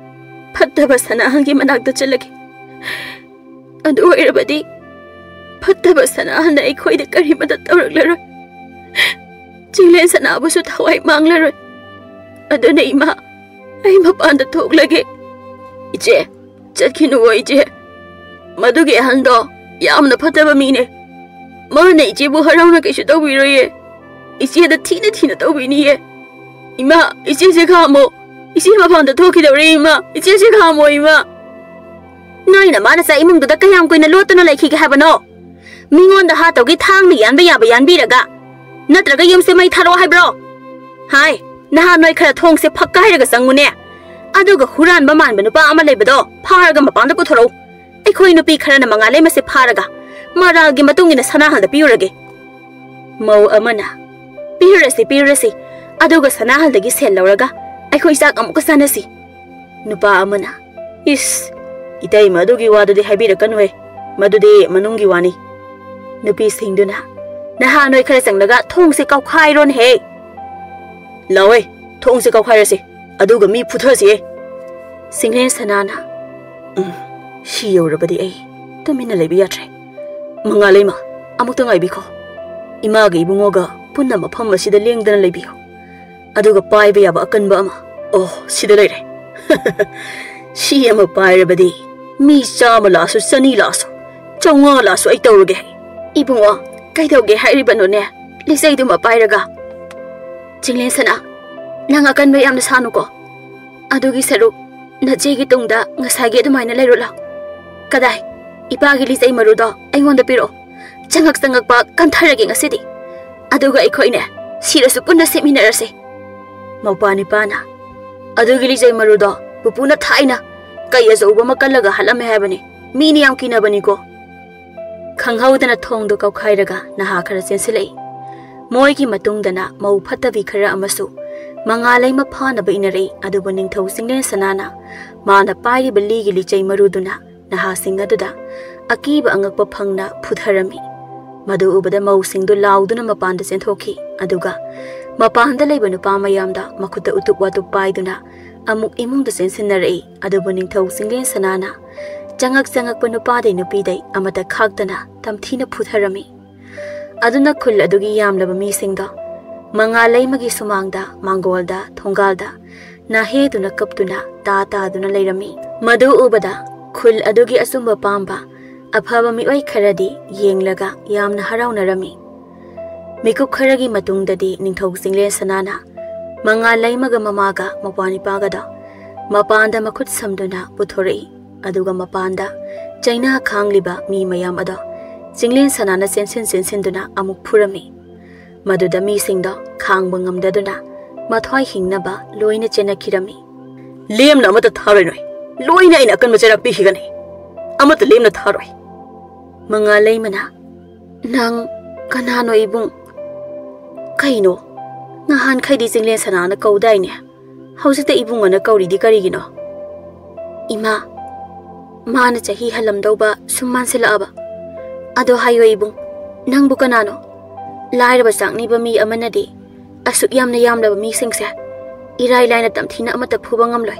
ꯐꯠꯇꯕ ꯁꯅꯥꯍꯜꯒꯤ ꯃꯅꯥꯛꯇ ꯆꯠꯂꯒꯦ꯫ ꯑꯗꯨ ꯑꯣꯏꯔꯕꯗꯤ ꯐꯠꯇꯕ ꯁꯅꯥꯍꯜꯅ ꯑꯩꯈꯣꯏꯗ ꯀꯔꯤꯃꯠꯇ ꯇꯧꯔꯛꯂꯔꯣꯏ꯫ ꯆꯤꯡꯂꯦꯟ ꯁꯅꯥꯕꯨꯁꯨ ꯊꯋꯥꯏ ꯃꯥꯡꯂꯔꯣꯏ꯫ ꯑꯗꯨꯅ ꯏꯃꯥ, ꯑꯩ ꯃꯄꯥꯟꯗ ꯊꯣꯛꯂꯒꯦ꯫ ꯏꯆꯦ, ꯆꯠꯈꯤꯅꯨꯋꯣ ꯏꯆꯦ꯫ ꯃꯗꯨꯒꯤ ꯑꯍꯟꯗꯣ ꯌꯥꯝꯅ ꯐꯠꯇꯕ ꯃꯤꯅꯦ꯫ ꯃꯥꯅ ꯏꯆꯦꯕꯨ ꯍꯔꯥꯎꯅ ꯀꯩꯁꯨ ꯇꯧꯕꯤꯔꯣꯏꯌꯦ꯫ ꯏꯆꯦꯗ ꯊꯤꯅ ꯊꯤꯅ ꯇꯧꯕꯤꯅꯤꯌꯦ꯫ ꯏꯃꯥ, ꯏꯆꯦꯁꯦ ꯈꯥꯝꯃꯣ꯫ ꯏꯆꯦ ꯃꯄꯥꯟꯗ ꯊꯣꯛꯈꯤꯗꯧꯔꯦ ꯏꯃꯥ꯫ ꯏꯆꯦꯁꯦ ꯈꯥꯝꯃꯣ ꯏꯃꯥ꯫ ꯅꯣꯏ ꯅꯃꯥ ꯅꯆꯥ ꯏꯃꯨꯡꯗꯨꯗ ꯀꯌꯥꯝ ꯀꯨꯏꯅ ꯂꯣꯠꯇꯨꯅ ꯂꯩꯈꯤꯒꯦ ꯍꯥꯏꯕꯅꯣ? ꯃꯤꯉꯣꯟꯗ ꯍꯥꯠꯇꯧꯒꯤ ꯊꯥꯡꯅ ꯌꯥꯟꯕ ꯌꯥꯕ ꯌꯥꯟꯕꯤꯔꯒ, ꯅꯠꯇ꯭ꯔꯒ ꯌꯨꯝꯁꯦ ꯃꯩ ꯊꯥꯔꯛꯑꯣ ꯍꯥꯏꯕ꯭ꯔꯣ? ꯍꯥꯏ, ꯅꯍꯥꯟ ꯅꯣꯏ ꯈꯔ ꯊꯣꯡꯁꯦ ꯐꯛ ꯀꯥꯏꯔꯒ ꯆꯪꯉꯨꯅꯦ꯫ ꯑꯗꯨꯒ ꯍꯨꯔꯥꯟꯕ ꯃꯥꯟꯕ ꯅꯨꯄꯥ ꯑꯃ ꯂꯩꯕꯗꯣ ꯐꯥꯔꯒ ꯃꯄꯥꯟꯗ ꯄꯨꯊꯣꯔꯛꯎ꯫ ꯑꯩꯈꯣꯏ ꯅꯨꯄꯤ ꯈꯔꯅ ꯃꯉꯥꯂꯩꯃꯁꯦ ꯐꯥꯔꯒ ꯃꯔꯥꯜꯒꯤ ꯃꯇꯨꯡ ꯏꯟꯅ ꯁꯅꯥꯍꯜꯗ ꯄꯤꯔꯨꯔꯒꯦ꯫ ꯃꯧ ꯑꯃꯅ, "ꯄꯤꯔꯨꯔꯁꯤ, ꯄꯤꯔꯨꯔꯁꯤ, ꯑꯗꯨꯒ ꯁꯅꯥꯍꯜꯗꯒꯤ ꯁꯦꯜ ꯂꯧꯔꯒ ꯑꯩꯈꯣꯏ ꯆꯥꯛ ꯑꯃꯨꯛꯀ ꯆꯥꯅꯁꯤ"꯫ ꯅꯨꯄꯥ ꯑꯃꯅ, "ꯏꯁ, ꯏꯇꯩꯃ ꯑꯗꯨꯒꯤ ꯋꯥꯗꯨꯗꯤ ꯍꯥꯏꯕꯤꯔꯛꯀꯅꯨꯍꯦ, ꯃꯗꯨꯗꯤ ꯃꯅꯨꯡꯒꯤ ꯋꯥꯅꯤ"꯫ ꯅꯨꯄꯤꯁꯤꯡꯗꯨꯅ, "ꯅꯍꯥ ꯅꯣꯏ ꯈꯔ ꯆꯪꯂꯒ ꯊꯣꯡꯁꯦ ꯀꯥꯎꯈꯥꯏꯔꯣꯅꯦꯍꯦ"꯫ "ꯂꯥꯎꯍꯦ, ꯊꯣꯡꯁꯦ ꯀꯥꯎꯈꯥꯏꯔꯁꯤ, ꯑꯗꯨꯒ ꯃꯤ ꯐꯨꯊꯁꯤꯍꯦ"꯫ ꯁꯤꯡꯂꯦꯟ ꯁꯅꯥꯅ, "ꯎꯝ, ꯁꯤ ꯌꯧꯔꯕꯗꯤ ꯑꯩ ꯇꯨꯃꯤꯟꯅ ꯂꯩꯕ ꯌꯥꯗ꯭ꯔꯦ꯫ ꯃꯉꯥꯂꯩꯃ, ꯑꯃꯨꯛꯇ ꯉꯥꯏꯕꯤꯈꯣ꯫ ꯏꯃꯥꯒ ꯏꯕꯨꯡꯉꯣꯒ ꯄꯨꯟꯅ ꯃꯐꯝ ꯑꯁꯤꯗ ꯂꯦꯡꯗꯅ ꯂꯩꯕꯤꯌꯨ꯫ ꯑꯗꯨꯒ ꯄꯥꯏꯕ ꯌꯥꯕ ꯑꯀꯟꯕ ꯑꯃ꯫ ꯑꯣ, ꯁꯤꯗ ꯂꯩꯔꯦ꯫ ꯁꯤ ꯑꯃ ꯄꯥꯏꯔꯕꯗꯤ ꯃꯤ ꯆꯥꯝꯃ ꯂꯥꯛꯑꯁꯨ, ꯆꯅꯤ ꯂꯥꯛꯑꯁꯨ, ꯆꯥꯝꯃꯉꯥ ꯂꯥꯛꯑꯁꯨ ꯑꯩ ꯇꯧꯔꯒꯦ꯫ ꯏꯕꯨꯡꯉꯣ, ꯀꯩꯗꯧꯒꯦ ꯍꯥꯏꯔꯤꯕꯅꯣꯅꯦ? ꯂꯤꯆꯩꯗꯨꯃ ꯄꯥꯏꯔꯒ꯫ ꯆꯤꯡꯂꯦꯟ ꯁꯅꯥ, ꯅꯪ ꯑꯀꯟꯕ ꯌꯥꯝꯅ ꯁꯥꯅꯨꯀꯣ꯫ ꯑꯗꯨꯒꯤ ꯁꯔꯨꯛ ꯅꯆꯦꯒꯤ ꯇꯨꯡꯗ ꯉꯁꯥꯏꯒꯤ ꯑꯗꯨꯃꯥꯏꯅ ꯂꯩꯔꯨꯂꯣ꯫ ꯀꯗꯥꯏ? ꯏꯄꯥꯒꯤ ꯂꯤꯆꯩ ꯃꯔꯨꯗꯣ ꯑꯩꯉꯣꯟꯗ ꯄꯤꯔꯛꯑꯣ꯫ ꯆꯉꯛ ꯆꯉꯛꯄ ꯀꯟꯊꯔꯒꯦ ꯉꯁꯤꯗꯤ꯫ ꯑꯗꯨꯒ ꯑꯩꯈꯣꯏꯅꯦ, ꯁꯤꯔꯁꯨ ꯄꯨꯟꯅ ꯁꯤꯃꯤꯟꯅꯔꯁꯦ꯫ ꯃꯧꯄꯥ ꯅꯤꯄꯥꯅ, ꯑꯗꯨꯒꯤ ꯂꯤꯆꯩ ꯃꯔꯨꯗꯣ ꯄꯨꯄꯨꯅ ꯊꯥꯏꯅ ꯀꯩ ꯑꯆꯧꯕ ꯑꯃ ꯀꯜꯂꯒ ꯍꯥꯠꯂꯝꯃꯦ ꯍꯥꯏꯕꯅꯤ꯫ ꯃꯤꯅ ꯌꯥꯝ ꯀꯤꯅꯕꯅꯤꯀꯣ꯫ ꯈꯪꯍꯧꯗꯅ ꯊꯣꯡꯗꯣ ꯀꯥꯎꯈꯥꯏꯔꯒ ꯅꯍꯥ ꯈꯔ ꯆꯦꯟꯁꯤꯜꯂꯛꯏ꯫ ꯃꯣꯏꯒꯤ ꯃꯇꯨꯡꯗꯅ ꯃꯧ ꯐꯠꯇꯕꯤ ꯈꯔ ꯑꯃꯁꯨ ꯃꯉꯥꯜ ꯂꯩꯃ ꯐꯥꯅꯕ ꯏꯟꯅꯔꯛꯏ꯫ ꯑꯗꯨꯕꯨ ꯅꯤꯡꯊꯧ ꯆꯤꯡꯂꯦꯟ ꯁꯅꯥꯅ ꯃꯥꯅ ꯄꯥꯏꯔꯤꯕ ꯂꯤꯒꯤ ꯂꯤꯆꯩ ꯃꯔꯨꯗꯨꯅ ꯅꯍꯥꯁꯤꯡ ꯑꯗꯨꯗ ꯑꯀꯤꯕ ꯑꯉꯛꯄ ꯐꯪꯅ ꯐꯨꯊꯔꯝꯃꯤ꯫ ꯃꯗꯨ ꯎꯕꯗ ꯃꯧꯁꯤꯡꯗꯨ ꯂꯥꯎꯗꯨꯅ ꯃꯄꯥꯟꯗ ꯆꯦꯟꯊꯣꯛꯈꯤ꯫ ꯑꯗꯨꯒ ꯃꯄꯥꯟꯗ ꯂꯩꯕ ꯅꯨꯄꯥ ꯃꯌꯥꯝꯗ ꯃꯈꯨꯠꯇ ꯎꯇꯨꯞ ꯋꯥꯇꯨꯞ ꯄꯥꯏꯗꯨꯅ ꯑꯃꯨꯛ ꯏꯃꯨꯡꯗ ꯆꯦꯟꯁꯤꯟꯅꯔꯛꯏ꯫ ꯑꯗꯨꯕꯨ ꯅꯤꯡꯊꯧ ꯆꯤꯡꯂꯦꯟ ꯁꯅꯥꯅ ꯆꯉꯛ ꯆꯉꯛꯄ ꯅꯨꯄꯥꯗꯩ ꯅꯨꯄꯤꯗꯩ ꯑꯃꯠꯇ ꯈꯥꯛꯇꯅ ꯇꯝꯊꯤꯅ ꯐꯨꯊꯔꯝꯃꯤ꯫ ꯑꯗꯨꯅ ꯈꯨꯜ ꯑꯗꯨꯒꯤ ꯌꯥꯝꯂꯕ ꯃꯤꯁꯤꯡꯗꯣ ꯃꯉꯥꯜ ꯂꯩꯃꯒꯤ ꯁꯨꯃꯥꯡꯗ, ꯃꯥꯡꯒꯣꯜꯗ, ꯊꯣꯡꯒꯥꯜꯗ ꯅꯥꯍꯦꯗꯨꯅ ꯀꯞꯇꯨꯅ ꯇꯥ ꯇꯥꯗꯨꯅ ꯂꯩꯔꯝꯃꯤ꯫ ꯃꯗꯨ ꯎꯕꯗ ꯈꯨꯜ ꯑꯗꯨꯒꯤ ꯑꯆꯨꯝꯕ ꯄꯥꯝꯕ ꯑꯐꯕ ꯃꯤꯑꯣꯏ ꯈꯔꯗꯤ ꯌꯦꯡꯂꯒ ꯌꯥꯝꯅ ꯍꯔꯥꯎꯅꯔꯝꯃꯤ꯫ ꯃꯤꯀꯨꯞ ꯈꯔꯒꯤ ꯃꯇꯨꯡꯗꯗꯤ ꯅꯤꯡꯊꯧ ꯆꯤꯡꯂꯦꯟ ꯁꯅꯥꯅ ꯃꯉꯥꯜ ꯂꯩꯃꯒ ꯃꯃꯥꯒ ꯃꯧꯄ꯭ꯋꯥ ꯅꯤꯄꯥꯒꯗꯣ ꯃꯄꯥꯟꯗ ꯃꯈꯨꯠ ꯁꯝꯗꯨꯅ ꯄꯨꯊꯣꯔꯛꯏ꯫ ꯑꯗꯨꯒ ꯃꯄꯥꯟꯗ ꯆꯩꯅꯥ ꯈꯥꯡꯂꯤꯕ ꯃꯤ ꯃꯌꯥꯝ ꯑꯗꯣ ꯆꯤꯡꯂꯦꯟ ꯁꯅꯥꯅ ꯆꯦꯟꯁꯤꯟ ꯆꯦꯟꯁꯤꯟꯗꯨꯅ ꯑꯃꯨꯛ ꯐꯨꯔꯝꯃꯤ꯫ ꯃꯗꯨꯗ ꯃꯤꯁꯤꯡꯗꯣ ꯈꯥꯡꯕ ꯉꯝꯗꯗꯨꯅ ꯃꯊ꯭ꯋꯥꯏ ꯍꯤꯡꯅꯕ ꯂꯣꯏꯅ ꯆꯦꯟꯅꯈꯤꯔꯝꯃꯤ꯫ ꯂꯦꯝꯅ ꯑꯃꯠꯇ ꯊꯥꯔꯣꯏ ꯅꯣꯏ꯫ ꯂꯣꯏꯅ ꯑꯩꯅ ꯑꯀꯟꯕ ꯆꯩꯔꯥꯛ ꯄꯤꯈꯤꯒꯅꯤ꯫ ꯑꯃꯠꯇ ꯂꯦꯝꯅ ꯊꯥꯔꯣꯏ꯫ ꯃꯉꯥꯜ ꯂꯩꯃꯅ, "ꯅꯪ ꯀꯅꯥꯅꯣ ꯏꯕꯨꯡ? ꯀꯩꯅꯣ? ꯅꯍꯥꯟꯈꯩꯗꯤ ꯆꯤꯡꯂꯦꯟ ꯁꯅꯥꯅ ꯀꯧꯗꯥꯏꯅꯦ? ꯍꯧꯖꯤꯛꯇ ꯏꯕꯨꯡ ꯑꯅ ꯀꯧꯔꯤꯗꯤ ꯀꯔꯤꯒꯤꯅꯣ?" "ꯏꯃꯥ, ꯃꯥꯅ ꯆꯍꯤ ꯍꯜꯂꯝꯗꯧꯕ ꯁꯨꯝ ꯃꯥꯟꯁꯤꯜꯂꯛꯑꯕ꯫ ꯑꯗꯣ ꯍꯥꯏꯌꯣ ꯏꯕꯨꯡ, ꯅꯪꯕꯨ ꯀꯅꯥꯅꯣ? ꯂꯥꯏꯔꯕ ꯆꯥꯛꯅꯤꯕ ꯃꯤ ꯑꯃꯅꯗꯤ ꯑꯁꯨꯛ ꯌꯥꯝꯅ ꯌꯥꯝꯂꯕ ꯃꯤꯁꯤꯡꯁꯦ ꯏꯔꯥꯏ ꯂꯥꯏꯅ ꯇꯝꯊꯤꯅ ꯑꯃꯠꯇ ꯐꯨꯕ ꯉꯝꯂꯣꯏ꯫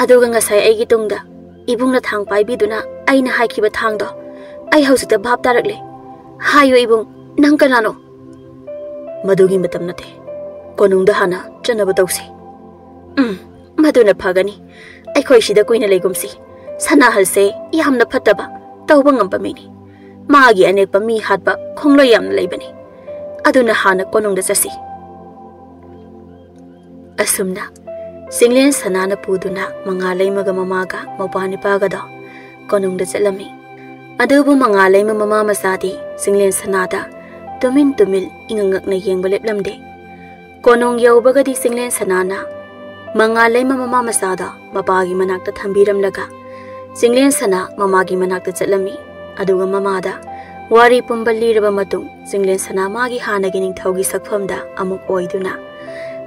ꯑꯗꯨꯒ ꯉꯁꯥꯏ ꯑꯩꯒꯤ ꯇꯨꯡꯗ ꯏꯕꯨꯡꯅ ꯊꯥꯡ ꯄꯥꯏꯕꯤꯗꯨꯅ ꯑꯩꯅ ꯍꯥꯏꯈꯤꯕ ꯊꯥꯡꯗꯣ ꯑꯩ ꯍꯧꯖꯤꯛꯇ ꯚꯥꯞ ꯇꯥꯔꯛꯂꯦ꯫ "ꯍꯥꯏꯌꯨ ꯏꯕꯨꯡ, ꯅꯪ ꯀꯅꯥꯅꯣ?" "ꯃꯗꯨꯒꯤ ꯃꯇꯝ ꯅꯠꯇꯦ꯫ ꯀꯣꯅꯨꯡꯗ ꯍꯥꯟꯅ ꯆꯠꯅꯕ ꯇꯧꯁꯤ꯫" "ꯎꯝ, ꯃꯗꯨꯅ ꯐꯒꯅꯤ꯫ ꯑꯩꯈꯣꯏ ꯁꯤꯗ ꯀꯨꯏꯅ ꯂꯩꯒꯨꯝꯁꯤ꯫ ꯁꯅꯥꯍꯜꯁꯦ ꯌꯥꯝꯅ ꯐꯠꯇꯕ, ꯇꯧꯕ ꯉꯝꯕ ꯃꯤꯅꯤ꯫ ꯃꯥꯒꯤ ꯑꯅꯦꯛꯄ ꯃꯤ ꯍꯥꯠꯄ ꯈꯣꯡꯂꯣꯏ ꯌꯥꯝꯅ ꯂꯩꯕꯅꯤ꯫ ꯑꯗꯨꯅ ꯍꯥꯟꯅ ꯀꯣꯅꯨꯡꯗ ꯆꯠꯁꯤ꯫" ꯑꯁꯨꯝꯅ ꯆꯤꯡꯂꯦꯟ ꯁꯅꯥꯅ ꯄꯨꯗꯨꯅ ꯃꯉꯥꯂꯩꯃꯒ ꯃꯃꯥꯒ ꯃꯧꯄ꯭ꯋꯥ ꯅꯤꯄꯥꯒꯗꯣ ꯀꯣꯅꯨꯡꯗ ꯆꯠꯂꯝꯃꯤ꯫ ꯑꯗꯨꯕꯨ ꯃꯉꯥꯂꯩꯃ ꯃꯃꯥ ꯃꯆꯥꯗꯤ ꯆꯤꯡꯂꯦꯟ ꯁꯅꯥꯗ ꯇꯨꯃꯤꯟ ꯇꯨꯃꯤꯟ ꯏꯉꯛ ꯉꯛꯅ ꯌꯦꯡꯕ ꯂꯦꯞꯂꯝꯗꯦ꯫ ꯀꯣꯅꯨꯡ ꯌꯧꯕꯒꯗꯤ ꯆꯤꯡꯂꯦꯟ ꯁꯅꯥꯅ ꯃꯉꯥꯂꯩꯃ ꯃꯃꯥ ꯃꯆꯥꯗꯣ ꯃꯄꯥꯒꯤ ꯃꯅꯥꯛꯇ ꯊꯝꯕꯤꯔꯝꯂꯒ ꯆꯤꯡꯂꯦꯟ ꯁꯅꯥ ꯃꯃꯥꯒꯤ ꯃꯅꯥꯛꯇ ꯆꯠꯂꯝꯃꯤ꯫ ꯑꯗꯨꯒ ꯃꯃꯥꯗ ꯋꯥꯔꯤ ꯄꯨꯝꯕ ꯂꯤꯔꯕ ꯃꯇꯨꯡ ꯆꯤꯡꯂꯦꯟ ꯁꯅꯥ ꯃꯥꯒꯤ ꯍꯥꯟꯅꯒꯤ ꯅꯤꯡꯊꯧꯒꯤ ꯁꯛꯐꯝꯗ ꯑꯃꯨꯛ ꯑꯣꯏꯗꯨꯅ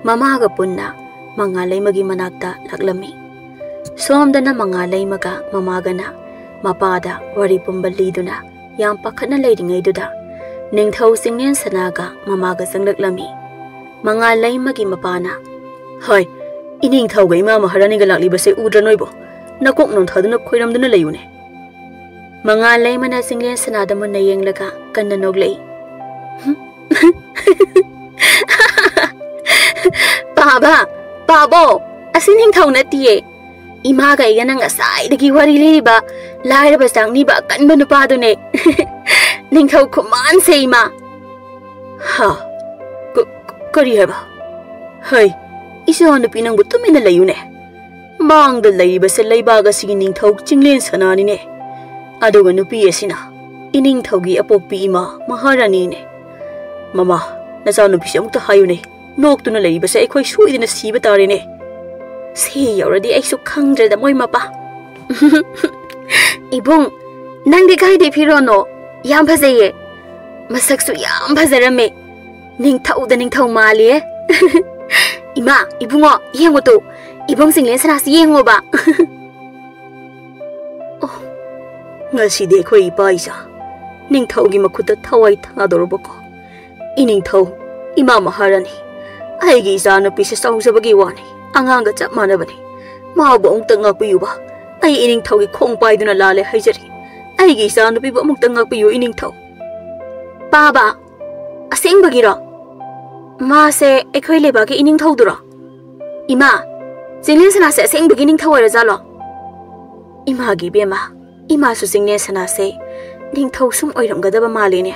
ꯃꯃꯥꯒ ꯄꯨꯟꯅ ꯃꯉꯥꯂꯩꯃꯒꯤ ꯃꯅꯥꯛꯇ ꯂꯥꯛꯂꯝꯃꯤ꯫ ꯁꯣꯝꯗꯅ ꯃꯉꯥꯂꯩꯃꯒ ꯃꯃꯥꯒꯅ ꯃꯄꯥꯗ ꯋꯥꯔꯤ ꯄꯨꯝꯕ ꯂꯤꯗꯨꯅ ꯌꯥꯝ ꯄꯥꯈꯠꯅ ꯂꯩꯔꯤꯉꯩꯗꯨꯗ ꯅꯤꯡꯊꯧ ꯆꯤꯡꯂꯦꯟ ꯁꯅꯥꯒ ꯃꯃꯥꯒ ꯆꯪꯂꯛꯂꯝꯃꯤ꯫ ꯃꯉꯥꯂꯩꯃꯒꯤ ꯃꯄꯥꯅ, "ꯍꯣꯏ, ꯏꯅꯤꯡꯊꯧꯒ ꯏꯃꯥ ꯃꯍꯥꯔꯥꯅꯤꯒ ꯂꯥꯛꯂꯤꯕꯁꯦ ꯎꯗ꯭ꯔ ꯅꯣꯏꯕꯣ? ꯅꯀꯣꯛ ꯅꯣꯟꯊꯥꯗꯨꯅ ꯈꯣꯏꯔꯝꯗꯨꯅ ꯂꯩꯌꯨꯅꯦ꯫" ꯃꯉꯥꯂꯩꯃꯅ ꯆꯤꯡꯂꯦꯟ ꯁꯅꯥꯗ ꯃꯨꯟꯅ ꯌꯦꯡꯂꯒ ꯀꯟꯅ ꯅꯣꯛꯂꯛꯏ꯫ "ꯄꯥꯕ, ꯄꯥꯕꯣ, ꯑꯁꯤ ꯅꯤꯡꯊꯧ ꯅꯠꯇꯤꯌꯦ꯫ ꯏꯃꯥꯒ ꯑꯩꯒꯅ ꯉꯁꯥꯏꯗꯒꯤ ꯋꯥꯔꯤ ꯂꯤꯔꯤꯕ ꯂꯥꯏꯔꯕ ꯆꯥꯛꯅꯤꯕ ꯑꯀꯟꯕ ꯅꯨꯄꯥꯗꯨꯅꯦ꯫ ꯅꯤꯡꯊꯧ ꯈꯨꯃꯥꯟꯁꯦ, ꯏꯃꯥ꯫" "ꯍꯥ? ꯀ-, ꯀꯔꯤ ꯍꯥꯏꯕ? ꯍꯩ, ꯏꯆꯥ ꯅꯨꯄꯤ, ꯅꯪꯕꯨ ꯇꯨꯃꯤꯟꯅ ꯂꯩꯌꯨꯅꯦ꯫ ꯃꯥꯡꯗ ꯂꯩꯔꯤꯕꯁꯦ ꯂꯩꯕꯥꯛ ꯑꯁꯤꯒꯤ ꯅꯤꯡꯊꯧ ꯆꯤꯡꯂꯦꯟ ꯁꯅꯥꯅꯤꯅꯦ꯫ ꯑꯗꯨꯒ ꯅꯨꯄꯤ ꯑꯁꯤꯅ ꯏꯅꯤꯡꯊꯧꯒꯤ ꯑꯄꯣꯛꯄꯤ ꯏꯃꯥ ꯃꯍꯥꯔꯥꯅꯤꯅꯦ꯫ ꯃꯃꯥ, ꯅꯆꯥꯅꯨꯄꯤꯁꯦ ꯑꯃꯨꯛꯇ ꯍꯥꯏꯌꯨꯅꯦ, ꯅꯣꯛꯇꯨꯅ ꯂꯩꯔꯤꯕꯁꯦ ꯑꯩꯈꯣꯏ ꯁꯣꯏꯗꯅ ꯁꯤꯕ ꯇꯥꯔꯦꯅꯦ꯫" "ꯁꯤ ꯌꯧꯔꯗꯤ ꯑꯩꯁꯨ ꯈꯪꯗ꯭ꯔꯦꯗ ꯃꯣꯏ ꯃꯄꯥ꯫" "ꯏꯕꯨꯡ, ꯅꯪꯗꯤ ꯀꯥꯏꯗꯩ ꯐꯤꯔꯣꯟꯅꯣ? ꯌꯥꯝ ꯐꯖꯩꯌꯦ꯫ ꯃꯁꯛꯁꯨ ꯌꯥꯝ ꯐꯖꯔꯝꯃꯦ꯫ ꯅꯤꯡꯊꯧꯗ ꯅꯤꯡꯊꯧ ꯃꯥꯜꯂꯤꯌꯦ꯫" "ꯏꯃꯥ, ꯏꯕꯨꯡꯉꯣ, ꯌꯦꯡꯉꯨ ꯇꯨ, ꯏꯕꯨꯡ ꯆꯤꯡꯂꯦꯟ ꯁꯅꯥꯁꯤ ꯌꯦꯡꯉꯣꯕ꯫" ꯑꯣ, ꯉꯁꯤꯗꯤ ꯑꯩꯈꯣꯏ ꯏꯄꯥ ꯏꯆꯥ ꯅꯤꯡꯊꯧꯒꯤ ꯃꯈꯨꯠꯇ ꯊꯋꯥꯏ ꯊꯥꯗꯧꯔꯕꯀꯣ꯫ ꯏꯅꯤꯡꯊꯧ, ꯏꯃꯥ ꯃꯍꯥꯔꯥꯅꯤ, ꯑꯩꯒꯤ ꯏꯆꯥꯅꯨꯄꯤꯁꯦ ꯆꯥꯎꯖꯕꯒꯤ ꯋꯥꯅꯤ, ꯑꯉꯥꯡꯒ ꯆꯞ ꯃꯥꯟꯅꯕꯅꯤ꯫ ꯃꯥꯕꯨ ꯑꯃꯨꯛꯇ ꯉꯥꯛꯄꯤꯌꯨꯕ꯫ ꯑꯩ ꯏꯅꯤꯡꯊꯧꯒꯤ ꯈꯣꯡ ꯄꯥꯏꯗꯨꯅ ꯂꯥꯜꯂꯦ ꯍꯥꯏꯖꯔꯤ꯫ ꯑꯩꯒꯤ ꯏꯆꯥꯅꯨꯄꯤꯕꯨ ꯑꯃꯨꯛꯇ ꯉꯥꯛꯄꯤꯌꯨ, ꯏꯅꯤꯡꯊꯧ꯫ ꯄꯥꯕ, ꯑꯁꯦꯡꯕꯒꯤꯔꯣ? ꯃꯥꯁꯦ ꯑꯩꯈꯣꯏ ꯂꯩꯕꯥꯛꯀꯤ ꯏꯅꯤꯡꯊꯧꯗꯨꯔꯣ? ꯏꯃꯥ, ꯆꯤꯡꯂꯦꯟ ꯁꯅꯥꯁꯦ ꯑꯁꯦꯡꯕꯒꯤ ꯅꯤꯡꯊꯧ ꯑꯣꯏꯔꯖꯥꯠꯂꯣ? ꯏꯃꯥꯒꯤ ꯏꯕꯦꯝꯃ, ꯏꯃꯥꯁꯨ ꯆꯤꯡꯂꯦꯟ ꯁꯅꯥꯁꯦ ꯅꯤꯡꯊꯧ ꯁꯨꯝ ꯑꯣꯏꯔꯝꯒꯗꯕ ꯃꯥꯜꯂꯤꯅꯦ꯫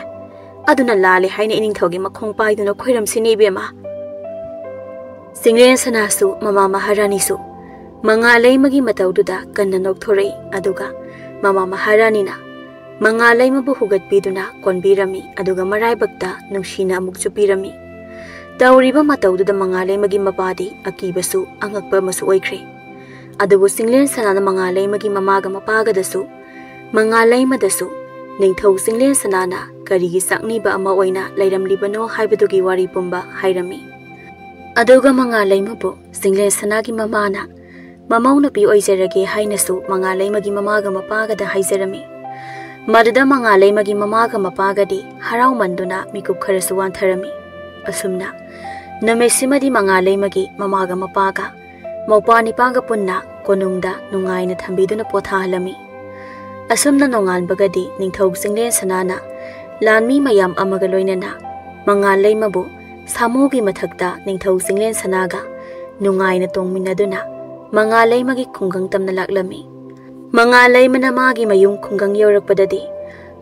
ꯑꯗꯨꯅ ꯂꯥꯜꯂꯦ ꯍꯥꯏꯅ ꯏꯅꯤꯡꯊꯧꯒꯤ ꯃꯈꯣꯡ ꯄꯥꯏꯗꯨꯅ ꯈꯣꯏꯔꯝꯁꯤꯅꯦ ꯏꯕꯦꯝꯃ꯫ ꯆꯤꯡꯂꯦꯟ ꯁꯅꯥꯁꯨ ꯃꯃꯥ ꯃꯍꯥꯔꯥꯅꯤꯁꯨ ꯃꯉꯥꯂꯩꯃꯒꯤ ꯃꯇꯧꯗꯨꯗ ꯀꯟꯅ ꯅꯣꯛꯊꯣꯔꯛꯏ꯫ ꯑꯗꯨꯒ ꯃꯃꯥ ꯃꯍꯥꯔꯥꯅꯤꯅ ꯃꯉꯥꯂꯩꯃꯕꯨ ꯍꯨꯒꯠꯄꯤꯗꯨꯅ ꯀꯣꯟꯕꯤꯔꯝꯃꯤ꯫ ꯑꯗꯨꯒ ꯃꯔꯥꯏꯕꯛꯇ ꯅꯨꯡꯁꯤꯅ ꯑꯃꯨꯛ ꯆꯨꯞꯄꯤꯔꯝꯃꯤ꯫ ꯇꯧꯔꯤꯕ ꯃꯇꯧꯗꯨꯗ ꯃꯉꯥꯂꯩꯃꯒꯤ ꯃꯄꯥꯗꯤ ꯑꯀꯤꯕꯁꯨ ꯑꯉꯛꯄ ꯑꯃꯁꯨ ꯑꯣꯏꯈ꯭ꯔꯦ꯫ ꯑꯗꯨꯕꯨ ꯆꯤꯡꯂꯦꯟ ꯁꯅꯥꯅ ꯃꯉꯥꯂꯩꯃꯒꯤ ꯃꯃꯥꯒ ꯃꯄꯥꯒꯗꯁꯨ, ꯃꯉꯥꯂꯩꯃꯗꯁꯨ ꯅꯤꯡꯊꯧ ꯆꯤꯡꯂꯦꯟ ꯁꯅꯥꯅ ꯀꯔꯤꯒꯤ ꯆꯥꯛꯅꯤꯕ ꯑꯃ ꯑꯣꯏꯅ ꯂꯩꯔꯝꯂꯤꯕꯅꯣ ꯍꯥꯏꯕꯗꯨꯒꯤ ꯋꯥꯔꯤ ꯄꯨꯝꯕ ꯍꯥꯏꯔꯝꯃꯤ꯫ ꯑꯗꯨꯒ ꯃꯉꯥꯂꯩꯃꯕꯨ ꯆꯤꯡꯂꯦꯟ ꯁꯅꯥꯒꯤ ꯃꯃꯥꯅ ꯃꯃꯧ ꯅꯨꯄꯤ ꯑꯣꯏꯖꯔꯒꯦ ꯍꯥꯏꯅꯁꯨ ꯃꯉꯥꯂꯩꯃꯒꯤ ꯃꯃꯥꯒ ꯃꯄꯥꯒꯗ ꯍꯥꯏꯖꯔꯝꯃꯤ꯫ ꯃꯗꯨꯗ ꯃꯉꯥꯂꯩꯃꯒꯤ ꯃꯃꯥꯒ ꯃꯄꯥꯒꯗꯤ ꯍꯔꯥꯎꯃꯟꯗꯨꯅ ꯃꯤꯀꯨꯞ ꯈꯔꯁꯨ ꯋꯥꯟꯊꯔꯝꯃꯤ꯫ ꯑꯁꯨꯝꯅ ꯅꯨꯃꯤꯠꯁꯤꯃꯗꯤ ꯃꯉꯥꯂꯩꯃꯒꯤ ꯃꯃꯥꯒ ꯃꯄꯥꯒ ꯃꯧꯄ꯭ꯋꯥ ꯅꯤꯄꯥꯒ ꯄꯨꯟꯅ ꯀꯣꯅꯨꯡꯗ ꯅꯨꯡꯉꯥꯏꯅ ꯊꯝꯕꯤꯗꯨꯅ ꯄꯣꯊꯥꯍꯜꯂꯝꯃꯤ꯫ ꯑꯁꯨꯝꯅ ꯅꯣꯡꯉꯥꯟꯕꯒꯗꯤ ꯅꯤꯡꯊꯧ ꯆꯤꯡꯂꯦꯟ ꯁꯅꯥꯅ ꯂꯥꯟꯃꯤ ꯃꯌꯥꯝ ꯑꯃꯒ ꯂꯣꯏꯅꯅ ꯃꯉꯥꯂꯩꯃꯕꯨ ꯁꯥꯃꯨꯒꯤ ꯃꯊꯛꯇ ꯅꯤꯡꯊꯧ ꯆꯤꯡꯂꯦꯟ ꯁꯅꯥꯒ ꯅꯨꯡꯉꯥꯏꯅ ꯇꯣꯡꯃꯤꯟꯅꯗꯨꯅ ꯃꯉꯥꯂꯩꯃꯒꯤ ꯈꯨꯡꯒꯪ ꯇꯝꯅ ꯂꯥꯛꯂꯝꯃꯤ꯫ ꯃꯉꯥꯂꯩꯃꯅ ꯃꯥꯒꯤ ꯃꯌꯨꯝ ꯈꯨꯡꯒꯪ ꯌꯧꯔꯛꯄꯗꯗꯤ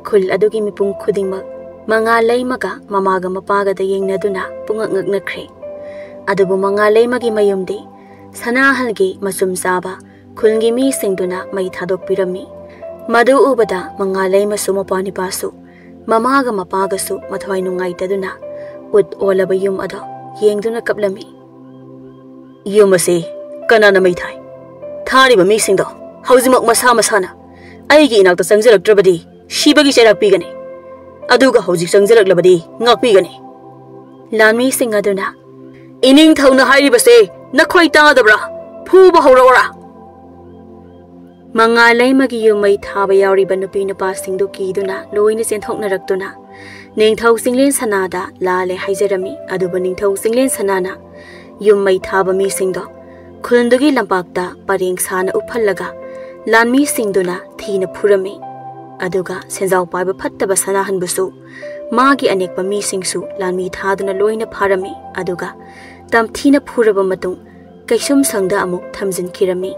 ꯈꯨꯜ ꯑꯗꯨꯒꯤ ꯃꯤꯄꯨꯝ ꯈꯨꯗꯤꯡꯃꯛ ꯃꯉꯥꯂꯩꯃꯒ ꯃꯃꯥꯒ ꯃꯄꯥꯒꯗ ꯌꯦꯡꯅꯗꯨꯅ ꯄꯨꯡꯉꯛ ꯉꯛꯅꯈ꯭ꯔꯦ꯫ ꯑꯗꯨꯕꯨ ꯃꯉꯥꯂꯩꯃꯒꯤ ꯃꯌꯨꯝꯗꯤ ꯁꯅꯥꯍꯜꯒꯤ ꯃꯆꯨꯝ ꯆꯥꯕ ꯈꯨꯜꯒꯤ ꯃꯤꯁꯤꯡꯗꯨꯅ ꯃꯩ ꯊꯥꯗꯣꯛꯄꯤꯔꯝꯃꯤ꯫ ꯃꯗꯨ ꯎꯕꯗ ꯃꯉꯥꯂꯩꯃꯁꯨ ꯃꯄ꯭ꯋꯥꯅꯤꯄꯥꯁꯨ ꯃꯃꯥꯒ ꯃꯄꯥꯒꯁꯨ ꯃꯊ꯭ꯋꯥꯏ ꯅꯨꯡꯉꯥꯏꯇꯗꯨꯅ ꯎꯠ ꯑꯣꯜꯂꯕ ꯌꯨꯝ ꯑꯗꯣ ꯌꯦꯡꯗꯨꯅ ꯀꯞꯂꯝꯃꯤ꯫ "ꯌꯨꯝ ꯑꯁꯤ ꯀꯅꯥꯅ ꯃꯩ ꯊꯥꯏ? ꯊꯥꯔꯤꯕ ꯃꯤꯁꯤꯡꯗꯣ ꯍꯧꯖꯤꯛꯃꯛ ꯃꯁꯥ ꯃꯁꯥꯅ ꯑꯩꯒꯤ ꯏꯅꯥꯛꯇ ꯆꯪꯖꯔꯛꯇ꯭ꯔꯕꯗꯤ ꯁꯤꯕꯒꯤ ꯆꯩꯔꯥꯛ ꯄꯤꯒꯅꯤ꯫ ꯑꯗꯨꯒ ꯍꯧꯖꯤꯛ ꯆꯪꯖꯔꯛꯂꯕꯗꯤ ꯉꯥꯛꯄꯤꯒꯅꯤ꯫" ꯂꯥꯟꯃꯤꯁꯤꯡ ꯑꯗꯨꯅ, "ꯏꯅꯤꯡꯊꯧꯅ ꯍꯥꯏꯔꯤꯕꯁꯦ ꯅꯈꯣꯏ ꯇꯥꯗꯕ꯭ꯔꯥ? ꯐꯨꯕ ꯍꯧꯔꯛꯑꯣꯔꯥ?" ꯃꯉꯥꯂꯩꯃꯒꯤ ꯌꯨꯝ ꯃꯩ ꯊꯥꯕ ꯌꯥꯎꯔꯤꯕ ꯅꯨꯄꯤ ꯅꯨꯄꯥꯁꯤꯡꯗꯨ ꯀꯤꯗꯨꯅ ꯂꯣꯏꯅ ꯆꯦꯟꯊꯣꯛꯅꯔꯛꯇꯨꯅ ꯅꯤꯡꯊꯧ ꯆꯤꯡꯂꯦꯟ ꯁꯅꯥꯗ ꯂꯥꯜꯂꯦ ꯍꯥꯏꯖꯔꯝꯃꯤ꯫ ꯑꯗꯨꯕꯨ ꯅꯤꯡꯊꯧ ꯆꯤꯡꯂꯦꯟ ꯁꯅꯥꯅ ꯌꯨꯝ ꯃꯩ ꯊꯥꯕ ꯃꯤꯁꯤꯡꯗꯣ ꯈꯨꯜꯗꯨꯒꯤ ꯂꯝꯄꯥꯛꯇ ꯄꯔꯦꯡ ꯁꯥꯅ ꯎꯞꯍꯜꯂꯒ ꯂꯥꯟꯃꯤꯁꯤꯡꯗꯨꯅ ꯊꯤꯅ ꯐꯨꯔꯝꯃꯤ꯫ ꯑꯗꯨꯒ ꯁꯦꯟꯖꯥꯎ ꯄꯥꯏꯕ ꯐꯠꯇꯕ ꯁꯅꯥꯍꯟꯕꯁꯨ ꯃꯥꯒꯤ ꯑꯅꯦꯛꯄ ꯃꯤꯁꯤꯡꯁꯨ ꯂꯥꯟꯃꯤ ꯊꯥꯗꯨꯅ ꯂꯣꯏꯅ ꯐꯥꯔꯝꯃꯤ, ꯑꯗꯨꯒ ꯇꯝꯊꯤꯅ ꯐꯨꯔꯕ ꯃꯇꯨꯡ ꯀꯩꯁꯨꯝꯁꯪꯗ ꯑꯃꯨꯛ ꯊꯝꯖꯤꯟꯈꯤꯔꯝꯃꯤ꯫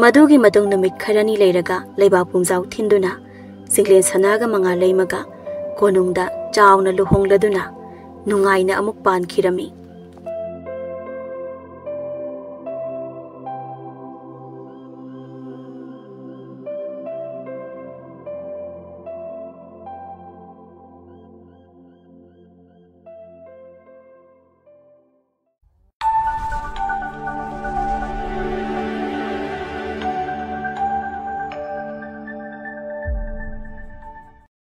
ꯃꯗꯨꯒꯤ ꯃꯇꯨꯡ ꯅꯨꯃꯤꯠ ꯈꯔꯅꯤ ꯂꯩꯔꯒ ꯂꯩꯕꯥꯛ ꯄꯨꯝꯖꯥꯎ ꯊꯤꯟꯗꯨꯅ ꯆꯤꯡꯂꯦꯟ ꯁꯅꯥꯒ ꯃꯉꯥ ꯂꯩꯃꯒ ꯀꯣꯅꯨꯡꯗ ꯆꯥꯎꯅ ꯂꯨꯍꯣꯡꯂꯗꯨꯅ ꯅꯨꯡꯉꯥꯏꯅ ꯑꯃꯨꯛ ꯄꯥꯟꯈꯤꯔꯝꯃꯤ꯫